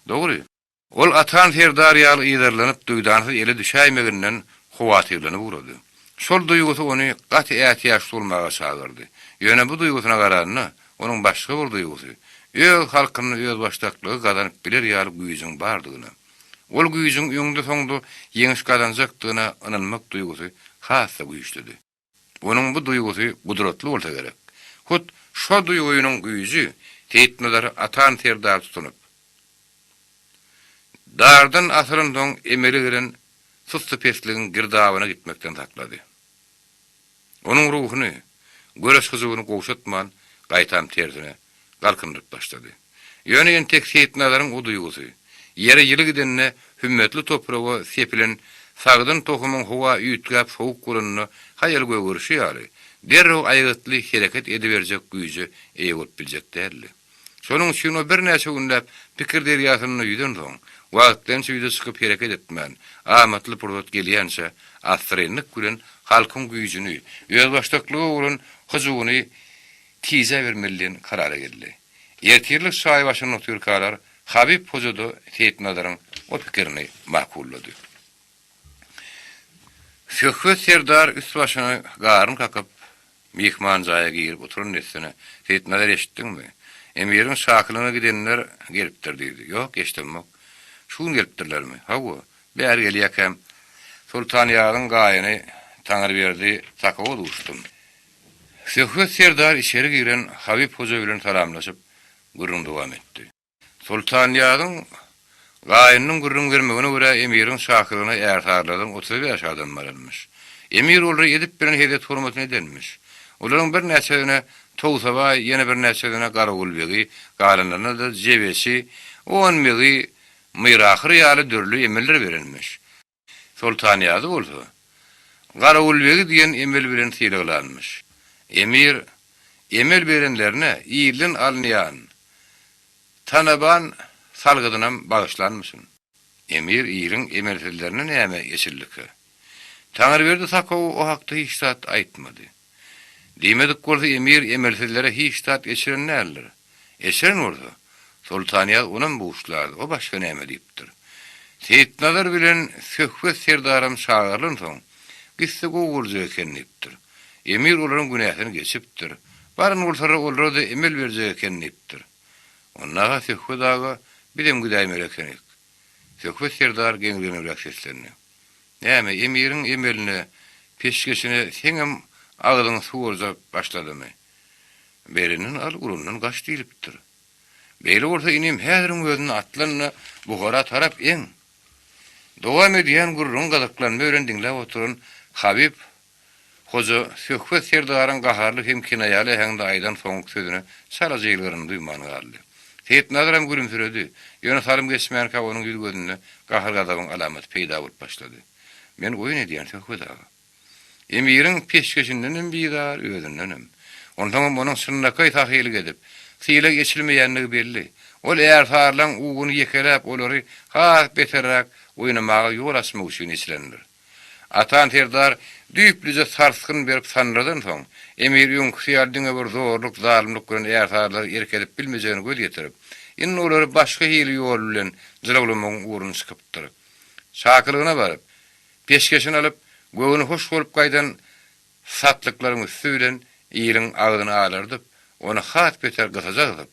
Dogry, ol Atan serdar ýaly yzarlanyp, duýdansyz ele düşäýmeginden howatyrlanyp ugrady. Şol duýgusy ony gaty ätiýaçly bolmaga çagyrdy. Ýöne bu duýgusyna garanda, onuň başga bir duýgusy, öz halkynda özbaşdaklygy gazanyp biler ýaly güýjüň bardygyna, ol güýjüň öňde-soňda ýeňiş gazanjakdygyna ynanmak duýgusy has-da güýçlüdi. Onuň bu duýgusy gudratly bolsa gerek. Hut şo duýgynyň güýji Seýitnazary Atan serdar tutunyp, dardan asylansoň emele gelen sussupesligiň girdabyna gitmekden saklady. Onuň ruhuny, göreş hyjuwyny gowşatman, gaýtam tersine, galkyndyryp başlady. Ýöne entek Seýitnazaryň o duýgusy, ýere ýyly gidende hümmetli topraga sepilen sagdyn tohumyň howa üýtgäp sowuk bolanda haýal gögerişi ýaly, derrew aýgytly hereket ediberjek güýje eýe bolup biljek däldi. Şonuň üçin o birnäçe günläp pikir derýasynda ýüzensoň, wagtlaýynça ýüze çykyp hereket etmän, amatly pursat gelýänçä assyrynlyk bilen halkyň güýjüni, özbaşdaklyga bolan hyjuwyny. tijäbermeli diýen karara geldi. Ertirlik çaý başynda otyrkalar Habyp hoja-da Seýitnazaryň o pikirini makullady. Söhbet serdar üst-başyny garyn kakyp, myhman jaýa girip oturan dessine, Seýitnazar eşitdiňmi? Emiriň şakylygyna gidenler gelipdir diýdi. Ýok, eşidemok. Şu gün gelipdirlermi? Hawa, bäri gelýäkäm, Soltanýazyň gaýyny Taňryberdi Sakawa duşdum. Söhbet serdar içeri giren Habyp hoja bilen salamlaşyp, gürrüň dowam etdi. Soltanýazyň gaýynynyň gürrüň bermegine görä, emiriň şahyryna ärsarylardan 35 adam baranmyş. Emir olary edip bilen hezzet-hormatyny edenmiş. Olaryň birnäçesine Towsabaý, ýene birnäçesine Garawulbegi, galanlaryna-da Jebeçi, Onbegi, Myrahyr ýaly dürli emirler berenmiş. Soltanýazy bolsa, Garawulbegi diýen emel bilen sylaglanmyş. Emir emel berenlerine ilden alynýan tanaban salgydynam bagyşlanmyşyn. Emir iliň emelsizlerine näme eçildikä? Taňryberdi sakaw o hakda hiç zat aýtmady. Diýmedik bolsa emir emelsizlere hiç zat eçiren däldir. Eçiren bolsa, Soltanýaz onam buşlardy, o başga näme diýipdir. Seýitnazar bilen Söhbet serdaram çagyrylansoň, gitse gowy boljak eken diýipdir. Emir olaryň günäsini geçipdir. Baran bolsalar olara-da emel berjek eken diýipdir. Onda-ha Söhbet aga bizem gidäýmeli ekenik. Söhbet serdar geňirgenibräk seslendi. Näme, emiriň emeline, peşgeşine seňem agzyň suwarja başladymy? Berenden al, urandan gaç diýlipdir. Beýle bolsa inim häziriň özünde atlan-da, Buhara tarap eň. Dowam edýän gürrüňi gyzyklanma bilen diňläp oturan Habyp hoja Söhbet serdaryň gaharly hem kinaýaly äheňde aýdan soňky sözüne çalaja ýylgyranyny duýman galdy. Seýitnazaram gülümsiredi. Ýöne salym geçmänkä onuň ýüz-gözünde gahar-gazabyň alamaty peýda bolup başlady. Men oýun edýän, Söhbet aga. Emiriň peşgeşindenem bizar, özündenem. Onsoňam onuň çynlakaý sahylyk edip, sylag eçilmeýändigi belli. Ol ärsarylaň uguny ýekeläp, olary has beterräk oýnamaga ýol açmak üçin eçilendir. Atan serdar düýplüje sarsgyn berip sandyradansoň, emir öňküsi ýaly diňe bir zorluk, zalymlyk bilen ärsarylary erk edip bilmejegine göz ýetirip, indi olary başga hili ýol bilen jylawlamagyň ugruna çykypdyr. Çakylygyna baryp, peşgeşini alyp, göwni hoş bolup gaýdan satlyklaryň üsti bilen iliň agzyny alardyp, ony has beter gysaja gysyp,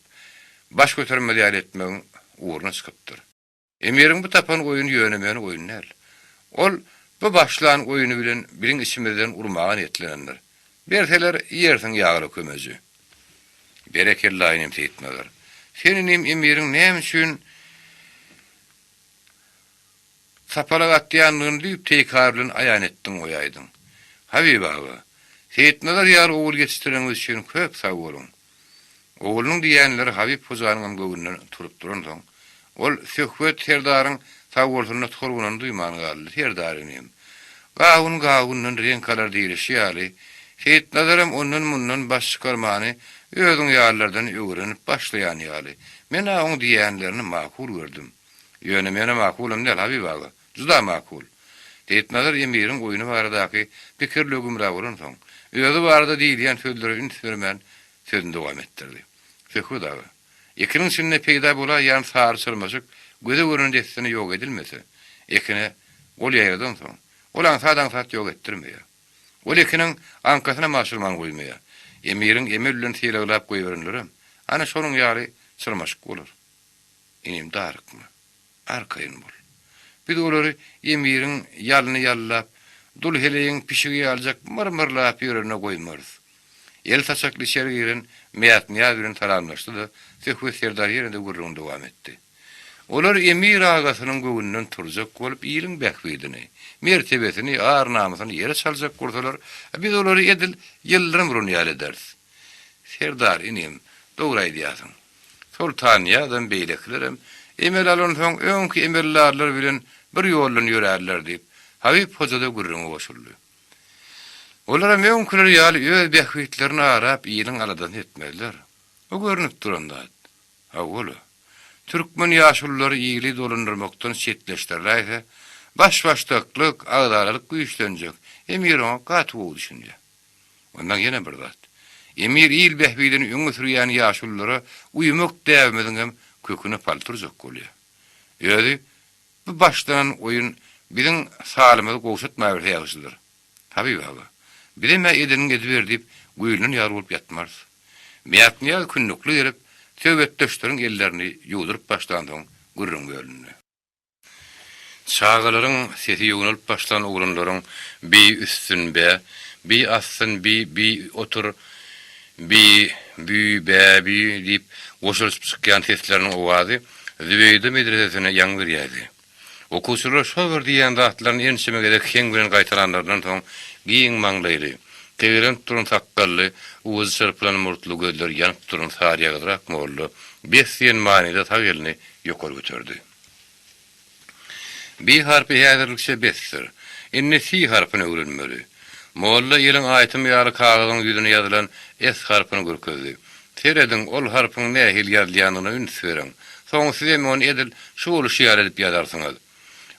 baş götermez ýaly etmegiň ugruna çykypdyr. Emiriň bu tapan oýuny ýöne-möne oýun däl. Ol bu başlan oýuny bilen biziň içimizden urmaga niýetlenendir. Berseler, iýersiň ýagly kömeji. Berekella, inim Seýitnazar. Sen inim emiriň näme üçin sapalak atýandygyny düýp-teýkar bilen aýan etdiň goýaýdyň. Habyp aga, Seýitnazar ýaly ogul ýetişdireniňiz üçin köp sag boluň. Oglunyň diýýänleri Habyp hojanyňam göwnünden turup duransoň, ol Söhbet serdaryň sagbolsunyna tolgunanyny duýman galdy, Serdar inim, gawun gawundan reňk alar diýlişi ýaly, Seýitnazaram ondan-mundan baş çykarmany özüň ýalylardan öwrenip başlaýan ýaly. Men-ä oň diýýänlerini makul gördüm. Ýöne menä makulam däl, Habyp aga. Juda makul. Seýitnazar emiriň oýny baradaky pikirli gümra bolansoň, özi barada diýilýän sözlere üns bermän, sözüni dowam etdirdi. Söhbet aga, ekiniň içinde peýda bolaýýan sary çyrmaşyk göze görnen dessine ýok edilmese, ekine gol ýaýradansoň, ol aňsat-aňsat ýok etdirmeýär. Ol ekiniň aňkasynam aşyrman goýmaýar. Emiriň emel bilen sylaglap goýberenlerem, ana, şonuň ýaly çyrmaşyk bolar. Inim darykma. Arkaýyn bol. Biz olary emiriň ýalyny ýallap, dul heleýiň pişigi ýalyjak myr-myrlap ýörene goýmarys. El saçakly içeri giren Mätnyýaz bilen salamlaşdy-da, Söhbet serdar ýene-de gürrüňini dowam etdi. Olar emir agasynyň göwnünden turjak bolup iliň bähbidini, mertebesini, ar-namysyny ýere çaljak bolsalar, biz olary edil ýyldyrym uran ýaly ederis. Serdar inim, dogry aýdýarsyň. Soltannyýazam, beýlekilerem emel alansoň öňki emeldarlar bilen bir ýoldan ýörärler diýip, Habyp hoja-da gürrüňe goşuldy. Olaram öňküler ýaly öz bähbitlerini arap iliň aladasyny etmezler. O görnüp duran zat. Hawa-la. Türkmen ýaşululary ili dolandyrmakdan çetleşdiriläýse, baş-başdaklyk, agzalalyk güýçlenjek. Emir oňa gaty gowy düşünýär. Ondan ýene bir zat. Emir il bähbidini öňe sürýän ýaşululara uýmak däbimiziňem köküne palta urjak bolýar. Özi bu başlanan oýun biziň salymyzy gowşatmaberse ýagşydyr. Habyp aga, bizem-ä edeniňi ediber diýip, güýlünen ýaly bolup ýatmarys. Mätnyýaz kündükli gelip, söhbetdeşleriň ellerini ýuwduryp başlansoň gürrüň bölündi. Çagalaryň sesi ýognalyp başlan oglanlaryň bi üstün bä, bi astyn bi, bi otur, bi, bü, bä, bü diýip goşulyşyp çykýan sesleriniň owazy Zübeýda medresesine ýaň berýärdi. Okuwçylar şol bir diýýän zatlaryny ençeme gezek heň bilen gaýtalanlaryndan soň giň maňlaýly, tegelenip duran sakgally, ujy çyrpylan murtly, gözleri ýanyp duran saryýagyzrak molla bes diýen manyda sag elini ýokary göterdi. Bi harpy häzirlikçe besdir. Indi si harpyny öwrenmeli. Molla ýeliň aýtym ýaly kagyzyň ýüzüne ýazylan S harpyny görkezdi. Serediň, ol harpyň nähili ýazylýandygyna üns beriň. Soň sizem ony edil şu boluşy ýaly edip ýazarsyňyz.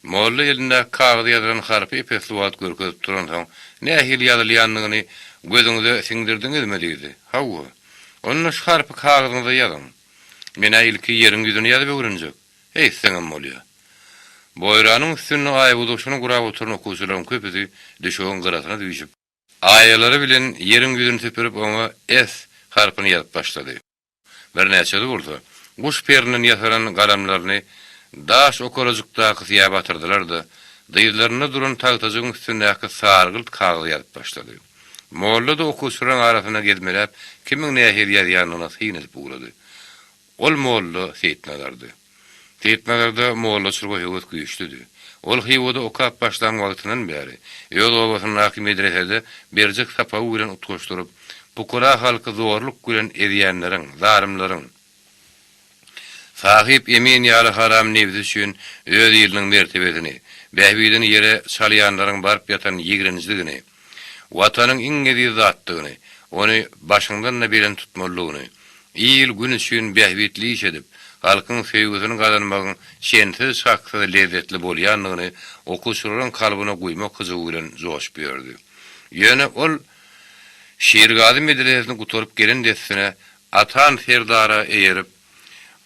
Molla elindäki kagyza ýazylan harpy ep-esli wagt görkezip duransoň, Nähili ýazylýandygyny gözüňize siňdirdiňizmi? diýdi. Hawa. Onda şu harpy kagyzyňyza ýazyň. Men-ä ilki ýeriň ýüzüne ýazyp öwrenjek. Eýtseňem bolýa. Boýranyň üstünde aýbuduşyny gurap oturan okuwçylaryň köpüsi düşegiň gyrasyna süýşüp, aýalary bilen ýeriň ýüzüni süpürip oňa S harpyny ýazyp başlady. Birnäçesi bolsa, guş perinden ýasalan galamlaryny daş okalajykdaky syýa batyrdylar-da, dyzlarynda duran tagtajygyň üstündäki sargylt kagyza ýazyp başlady. Molla-da okuwçylaryň arasynda gezmeläp, kimiň nähili ýazýandygyna syn edip ugrady. Ol molla Seýitnazardy. Seýitnazarda mollaçylyga höwes güýçlüdi. Ol Hywada okap başlan wagtyndan bäri, öz obasyndaky medresede berjek sapagy bilen utgaşdyryp, pukara halky zorluk bilen ezýänleriň, zalymlaryň, Sahyp emin ýaly haram nebsi üçin öz iliniň mertebesini, bähbidini ýere çalýanlaryň baryp ýatan ýigrenjidigini, Watanyň iň eziz zatdygyny, ony başyňdan-da belent tutmalydygyny, il-gün üçin bähbitli iş edip, halkyň söýgüsini gazanmagyň çensiz-çaksyz lezzetli bolýandygyny okuwçylaryň kalbyna guýmak hyjuwy bilen joşup ýördi. Ýöne ol Şirgazy medresesini gutaryp gelen dessine Atan serdara eýerip,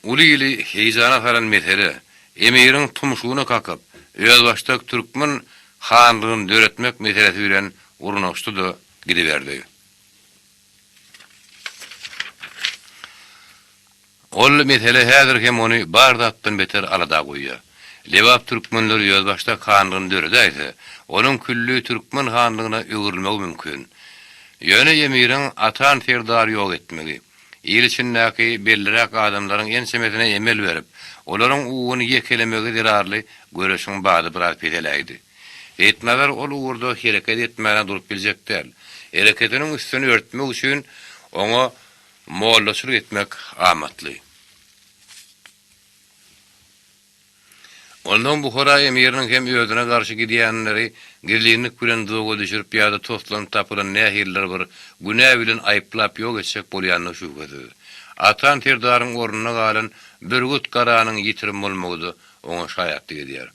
uly ili heýjana salan mesele, emiriň tumşugyna kakyp, özbaşdak türkmen hanlygyny döretmek meselesi bilen urnaşdy-da gidiberdi. Ol mesele häzir hem ony bar zatdan beter alada goýýar. Lebap türkmenleri özbaşdak hanlygyny döredäýse, onuň külli türkmen hanlygyna öwrülmegi mümkin. Ýöne emiriň Atan serdary ýok etmegi, il içindäki belliräk adamlaryň ençemesine emel berip, olaryň uguny ýekelemegi zerarly göreşiň bady biraz peseläýdi. Seýitnazar ol ugurda hereket etmäne durup biljek däl. Hereketiniň üstüni örtmek üçin oňa mollaçylyk etmek amatly. Onsoň Buhara emiriniň hem özüne garşy gidýänleri gizlinlik bilen duzaga düşürip ýa-da toslanyp tapylan nähilidir bir günä bilen aýyplap ýok etjek bolýandygy şübhesiz. Atan serdaryň ornuna galan Bürgüt Garanyň ýitirim bolmagy-da oňa şaýatlyk edýär.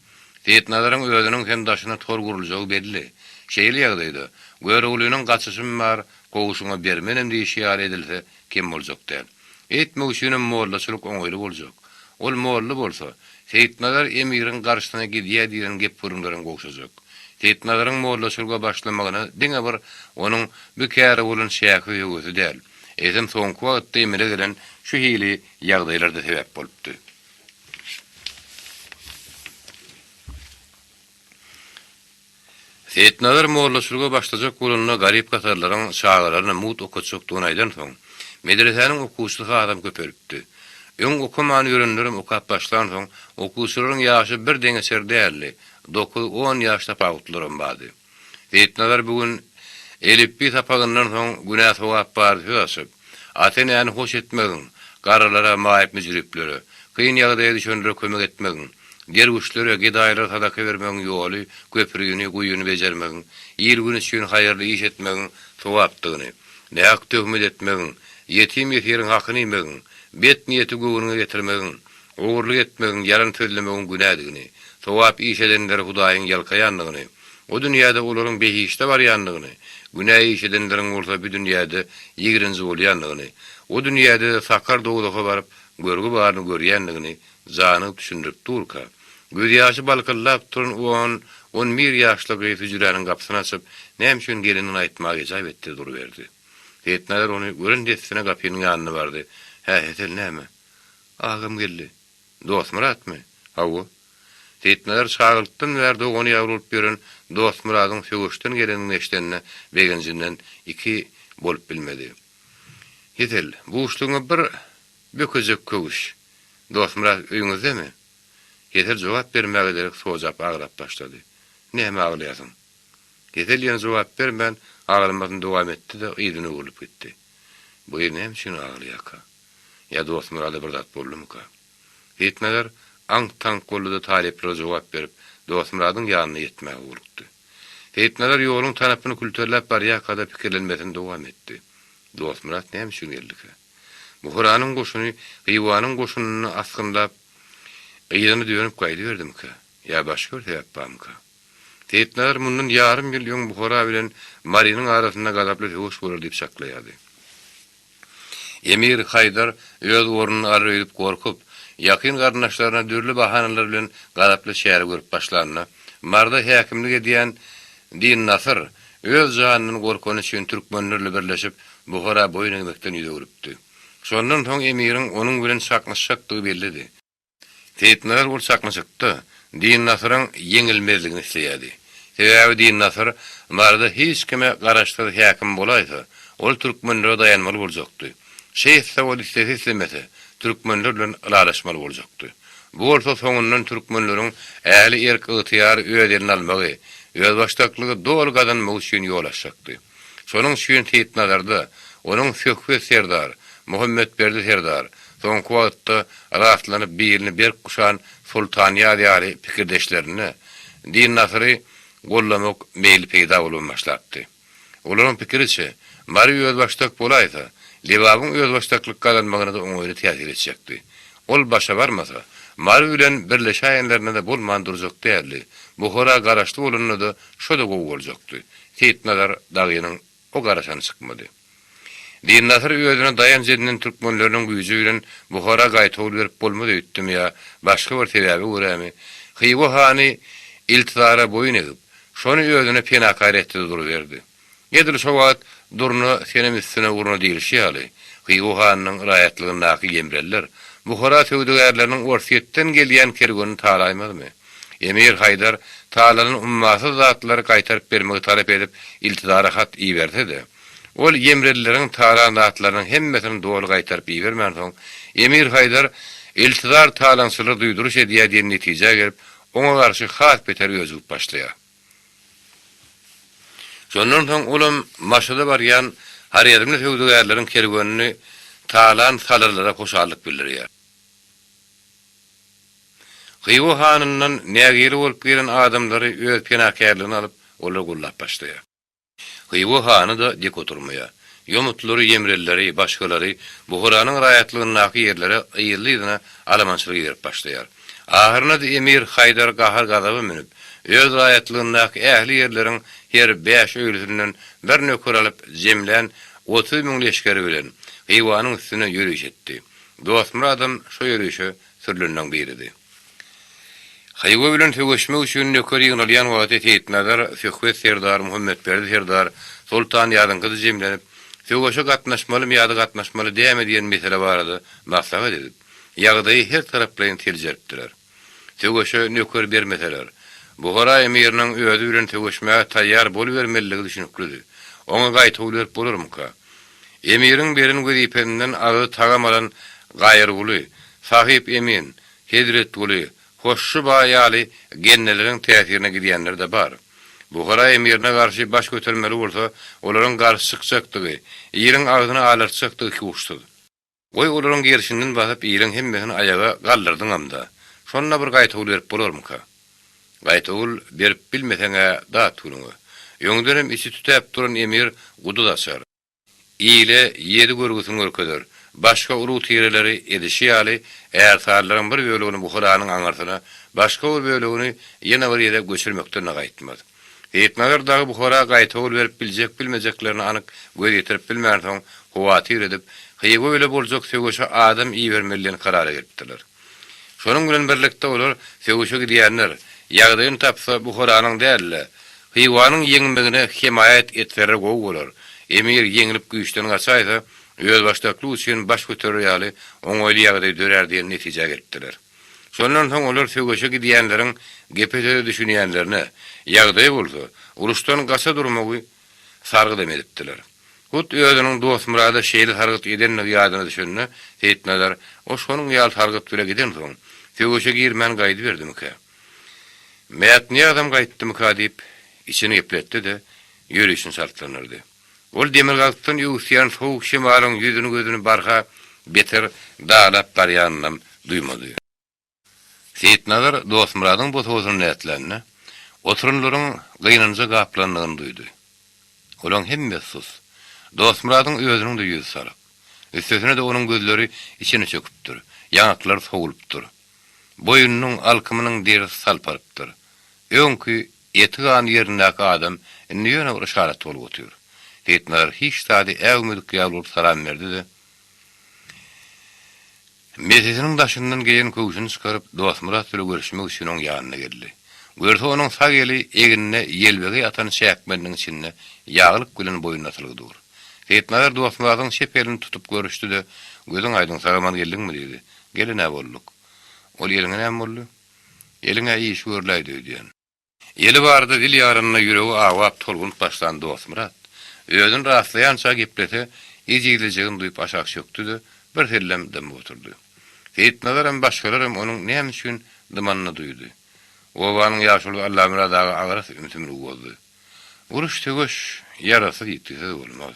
Seýitnazaryň özüniň hem daşyna tor guruljagy belli. Şeýle ýagdaýda, Göroglynyň gaçyşym bar, kowuşyňa bermenem diýşi ýaly edilse, kem boljak däl. Eýtmek üçinem mollaçylyk oňaýly boljak. Ol molla bolsa, Seýitnazar emiriň garşysyna gidýä diýlen gep-gürrüňlerem gowşajak. Seýitnazaryň mollaçylyga başlamagyna diňe bir onuň bu käre bolan çäksiz höwesi däl, eýsem soňky wagtda emele gelen şu hili ýagdaýlar-da sebäp bolupdy. Seýitnazar mollaçylyga başlajak bolanda garyp-gasarlaryň çagalaryna mugt okatjakdygyny aýdansoň, medresäniň okuwçysy hasam köpelipdi. Öň okaman ýörenlerem okap başlansoň, okuwçylaryň ýaşy bir deňeçer däldi, dokuz-on ýaş tapawutlylaram bardy. Seýitnazar bu gün elipbiý sapagyndan soň günä-sogap barada söz açyp, ata-enäni hoş etmegiň, garrylara, maýyp-müjrüplere, kyn ýagdaýa düşenlere kömek etmegiň, Derwüşlere, gedaýlara sadaka bermegiň ýoly, köprüni, guýyny bejermegiň, il-gün üçin haýyrly iş etmegiň sogapdygyny, nähak töhmet etmegiň, ýetim-ýesiriň hakyny iýmegiň, bet niýeti göwnüňe getirmegiň, ogurlyk etmegiň, ýalan sözlemegiň günädigini, sogap iş edenleri Hudaýyň ýalkaýandygyny, o dünýäde olaryň behişde barýandygyny, günä iş edenleriň bolsa bu dünýäde ýigrenji bolýandygyny, o dünýäde-de sakar dowzaha baryp görgi baryny görýändigini janygyp düşündirip durka, gözýaşy balkyldap duran on, on bir ýaşly gyz hüjräniň gapysyny açyp, näme üçin gelenini aýtmaga ejap etdi duruberdi. Seýitnazar ony gören dessine gapynyň ýanyna bardy, Hä, Hesel näme? Agam geldi. Dostmyratmy? Hawa. Seýitnazar çagalykdan bäri dogany ýaly bolup ýören Dostmyradyň söweşden gelenini eşidende begenjinden iki bolup bilmedi. Hesel, buşlugyňa bir bökejek köwüş. Dostmyrat öýüňizdemi? Hesel jogap bermäge derek sojap aglap başlady. Näme aglaýarsyň? Hesel ýene jogap bermän, aglamasyny dowam etdi-de, yzyna öwrülip gitdi. Bu gyz näme üçin aglaýarka? Ýa Dostmyrada bir zat boldumyka? Seýitnazar aňk-taňk boldy-da talyplara jogap berip, Dostmyradyň ýanyna ýetmäge howlukdy. Seýitnazar ýoluň tanapyny külterläp barýarka-da pikirlenmesini dowam etdi. Dostmyrat näme üçin geldikä? Buharanyň goşuny Hywanyň goşunyny asgynlap, yzyna dönüp gaýdyberdimikä? Ýa başga bir sebäp barmyka? Seýitnazar mundan ýarym ýyl öň Buhara bilen Marynyň arasynda gazaply söweş bolar diýip çaklaýardy. Emir Haýdar öz ornuny alar öýdüp gorkup, ýakyn garyndaşlaryna dürli bahanalar bilen gazaply çäre görüp başlanda, Marda häkimlik edýän Din Nasyr öz janyndan gorkany üçin türkmenler ile birleşip, Buhara boýun egmekden ýüz öwrüpdi. Şondan soň emiriň onuň bilen çaknyşjakdygy bellidi. Seýitnazar ol çaknyşykda Din Nasyryň ýeňilmezligini isleýärdi. Sebäbi Din Nasyr Maryda hiç kime garaşsyz häkim bolaýsa, ol türkmenlere daýanmaly boljakdy. Şeýtse ol islese-islemese, türkmenler bilen ylalaşmaly boljakdy. Bu bolsa soňundan türkmenleriň ähli erk-ygtyýary öz eline almagy, özbaşdaklygy doly gazanmagy üçin ýol açjakdy. Şonuň üçin Seýitnazarda onuň Söhbet serdar, Muhammetberdi serdar, soňky wagtda rastlanyp bilini berk guşan Sultanýaz ýaly pikirdeşlerinde Din Nasyry gollamak meýli peýda bolman başlapdy. Olaryň pikiriçe, Mary özbaşdak bolaýsa, Lebabyň özbaşdaklyk gazanmagyna-da oňaýly täsir etjekdi. Ol başa barmasa, Mary bilen birleşäýenlerinde-de bolman durjak däldi, Buhara garaşly bolanda-da şo-da gowy boljakdy. Seýitnazar dagynyň o garaşany çykmady. Dinnasyr özüne daýanç edinen türkmenleriniň güýji bilen Buhara gaýtawul berip bolmaz öýtdümi ýa başga bir sebäbe görämi, Hywa hany Iltizara boýun egip, şony özüne penakär etdi-de duruberdi. Edil şo wagt Durna senem üstüne urna diýlişi ýaly, Hywa hanynyň raýatlygyndaky ýemreliler Buhara söwdagärleriniň Orsýetden gelýän kerwenini talaýmazmy? Emir Haýdar talanan ummasyz zatlary gaýtaryp bermegi talap edip Iltizara hat iberse-de, ol ýemrelileriň talan zatlarynyň hemmesini doly gaýtaryp ibermänsoň, Emir Haýdar Iltizar talaňçylara duýduryş edýär diýen netijä gelip, oňa garşy has beter öjügip başlaýar. Şondan soň olam Maşada barýan horezmli söwdagärleriň kerwenini talan salyrlara hoşallyk bildirýär. Hywa hanyndan nägile bolup gelen adamlary öz penakärligine alyp, olary gollap başlaýar. Hywa hany-da dek oturmaýar. Ýomutlary, ýemrelileri, başgalary Buharanyň raýatlygyndaky ýerlere yzly-yzyna alamançylyk iberip başlaýar. Ahyrynda-da emir Haýdar gahar-gazaba münüp, öz raýatlygyndaky ähli ýerleriň her bäş öýlüsinden bir nöker alyp jemlän 30 müň leşgeri bilen Hywanyň üstüne ýöriş etdi. Dostmyradam şo ýörişe sürlenleň biridi. Hywa bilen söweşmek üçin nöker ýygnalýan wagty Seýitnazar, Söhbet serdar, Muhammetberdi serdar, Soltanýazyňkydy jemlenip, söweşe gatnaşmalymy ýa-da gatnaşmaly dämi diýen mesele barada maslahat edip, ýagdaýy her taraplaýyn seljeripdiler. Söweşe nöker bermeseler, Buhara emiriniň özi bilen söweşmäge taýýar bolubermeliligi düşüniklidi. Oňa gaýtawul berip bolarmyka? Emiriň beren wezipesinden agyz tagam alan Gaýyrguly, Sahyp emin, Hezretguly, Hoşşy baý ýaly genneleriň täsirine gidýänler-de bar. Buhara emirine garşy baş götermeli bolsa, olaryň garşy çykjakdygy, iliň agzyny alartjakdygy ikiuçsyz. Goý olaryň gerşinden basyp iliň hemmesini aýaga galdyrdyňam-da, şonda bir gaýtawul berip bolarmyka? Gaýtawul berip bilmeseň-ä dat günüňe. Öňdenem içi tütäp duran emir guduz açar. Ile ýedi görgüsini görkezer. Başga urug-tireleri edişi ýaly ärsarylaryň bir bölegini Buharanyň aňyrsyna, başga bir bölegini ýene bir ýere göçürmekden-de gaýtmaz. Seýitnazar dagy Buhara gaýtawul berip biljek-bilmejeklerine anyk göz ýetirip bilmänsoň, howatyr edip, Hywa bile boljak söweşe adam ibermeli diýen karara gelipdirler. Şonuň bilen birlikde olar söweşe gidýänler, ýagdaýyny tapsa Buharanyň däl-de, Hywanyň ýeňmegine hemaýat etseler gowy bolar, emir ýeňlip güýçden gaçaýsa, özbaşdaklyk üçin baş göterer ýaly oňaýly ýagdaý dörär diýen netijä gelipdiler. Şondan soň olar söweşe gidýänleriň gepe-söze düşünýänlerine, ýagdaýy bolsa, uruşdan gaça durmagy sargydam edipdiler. Hut özüniň Dostmyrada şeýle sargyt edendigi ýadyna düşende, Seýitnazar, O şonuň ýaly sargyt bile gidensoň, söweşe girmän gaýdyberdimikä? Mätnyýazam gaýtdymyka diýip, içini gepletdi-de, ýörişini çaltlandyrdy. Ol demirgazykdan öwüsýän sowuk şemalyň ýüzüni-gözüni barha beter dalap barýanynam duýmady. Seýitnazar Dostmyradyň bosagasyny ätlände, oturanlaryň gynanja gaplandygyny duýdy. Olaň hemmesi sus. Dostmyradyň özüniň-de ýüzi salyk. Üstesine-de onuň gözleri içine çöküpdir, ýaňaklary sowulypdyr. Boýnunyň, alkymynyň derisi salparypdyr. Öňki eti-gany ýerindäki adam indi ýöne bir yşarat bolup otyr. Seýitnazar hiç zady äwmedik ýaly bolup salam berdi-de, mesesiniň daşyndan geýen köwşüni çykaryp, Dostmyrat bile görüşmek üçin oň ýanyna geldi. Görse onuň sag eli egnine ýelbegeý atan çäkmeniniň içinde ýaglyk bilen boýnuna asylgy dur. Seýitnazar Dostmyradyň çep elini tutup görüşdi-de, Gözüň aýdyň, sag-aman geldiňmi? diýdi. Gelen-ä bolduk. Ol eliňe näme boldy? Eliň-ä işi görläýdi öýdýän. Eli barada dil ýaranda ýüregi awap tolgunyp başlan Dostmyrat, özüni rastlaýança geplese, ejizlejegini duýup aşak çökdi-de, birsellem dymyp oturdy. Seýitnazaram, başgalaram onuň näme üçin dymanyny duýdy. Obanyň ýaşulusy Allamyrat aga agras ümsümligi bozdy. Uruş-sögüş ýarasyz ýitgisiz bolmaz.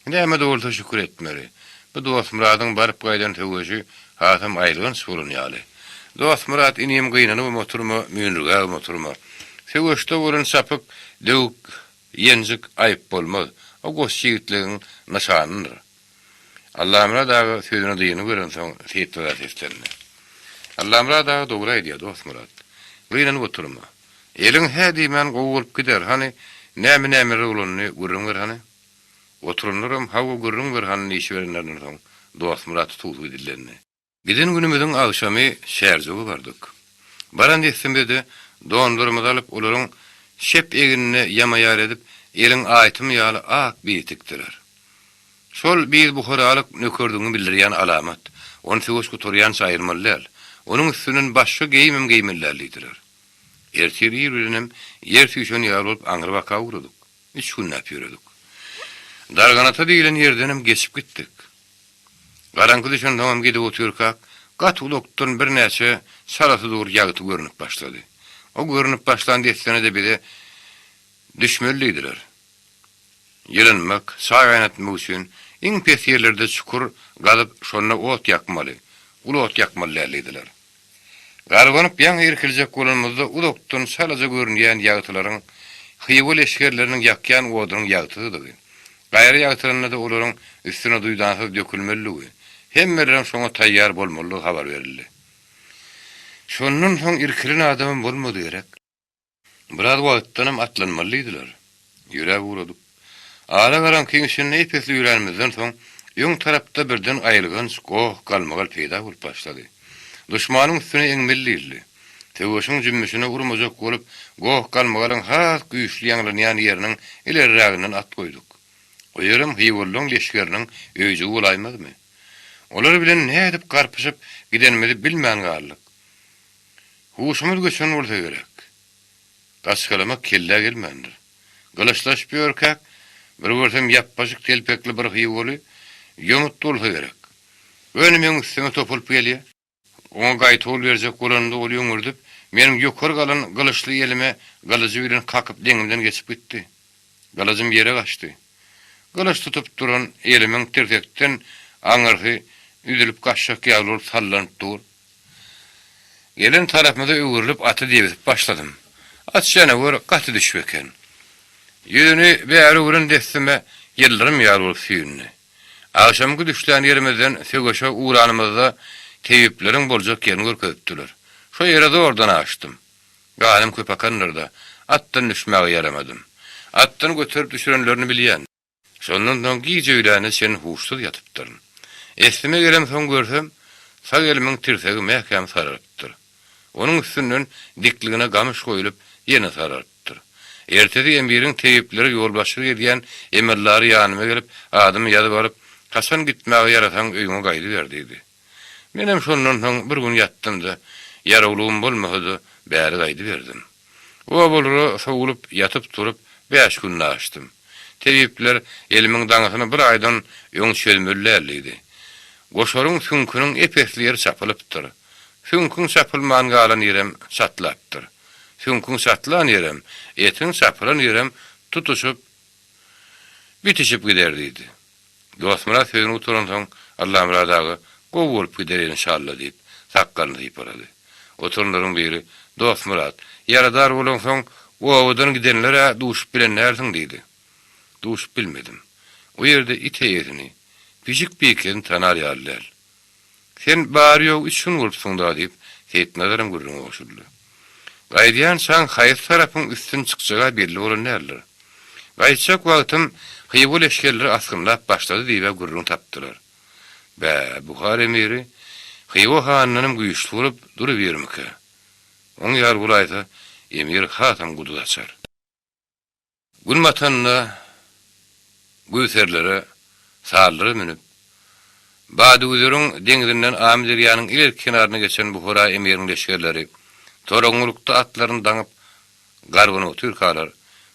Näme-de bolsa şükür etmeli. Bu Dostmyradyň baryp gaýdan söweşi hasam aýylganç bolan ýaly. Dostmyrat inim gynanybam oturma, müýnürgäbem oturma. Söweşde bolan çapyk, döwük, ýenjik aýyp bolmaz. O goç ýigitligiň nyşanydyr. Allamyrat aga sözüne dyngy berensoň Seýitmyrada seslendi. Allamyrat aga dogry aýdýar, Dostmyrat. Gynanyp oturma. Eliň hä diýmän gowy bolup gider, hany, näme-nämeler bolanyny gürrüň ber hany. Oturanlaram hawa gürrüň ber hany diýşiberenlerinden soň Dostmyrat tutuksy dillendi. Giden günümiziň agşamy Çärjewe bardyk. Baran dessimize-de donlarymyzy alyp, olaryň çep egnine ýama ýaly edip, eliň aýtymy ýaly ak biýz tikdiler. Şol biýz buharalyk nökerdigiňi bildirýän alamat. Ony söweş gutarýança aýyrmaly däl. Onuň üstünden başga geýimem geýmeli däl diýdiler. Ertir ir bilenem ýer süýşen ýaly bolup aňry baka ugradyk. Üç günläp ýöredik. Darganata diýlen ýerdenem geçip gitdik. Garaňky düşensoňam gidip otyrkak, gaty uzakdan birnäçe çalasy dur ýagty görnüp başlady. O görnüp başlan dessine-de bize düşmeli diýdiler. Ýylynmak, çaý gaýnatmak üçin iň pes ýerlerde çukur gazyp, şonda ot ýakmaly, uly ot ýakmaly däl diýdiler. Garbanyp ýaňy irkiljek bolanymyzda uzakdan çalaja görünýän ýagtylaryň Hywa leşgerleriniň ýakýan odunyň ýagtysydygy, gaýry ýagtylanda-da olaryň üstüne duýdansyz dökülmelidigi, hemmeleriň şoňa taýýar bolmalydygy habar berildi. Şondan soň irkilen adamam bolmady gerek. Biraz wagtdanam atlanmaly diýdiler. Ýöräp ugradyk. Ala-garaňkyň içinde ep-esli ýöränimizden soň, öň tarapda birden aýylganç goh-galmagal peýda bolup başlady. Duşmanyň üstüne eňmeli diýildi. Söweşiň jümmüşine urmajak bolup, goh-galmagalyň has güýçli ýaňlanýan ýeriniň ilerräginden at goýduk. O ýerem hywalylaň leşgeriniň öýjügi bolaýmazmy? Olar bilen nädip garpyşyp gidenimizi bilmän galdyk. Huşumyz göçen bolsa gerek. Gaçgalamak kellä gelmändir. Gylyçlaşyp ýörkäk, bir görsem ýapbaşyk telpekli bir hywaly ýomut bolsa gerek. Göni meň üstüme topulyp gelýä. Oňa gaýtawul berjek bolanymda ol öňürdip, meniň ýokary galan gylyçly elime gylyjy bilen kakyp deňimden geçip gitdi. Gylyjym ýere gaçdy. Gylyç tutup duran elimiň tirsekden aňyrsy üzülip gaçjak ýaly bolup sallanyp dur. Gelen tarapymyza öwrülip aty debisip başladym. At janawer gaty düşbi eken. Ýüzüni bäri öwren dessime ýyldyrym ýaly bolup süýndi. Agşamky düşlän ýerimizden söweşe ugranymyzda tebipleriň boljak ýerini görkezipdiler. Şo ýere zordan aşdym. Ganym köp akandyr-da. Atdan düşmäge ýaramadym. Atdan göterip düşürenlerini bilýän. Şondan soň giç öýläne çen huşsuz ýatypdyryn. Essime gelemsoň görsem, sag elimiň tirsegi mäkäm saralypdyr. Onuň üstünden dikligine gamyş goýlup, ýene saralypdyr. Ertesi emiriň tebiplere ýolbaşçylyk edýän emeldary ýanyma gelip, adymy ýazyp alyp, Haçan gitmäge ýarasaň öýüňe gaýdyber diýdi. Menem şondan soň bir gün ýatdym-da, ýarawlygym bolmasa-da, bäri gaýdyberdim. Obalara sowulyp, ýatyp-turup, bäş günde aşdym. Tebipler elimiň daňysyny bir aýdan öň çözmeli däl diýdi. Goşaryň süňküniň ep-esli ýeri çapylypdyr. Süňküň çapylman galan ýerem çatlapdyr. Süňküň çatlan ýerem, etiň çapylan ýerem tutuşyp, bitişip gider diýdi. Dostmyrat sözüni gutaransoň, Allamyrat aga, Gowy bolup gider enşalla diýip, sakgalyny sypalady. Oturanlaryň biri, Dostmyrat, ýaradar bolaňsoň, obadan gidenler-ä duşup bilen dälsiň diýdi. Duşup bilmedim. O ýerde it eýesini, pişik bikesini tanar ýaly däl. Sen bary-ýogy üç gün bolupsyň-da, diýip, Seýitnazaram gürrüňe goşuldy. Gaýdýançaň haýsy tarapyň üstün çykjagy-a belli bolan däldir. Gaýtjak wagtym Hywa leşgerleri asgynlap başlady diýib-ä gürrüň tapdylar. Bä, Buhar emiri Hywa hanyndanam güýçli bolup durubirmikä? Oň ýaly bolaýsa, emir hasam guduz açar. Gün batanda güzerlere, sallara münüp, Badygüzeriň deňzinden Amyderýanyň ilerki kenaryna geçen Buhara emiriň leşgerleri Toraňňulykda atlaryny daňyp, garbanyp otyrkalar,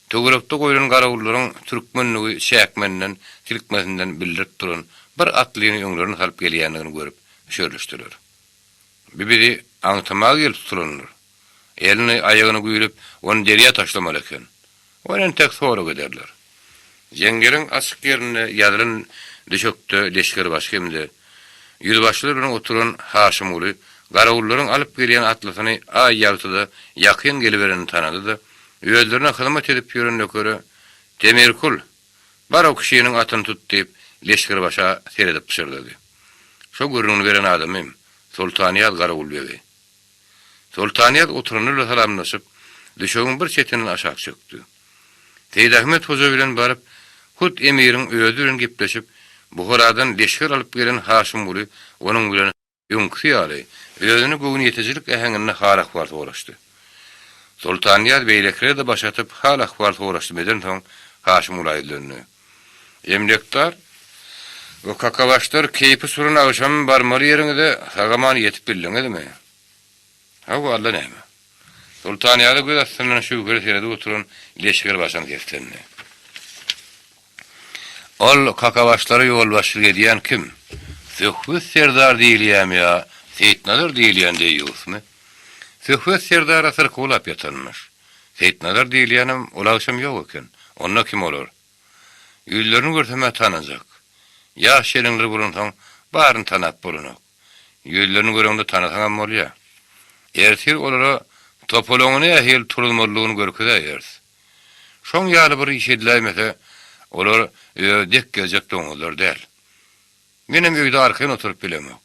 töwerekde goýlan garawullaryň türkmenligi çäkmeninden, silkmesinden bildirip duran bir atlyny öňlerine salyp gelýändigini görüp, üşerlişdiler. Bi bizi aňtamaga gelip tutulandyr. Elini, aýagyny güýrüp, ony derýa taşlamaly eken. Ony entek sorag ederler. Jeňňeliň açyk ýerinde ýazylan düşekde leşgerbaşy hem-de ýüzbaşylar bilen oturan Haşymguly garawullaryň alyp gelýän atlysyny aý ýagtyda ýakyn geliberenini tanady-da, özlerine hyzmat edip ýören nökere, Temirkul, bar o kişiniň atyny tut diýip, leşgerbaşa seredip pyşyrdady. Şo gürrüňini beren adamym, Soltanýaz garawulbegi. Soltanýaz oturanlar bilen salamlaşyp, düşegiň bir çetinden aşak çökdi. Seýidahmet hoja bilen baryp, hut emiriň özi bilen gepleşip, Buharadan leşger alyp gelen Haşymguly onuň bilen öňküsi ýaly, özüne göwnüýetijilik äheňinde hal-ahwal soraşdy. Soltanýaz beýlekilere-de baş atyp, hal-ahwal soraşdym edensoň, Haşymgula ýüzlendi. Emlekdar, o kakabaşlar keýpi suran agşam barmaly ýeriňize sag-aman ýetip bildiňizmi? Hawa, alla näme. Soltanýaza göz astyndan şübheli seredip oturan leşgerbaşam seslendi. Ol kakabaşlara ýolbaşçylyk edýän kim? Söhbet serdar diýilýämi ýa Seýitnazar diýilýän deýýusmy? Söhbet serdar-a syrkawlap ýatanmyş. Seýitnazar diýilýänem ol agşam ýok eken. Onda kim olar? Ýüzlerini görsem-ä tanajak. Ýaş ýeleňler bolansoň, baryny tanap bolanok. Ýüzlerini göreňde tanasaňam bolýa. Ertir olara topalaňy nähili turuzmalydygyny görkezäýeris. Şoň ýaly bir iş ediläýmese, olar öz dek geljek doňuzlar däl. Menem öýde arkaýyn oturyp bilemok.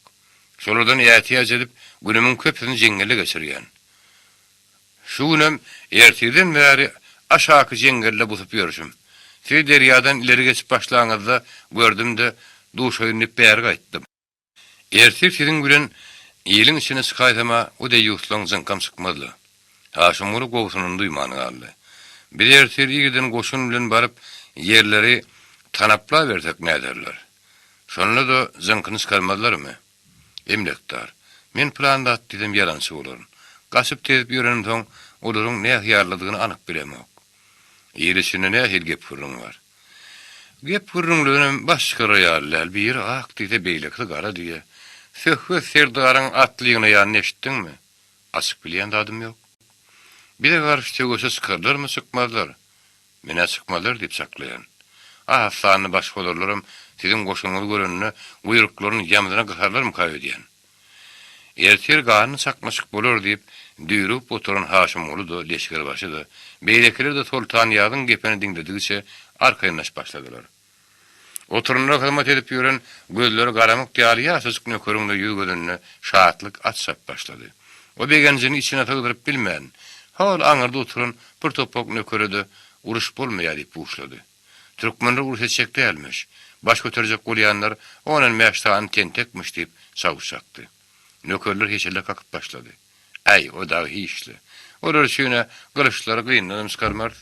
Şolardan ätiýaç edip, günümiň köpüsini jeňňelde geçirýän. Şu günem ertirden bäri aşaky jeňňelde busup ýörşüm. Sizi derýadan ileri geçip başlaňyzda gördüm-de, duşaýyn diýip bäri gaýtdym. Ertir siziň bilen iliň içine çykaýsam-a o deýýuslaň jyňkam çykmaz-la. Haşymguly gowsunyny duýman galdy. Biz ertir irden goşun bilen baryp, ýerleri tanaplabersek näderler? Şonda-da jyňkyny çykarmazlarmy? Emläkdar, Men pylan zat diýsem ýalançy bolaryn. Gaçyp-tezip ýörenimsoň, olaryň nähyýallydygyny anyk bilemok. Il içinde nähili gep-gürrüň bar? Gep-gürrüňlerdenem baş çykarar ýaly däl, biri ak diýse, beýlekisi gara diýýär. Söhbet serdaryň atly ýygnaýanyny eşitdiňmi? Açyk bilýän zadym ýok. Bize garşy söweşe çykarlarmy, çykmazlar? Men-ä çykmazlar diýip çaklaýan. Az sanly başbozarlaram siziň goşunyňyzy görende guýruklaryny ýamzyna gysarlarmyka öýdýän. Ertir ganly çaknyşyk bolar diýip, düýrügip oturan Haşymguly-da, leşgerbaşy-da, beýlekiler-de Soltanýazyň gepini diňledigiçe arkaýynlaşyp başladylar. Oturymlara hyzmat edip ýören gözleri garamyk ýaly ýaşajyk nökeriň-de ýüz-gözünde şatlyk at çapyp başlady. O begenjini içine sygdyryp bilmän, Hol aňyrda oturan bir topak nökere-de uruş bolmaýar diýip buşlady. Türkmenler uruş etjek dälmiş, baş göterjek bolýanlar ondan bäş sany tentekmiş diýip çawuş çakdy. Nökerler heşelle kakyp başlady. Äý, o dagy hiç-le. Olar üçin-ä gylyçlary gyndanam çykarmarys.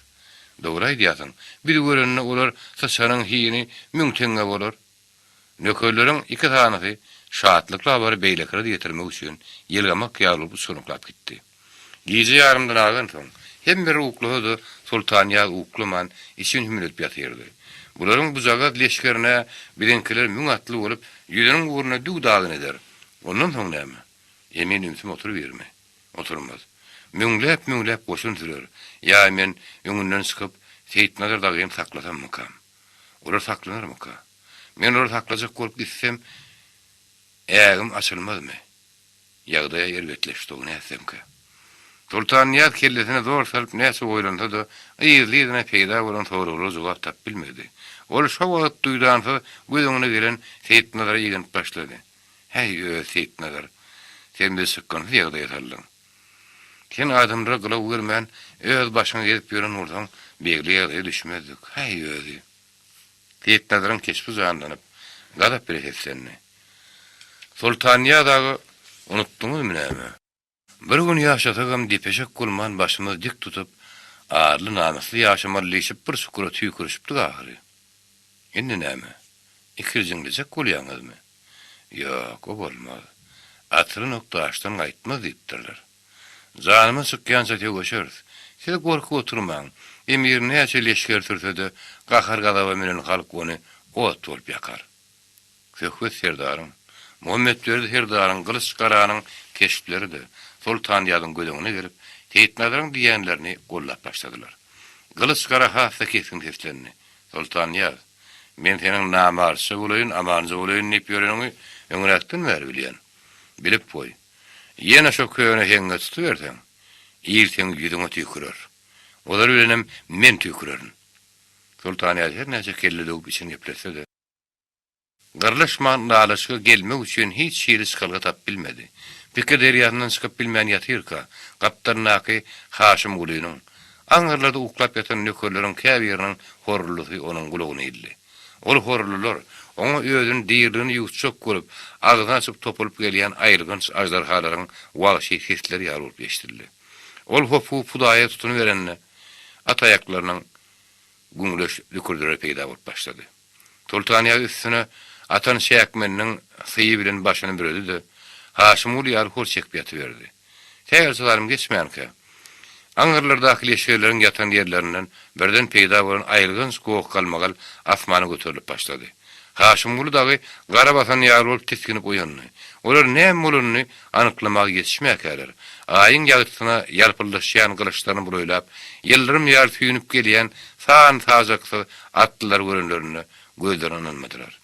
Dogry aýdýarsyň, bizi görende olar syçanyň hini müň teňňe bolar. Nökerleriň iki sanysy şatlykly habary beýlekilere ýetirmek üçin ýelgamak ýaly bolup uçganaklap gitdi. Gije ýarymdan agansoň, hemmeler uklasa-da, Soltanýaz uklaman, içini hümledip ýatyrdy. Bularyň bujagaz leşgerine biziňkiler müň atly bolup, ýüzüniň ugruna düw dagyny eder. Ondan soň näme? Emin ümsüm oturybirmi? Oturmaz. Müňläp-müňläp goşun sürer. Ýa men öňünden çykyp, Seýitnazar dagyny saklasammykam? Olar saklanarmyka? Men olary saklajak bolup gitsem, ägim açylmazmy? Ýagdaý-a erbetleşdi-ow, nätsemkä? Soltannyýaz kellesine zor salyp näçe oýlansa-da, yzly-yzyna peýda bolan soraglara jogap tapyp bilmedi. Ol şo wagt duýdansyz göz öňüne gelen Seýitnazara igenip başlady. Häý, öz Seýitnazar, sen bizi çykgynsyz ýagdaýa saldyň. Sen adamlara gylaw bermän, öz başyňa gezip ýören bolsaň, beýle ýagdaýa düşmezdik. Häý, özi! Seýitnazaryň keşbi janlanyp, gazap bile seslendi. Soltannyýaz aga, unutdyňyzmy näme? Bir gün ýaşasagam depeşek bolman başymyzy dik tutup, arly-namysly ýaşamaly diýşip bir çukura tüýkürişipdik ahyry. Indi näme? Ikirjiňlejek bolýaňyzmy? Ýok, o bolmaz. Atylan ok daşdan gaýtmaz diýipdirler. Janymyz çykýança söweşeris. Siz gorkup oturmaň. Emir näçe leşger sürse-de, gahar-gazaba münen halk ony ot bolup ýakar. Söhbet serdaryň, Muhammetberdi serdaryň, Gylyç Garanyň keşpleri-de Soltanýazyň göz öňüne gelip, Seýitnazaryň diýýänlerini gollap başladylar. Gylyç Gara has-da kesgin seslendi, Soltanýaz, men seniň namartja bolaýyn, amanja bolaýyn diýip ýöreniňi öňräkden bäri bilýän. Bilip goý, ýene şo köne heňňe tutuberseň, il seň ýüzüňe tüýkürer. Ozaly bilenem men tüýkürerin. Soltanýaz her näçe kelle döwüp içini gepletse-de, Gyrlyşman ylalaşyga gelmek üçin hiç hili çykalga tapyp bilmedi. Pikir derýasyndan çykyp bilmän ýatyrka, gapdalyndaky Haşymgulynyň, aňyrlarda uklap ýatan nökerleriň käbiriniň horruldysy onuň gulagyna ildi. Ol horruldylar oňa özüni diriligine ýuwutjak bolup, agzyny açyp topulyp gelýän aýylganç aždarhalaryň wagşy sesleri ýaly bolup eşidildi. Ol hopugyp Hudaýa tutunyberende, at aýaklarynyň güňleç dükürdileri peýda bolup başlady. Soltanýaz üstüne atan çäkmeniniň syýy bilen başyny büredi-de, Haşymguly ýaly hor çekip ýatyberdi. Sähelçe salym geçmänkä, aňyrlardaky leşgerleriň ýatan ýerlerinden birden peýda bolan aýylganç goh-galmagal asmana göterilip başlady. Haşymguly dagy gara basan ýaly bolup tisginip oýandy. Olar näme bolanyny anyklamaga ýetişmäkäler, Aýyň ýagtysyna ýalpyldaşýan gylyçlaryny bulaýlap, ýyldyrym ýaly süýnüp gelýän san-sajaksyz atlylary görenlerinde gözlerine ynanmadylar.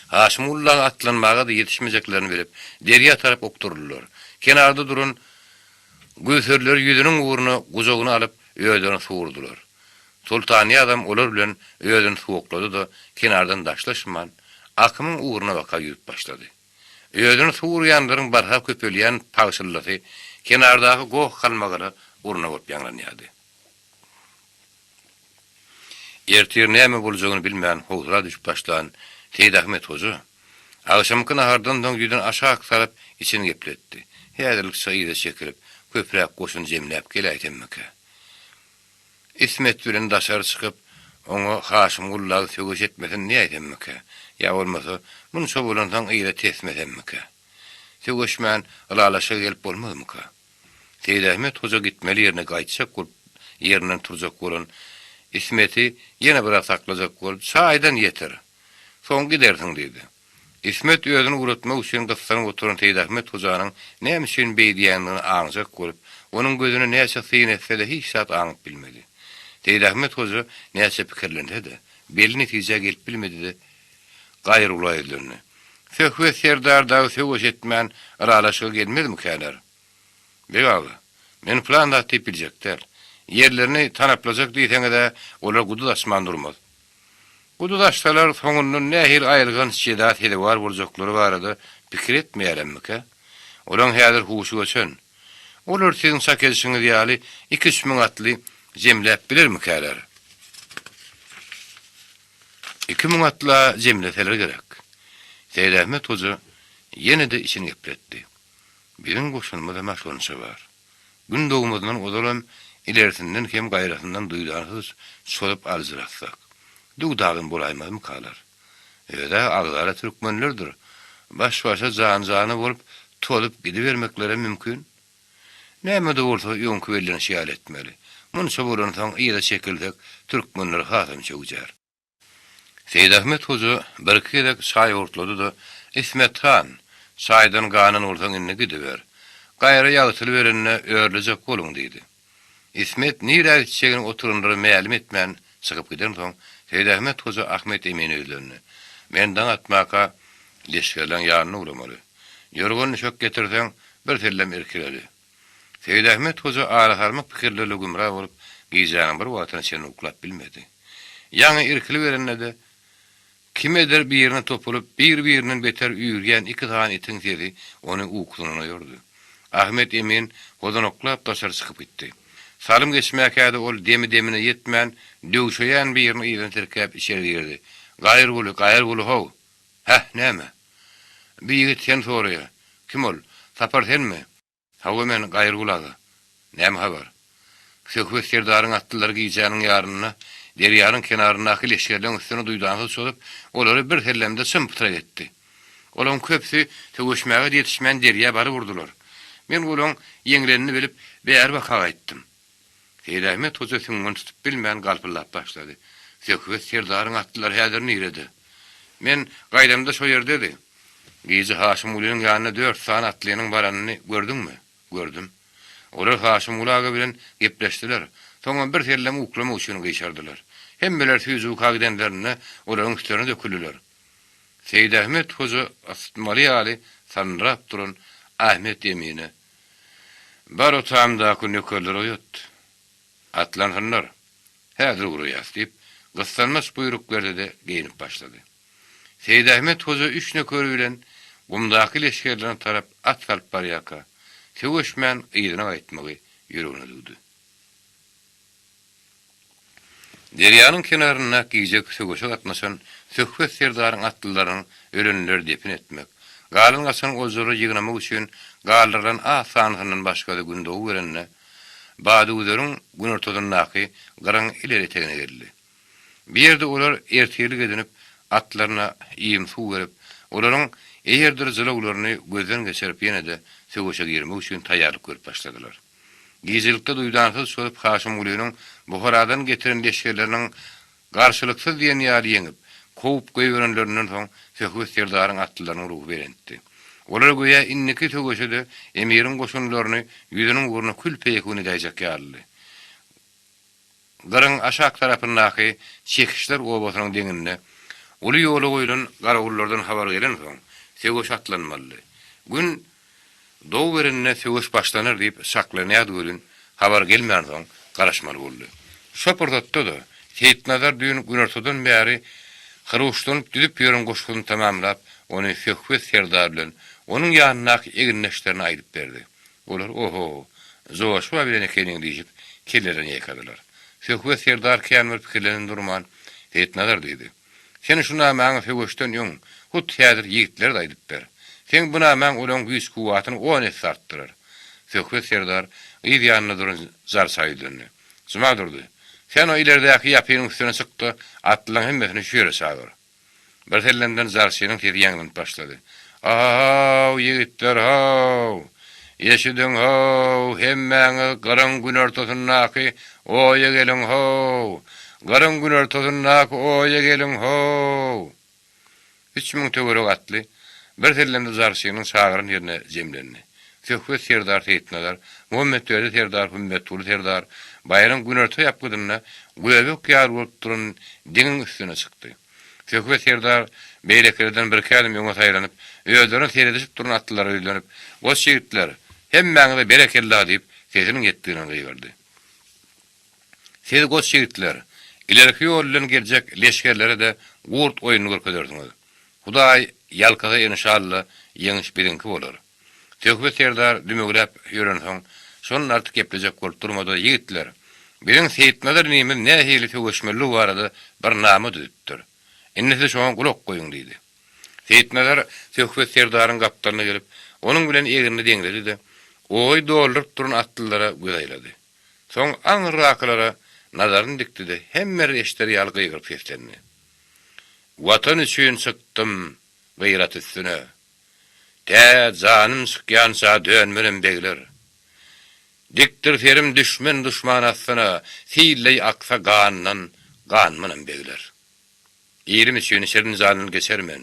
Haşymguly dagy atlanmaga-da ýetişmejeklerini bilip, derýa tarap okduryldylar. Kenarda duran göwherleri ýüzüniň ugruna gujagyna alyp, özlerini suwurdylar. Soltannyýazam olar bilen özüni suwaklady-da, kenardan daşlaşman, akymyň ugruna baka ýüzüp başlady. Özüni suw urýanlaryň barha köpelýän pagşyldysy kenardaky goh-galmagala urna bolup ýaňlanýardy. Ertir näme boljagyny bilmän howsala düşüp başlan Seýidahmet hoja, agşamky nahardan soň ýüzüni aşak salyp, içini gepletdi, Häzirlikçe yza çekilip, köpräk goşun jemläp geläýsemmikä? Ismet bilen daşary çykyp, oňa Haşymguly dagy söweş etmesin diýäýsemmikä? Ýa bolmasa, munça bolansoň yza tesmesemmikä? Söweşmän ylalaşyga gelip bolmazmyka? Seýidahmet hoja gitmeli ýerine gaýtjak bolup ýerinden turjak bolan Ismeti ýene biraz saklajak bolup, Çaýdan ýetir. Soň gidersiň diýdi. Ismet özüni ugratmak üçin gyssanyp oturan Seýidahmet hojanyň näme üçin beý diýendigini aňjak bolup, onuň gözüne näçe syn etse-de hiç zat aňyp bilmedi. Seýidahmet hoja näçe pikirlense-de, belli netijä gelip bilmedi-de, Gaýrygula ýüzlendi. Söhbet serdar dagy söweş etmän ylalaşyga gelmezmikäler? Beg aga, men pylan zat diýip biljek däl. Ýerlerini tanaplajak diýseňiz-ä, olar guduz açman durmaz. Guduz açsalar, soňundan nähili aýylganç jeza sezewar boljaklary barada pikir etmeýäremmikä? Olaň häzir huşy göçen. Olar siziň çak edişiňiz ýaly iki-üç müň atly jemläp bilermikäler? 2000 atla jemleseler gerek. Seýidahmet hoja ýene-de içini gepletdi. Biziň goşunymyzam-a şonça bar. Gün dogmazyndan ozalam ilerisinden hem gaýrasyndan duýdansyz çozup aljyratsak, düw-dagyn bolaýmazmykalar? Öz-ä agzala türkmenlerdir. Baş-başa jan-jana bolup tozup gidibermeklerem mümkin. Näme-de bolsa öňki bellenişi ýaly etmeli. Munça bolansoň yza çekilsek türkmenler hasam çöwjär. Seýidahmet hoja birki gezek çaý owurtlady-da, Ismet han, çaýdan ganan bolsaň indi gidiber. Gaýra ýagtylyberende örlejek boluň diýdi. Ismet nirä gitjegini oturanlara mälim etmän çykyp gidensoň, Seýidahmet hoja Ahmet emine ýüzlendi. Men daň atmaka leşgerleň ýanyna ugramaly. Ýorgan-düşek getirseň, birsellem irkileli. Seýidahmet hoja ara salmak pikirlerle gümra bolup, gijäniň bir wagtyna çenli uklap bilmedi. Ýaňy irkiliberende-de, Kimedir birine topulyp, bir-birinden beter üýrýän iki sany itiň sesi ony ukusyndan oýardy. Ahmet emin hozanaklap daşary çykyp gitdi. Salym geçmäkä-de ol demi-demine ýetmän, döwşeýän birini yzyna tirkäp içeri girdi. Gaýyrguly, Gaýyrguly how! Häh, näme? Bir ýigit seni soraýar. Kim ol? Sapar senmi? Hawa men Gaýyrgul aga. Näme habar? Söhbet serdaryň atlylary gijäniň ýarynda derýanyň kenaryndaky leşgerleň üstüne duýdansyz çozup, olary bir sellemde çym-pytrak etdi. Olaň köpüsi söweşmäge-de ýetişmän derýa baryp urdular. Men olaň ýeňlenini bilip, bäri baka gaýtdym. Seýidahmet hoja süňňüni tutup bilmän galpyldap başlady. Söhbet serdaryň atlylary häzir nirede? Men gaýdamda şo ýerdedi. Gije Haşymgulynyň ýanyna dört sany atlynyň baranyny gördüňmi? Gördüm. Olar Haşymguly aga bilen gepleşdiler. Soňam bir sellem uklamak üçin gyşardylar. Hemmeler süýji uka gidenlerinde olaryň üstlerine döküldiler. Seýidahmet hoja ysytmaly ýaly sandyrap duran Ahmet emine, Bar otamdaky nökerleri oýat. Atlansynlar. Häzir ugraýas, diýip, gyssanmaç buýruk berdi-de, geýnip başlady. Seýidahmet hoja üç nökeri bilen gumdaky leşgerlerine tarap at salyp barýarka, söweşmän yzyna gaýtmagy ýüregine düwdi. Derýanyň kenarynda gijeki söweşe gatnaşan Söhbet serdaryň atlylarynyň ölenleri depin etmek, galan-gaçan oljalary ýygnamak üçin galdyrylan az sanysyndan başga-da gün doguberende, Badugüzeriň günortasyndaky gyryň ileri etegine geldi. Bu ýerde olar ertirlik edinip, atlaryna iým-suw berip, olaryň eýerdir jylawlaryny gözden geçirip ýene-de söweşe girmek üçin taýýarlyk görüp başladylar. Gijelikde duýdansyz çozup Haşymgulynyň Buharadan getiren leşgerleriniň garşylyksyz diýen ýaly ýeňip, kowup goýberenlerinden soň Söhbet serdaryň atlylarynyň ruhy belentdi. Olar göýä indiki söweşe-de emiriň goşunlaryny ýüzüniň ugruna kül-peýekun edäýjek ýalydy. Gyryň aşak tarapyndaky Çekişler obasynyň deňinde uly ýola goýlan garawullardan habar gelensoň, söweş atlanmalydy. Gün doguberende söweş başlanar diýip çaklanýardy welin, habar gelmänsoň, garaşmaly boldy. Şo pursatda-da, Seýitnazar düýn günortadan bäri hyruşlanyp düzüp ýören goşgusyny tamamlap, ony Söhbet serdar bilen onuň ýanyndaky egindeşlerine aýdyp berdi. Olar, Oho, joşba bilen ekeniň diýşip, kellelerini ýaýkadylar. Söhbet serdar kän bir pikirlenip durman, Seýitnazar diýdi. Sen şu namaňy söweşden öň, hut häzir ýigitlere-de aýdyp ber. Seň bu namaň olaň güýç-kuwwatyny on esse artdyrar. Söhbet serdar yz ýanynda duran jarça ýüzlendi. Jumadurdy, sen o ilerdäki ýapynyň üstüne çyk-da, atlylaň hemmesini şu ýere çagyr. Birsellemden jarçynyň sesi ýaňlanyp başlady. A-haw, ýigitler, haw! Eşidiň, how, hemmäňiz gyryň günortasyndaky oýa geliň, how! Gyryň günortasyndaky oýa geliň, how! 3000 töweregi atly birsellemde jarçynyň çagyran ýerine jemlendi. Söhbet serdar Seýitnazar, Muhammetberdi serdar, Hümmetguly serdar baýryň günorta ýapgydynda göbek ýaly bolup duran diňiň üstüne çykdy. Söhbet serdar beýlekilerden birki ädim öňe saýlanyp, özlerine seredişip duran atlylara ýüzlenip, Goç ýigitler, hemmäňize berekella! diýip, sesiniň ýetdiginden gygyrdy. Siz goç ýigitler, ilerki ýol bilen geljek leşgerlere-de gurt oýnuny görkezersiňiz. Hudaý ýalkasa enşalla, ýeňiş biziňki bolar. Söhbet serdar dümewläp ýörensoň, Şondan artyk geplejek bolup durmady, Ýigitler, biziň Seýitnazar inimiz nähili söweşmeliligi barada bir nama düzüpdir. Indi siz şoňa gulak goýuň diýdi. Seýitnazar Söhbet serdaryň gapdalyna gelip, onuň bilen egnini deňledi-de, oýy dolduryp duran atlylara göz aýlady. Soň aňyrrakylara nazaryny dikdi-de, hemmeler eşider ýaly gygyryp seslendi. Watan üçin çykdym gyrat üstüne. Tä janym çykýança dönmenem begler. Dikdir serim düşmen duşman astyna, Silleý aksa gandan ganmanam begler. Ilim üçin şirin jandan geçer men.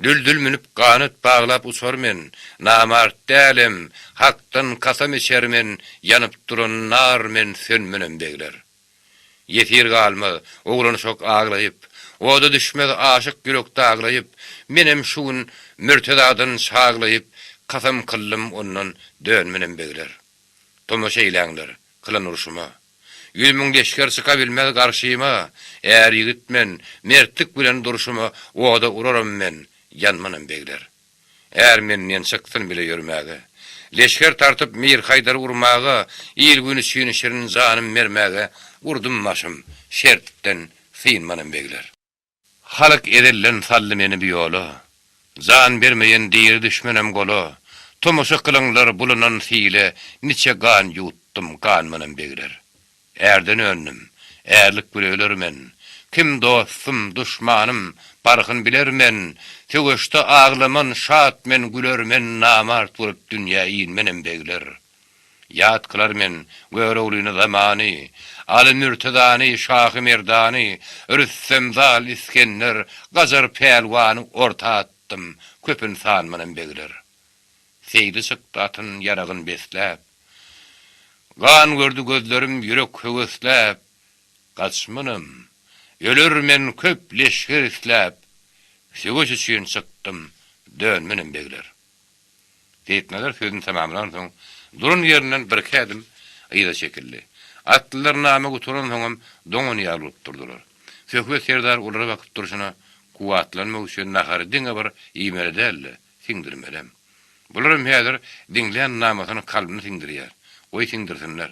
Düldül münüp ganat baglap uçar men, Namart dälem, Hakdan kasam içer men, Ýanyp duran nar men sönmenem begler. Ýesir galmaz, oglan-uşak aglaýyp, Oda düşmez aşyk ýürek daglaýyp, Menem şu gün Mürtezadan çaglaýyp, Kasam kyldym ondan dönmenem begler. Tomaşa eýläňler, kylan urşuma. 100 000 leşger çyka bilmez garşyma, Är ýigit men, mertlik bilen durşuma, Oda uraram men, ýanmanam begler. Är menden çyksyn bile ýörmäge. Leşger tartyp Mir Haýdary urmaga, Il-gün üçin şirin janym bermäge, Urdum başym, şertden synmanam begler. Halyk ezelden saldy meni bu ýola, Jan bermeýen diri düşmenem gola, Tomaşa kylyňlar bulanan sile, Niçe gan ýuwutdym, ganmanam begler. Ärden öndüm, ärlik bile öler men, Kim dostum, duşmanym, parhyn biler men, Söweşde aglaman, şat men, güler men, Namart bolup dünýä inmenem begler. Ýat kylar men Göroglyny zamany, Aly Mürtezany, Şahy Merdany, Rüstem Zal Isgender, Gajar pälwany Orta atdym, köpün sanmanam begler. Seýdi çykdy atyn, ýaragyn besläp. Gan gördi gözlerim, ýürek höwesläp, Gaçmanam, öler men köp leşger isläp, Söweş üçin çykdym, dönmenem begler. Seýitnazar sözüni tamamlansoň, duran ýerinden birki ädim yza çekildi. Atlylar name gutaransoňam doňan ýaly bolup durdular. Söhbet serdar olara bakyp durşuna, kuwwatlanmak üçin nahary diňe bir iýmeli däl-de, siňdirmelem. Bularam häzir diňlän namasyny kalbyna siňdirýär. Goý siňdirsinler.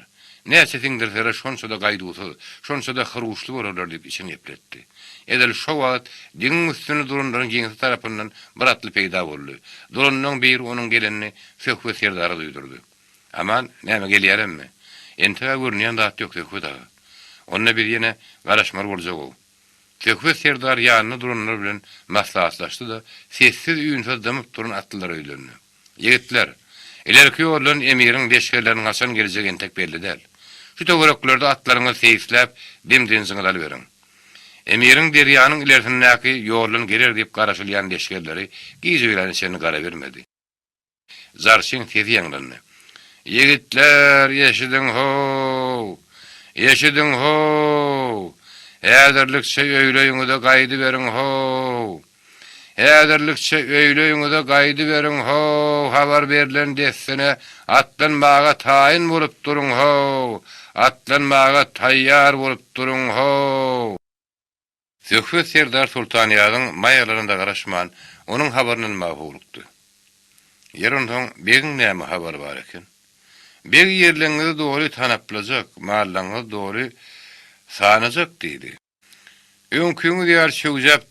Näçe siňdirseler şonça-da gaýduwsyz, şonça-da hyruşly bolarlar diýip içini gepletdi. Edil şo wagt diňiň üstünde duranlaryň ýeňse tarapyndan bir atly peýda boldy. Duranlaryň biri onuň gelenini Söhbet serdara duýdurdy. Aman, näme gelýäremmi? Enteg-ä görünýän zat ýok, Söhbet aga. Onda biz ýene garaşmaly boljag-ow. Söhbet serdar ýanynda duranlar bilen maslahatlaşdy-da, sessiz-üýnsüz dymyp duran atlylara ýüzlendi. Ýigitler! Ilerki ýoldan emiriň leşgerleriniň haçan geljegi entek belli däl. Şu töwereklerde atlaryňyzy seýisläp, dem-dynjyňyzy alyberiň. Emiriň derýanyň ilersindäki ýoldan geler diýip garaşylýan leşgerleri gije-öýläne çenli gara bermedi. Jarçyň sesi ýaňlandy. Ýigitler, eşidiň-how! Eşidiň-how! Häzirlikçe öýli-öýüňize gaýdyberiň-how! Häzirlikçe öýli-öýüňize gaýdyberiň-how! Habar berlen dessine atlanmaga taýyn bolup duruň-how! Atlanmaga taýýar bolup duruň-how! Söhbet serdar Sultanýazyň maýalaryna-da garaşman, onuň habaryny almaga howlukdy. Ýeri onsoň, begiň näme habary bar eken? Beg ýerleňňizi doly tanaplajak, mallaňňyzy doly sanajak diýdi. Öňküňiz ýaly çöwjäp.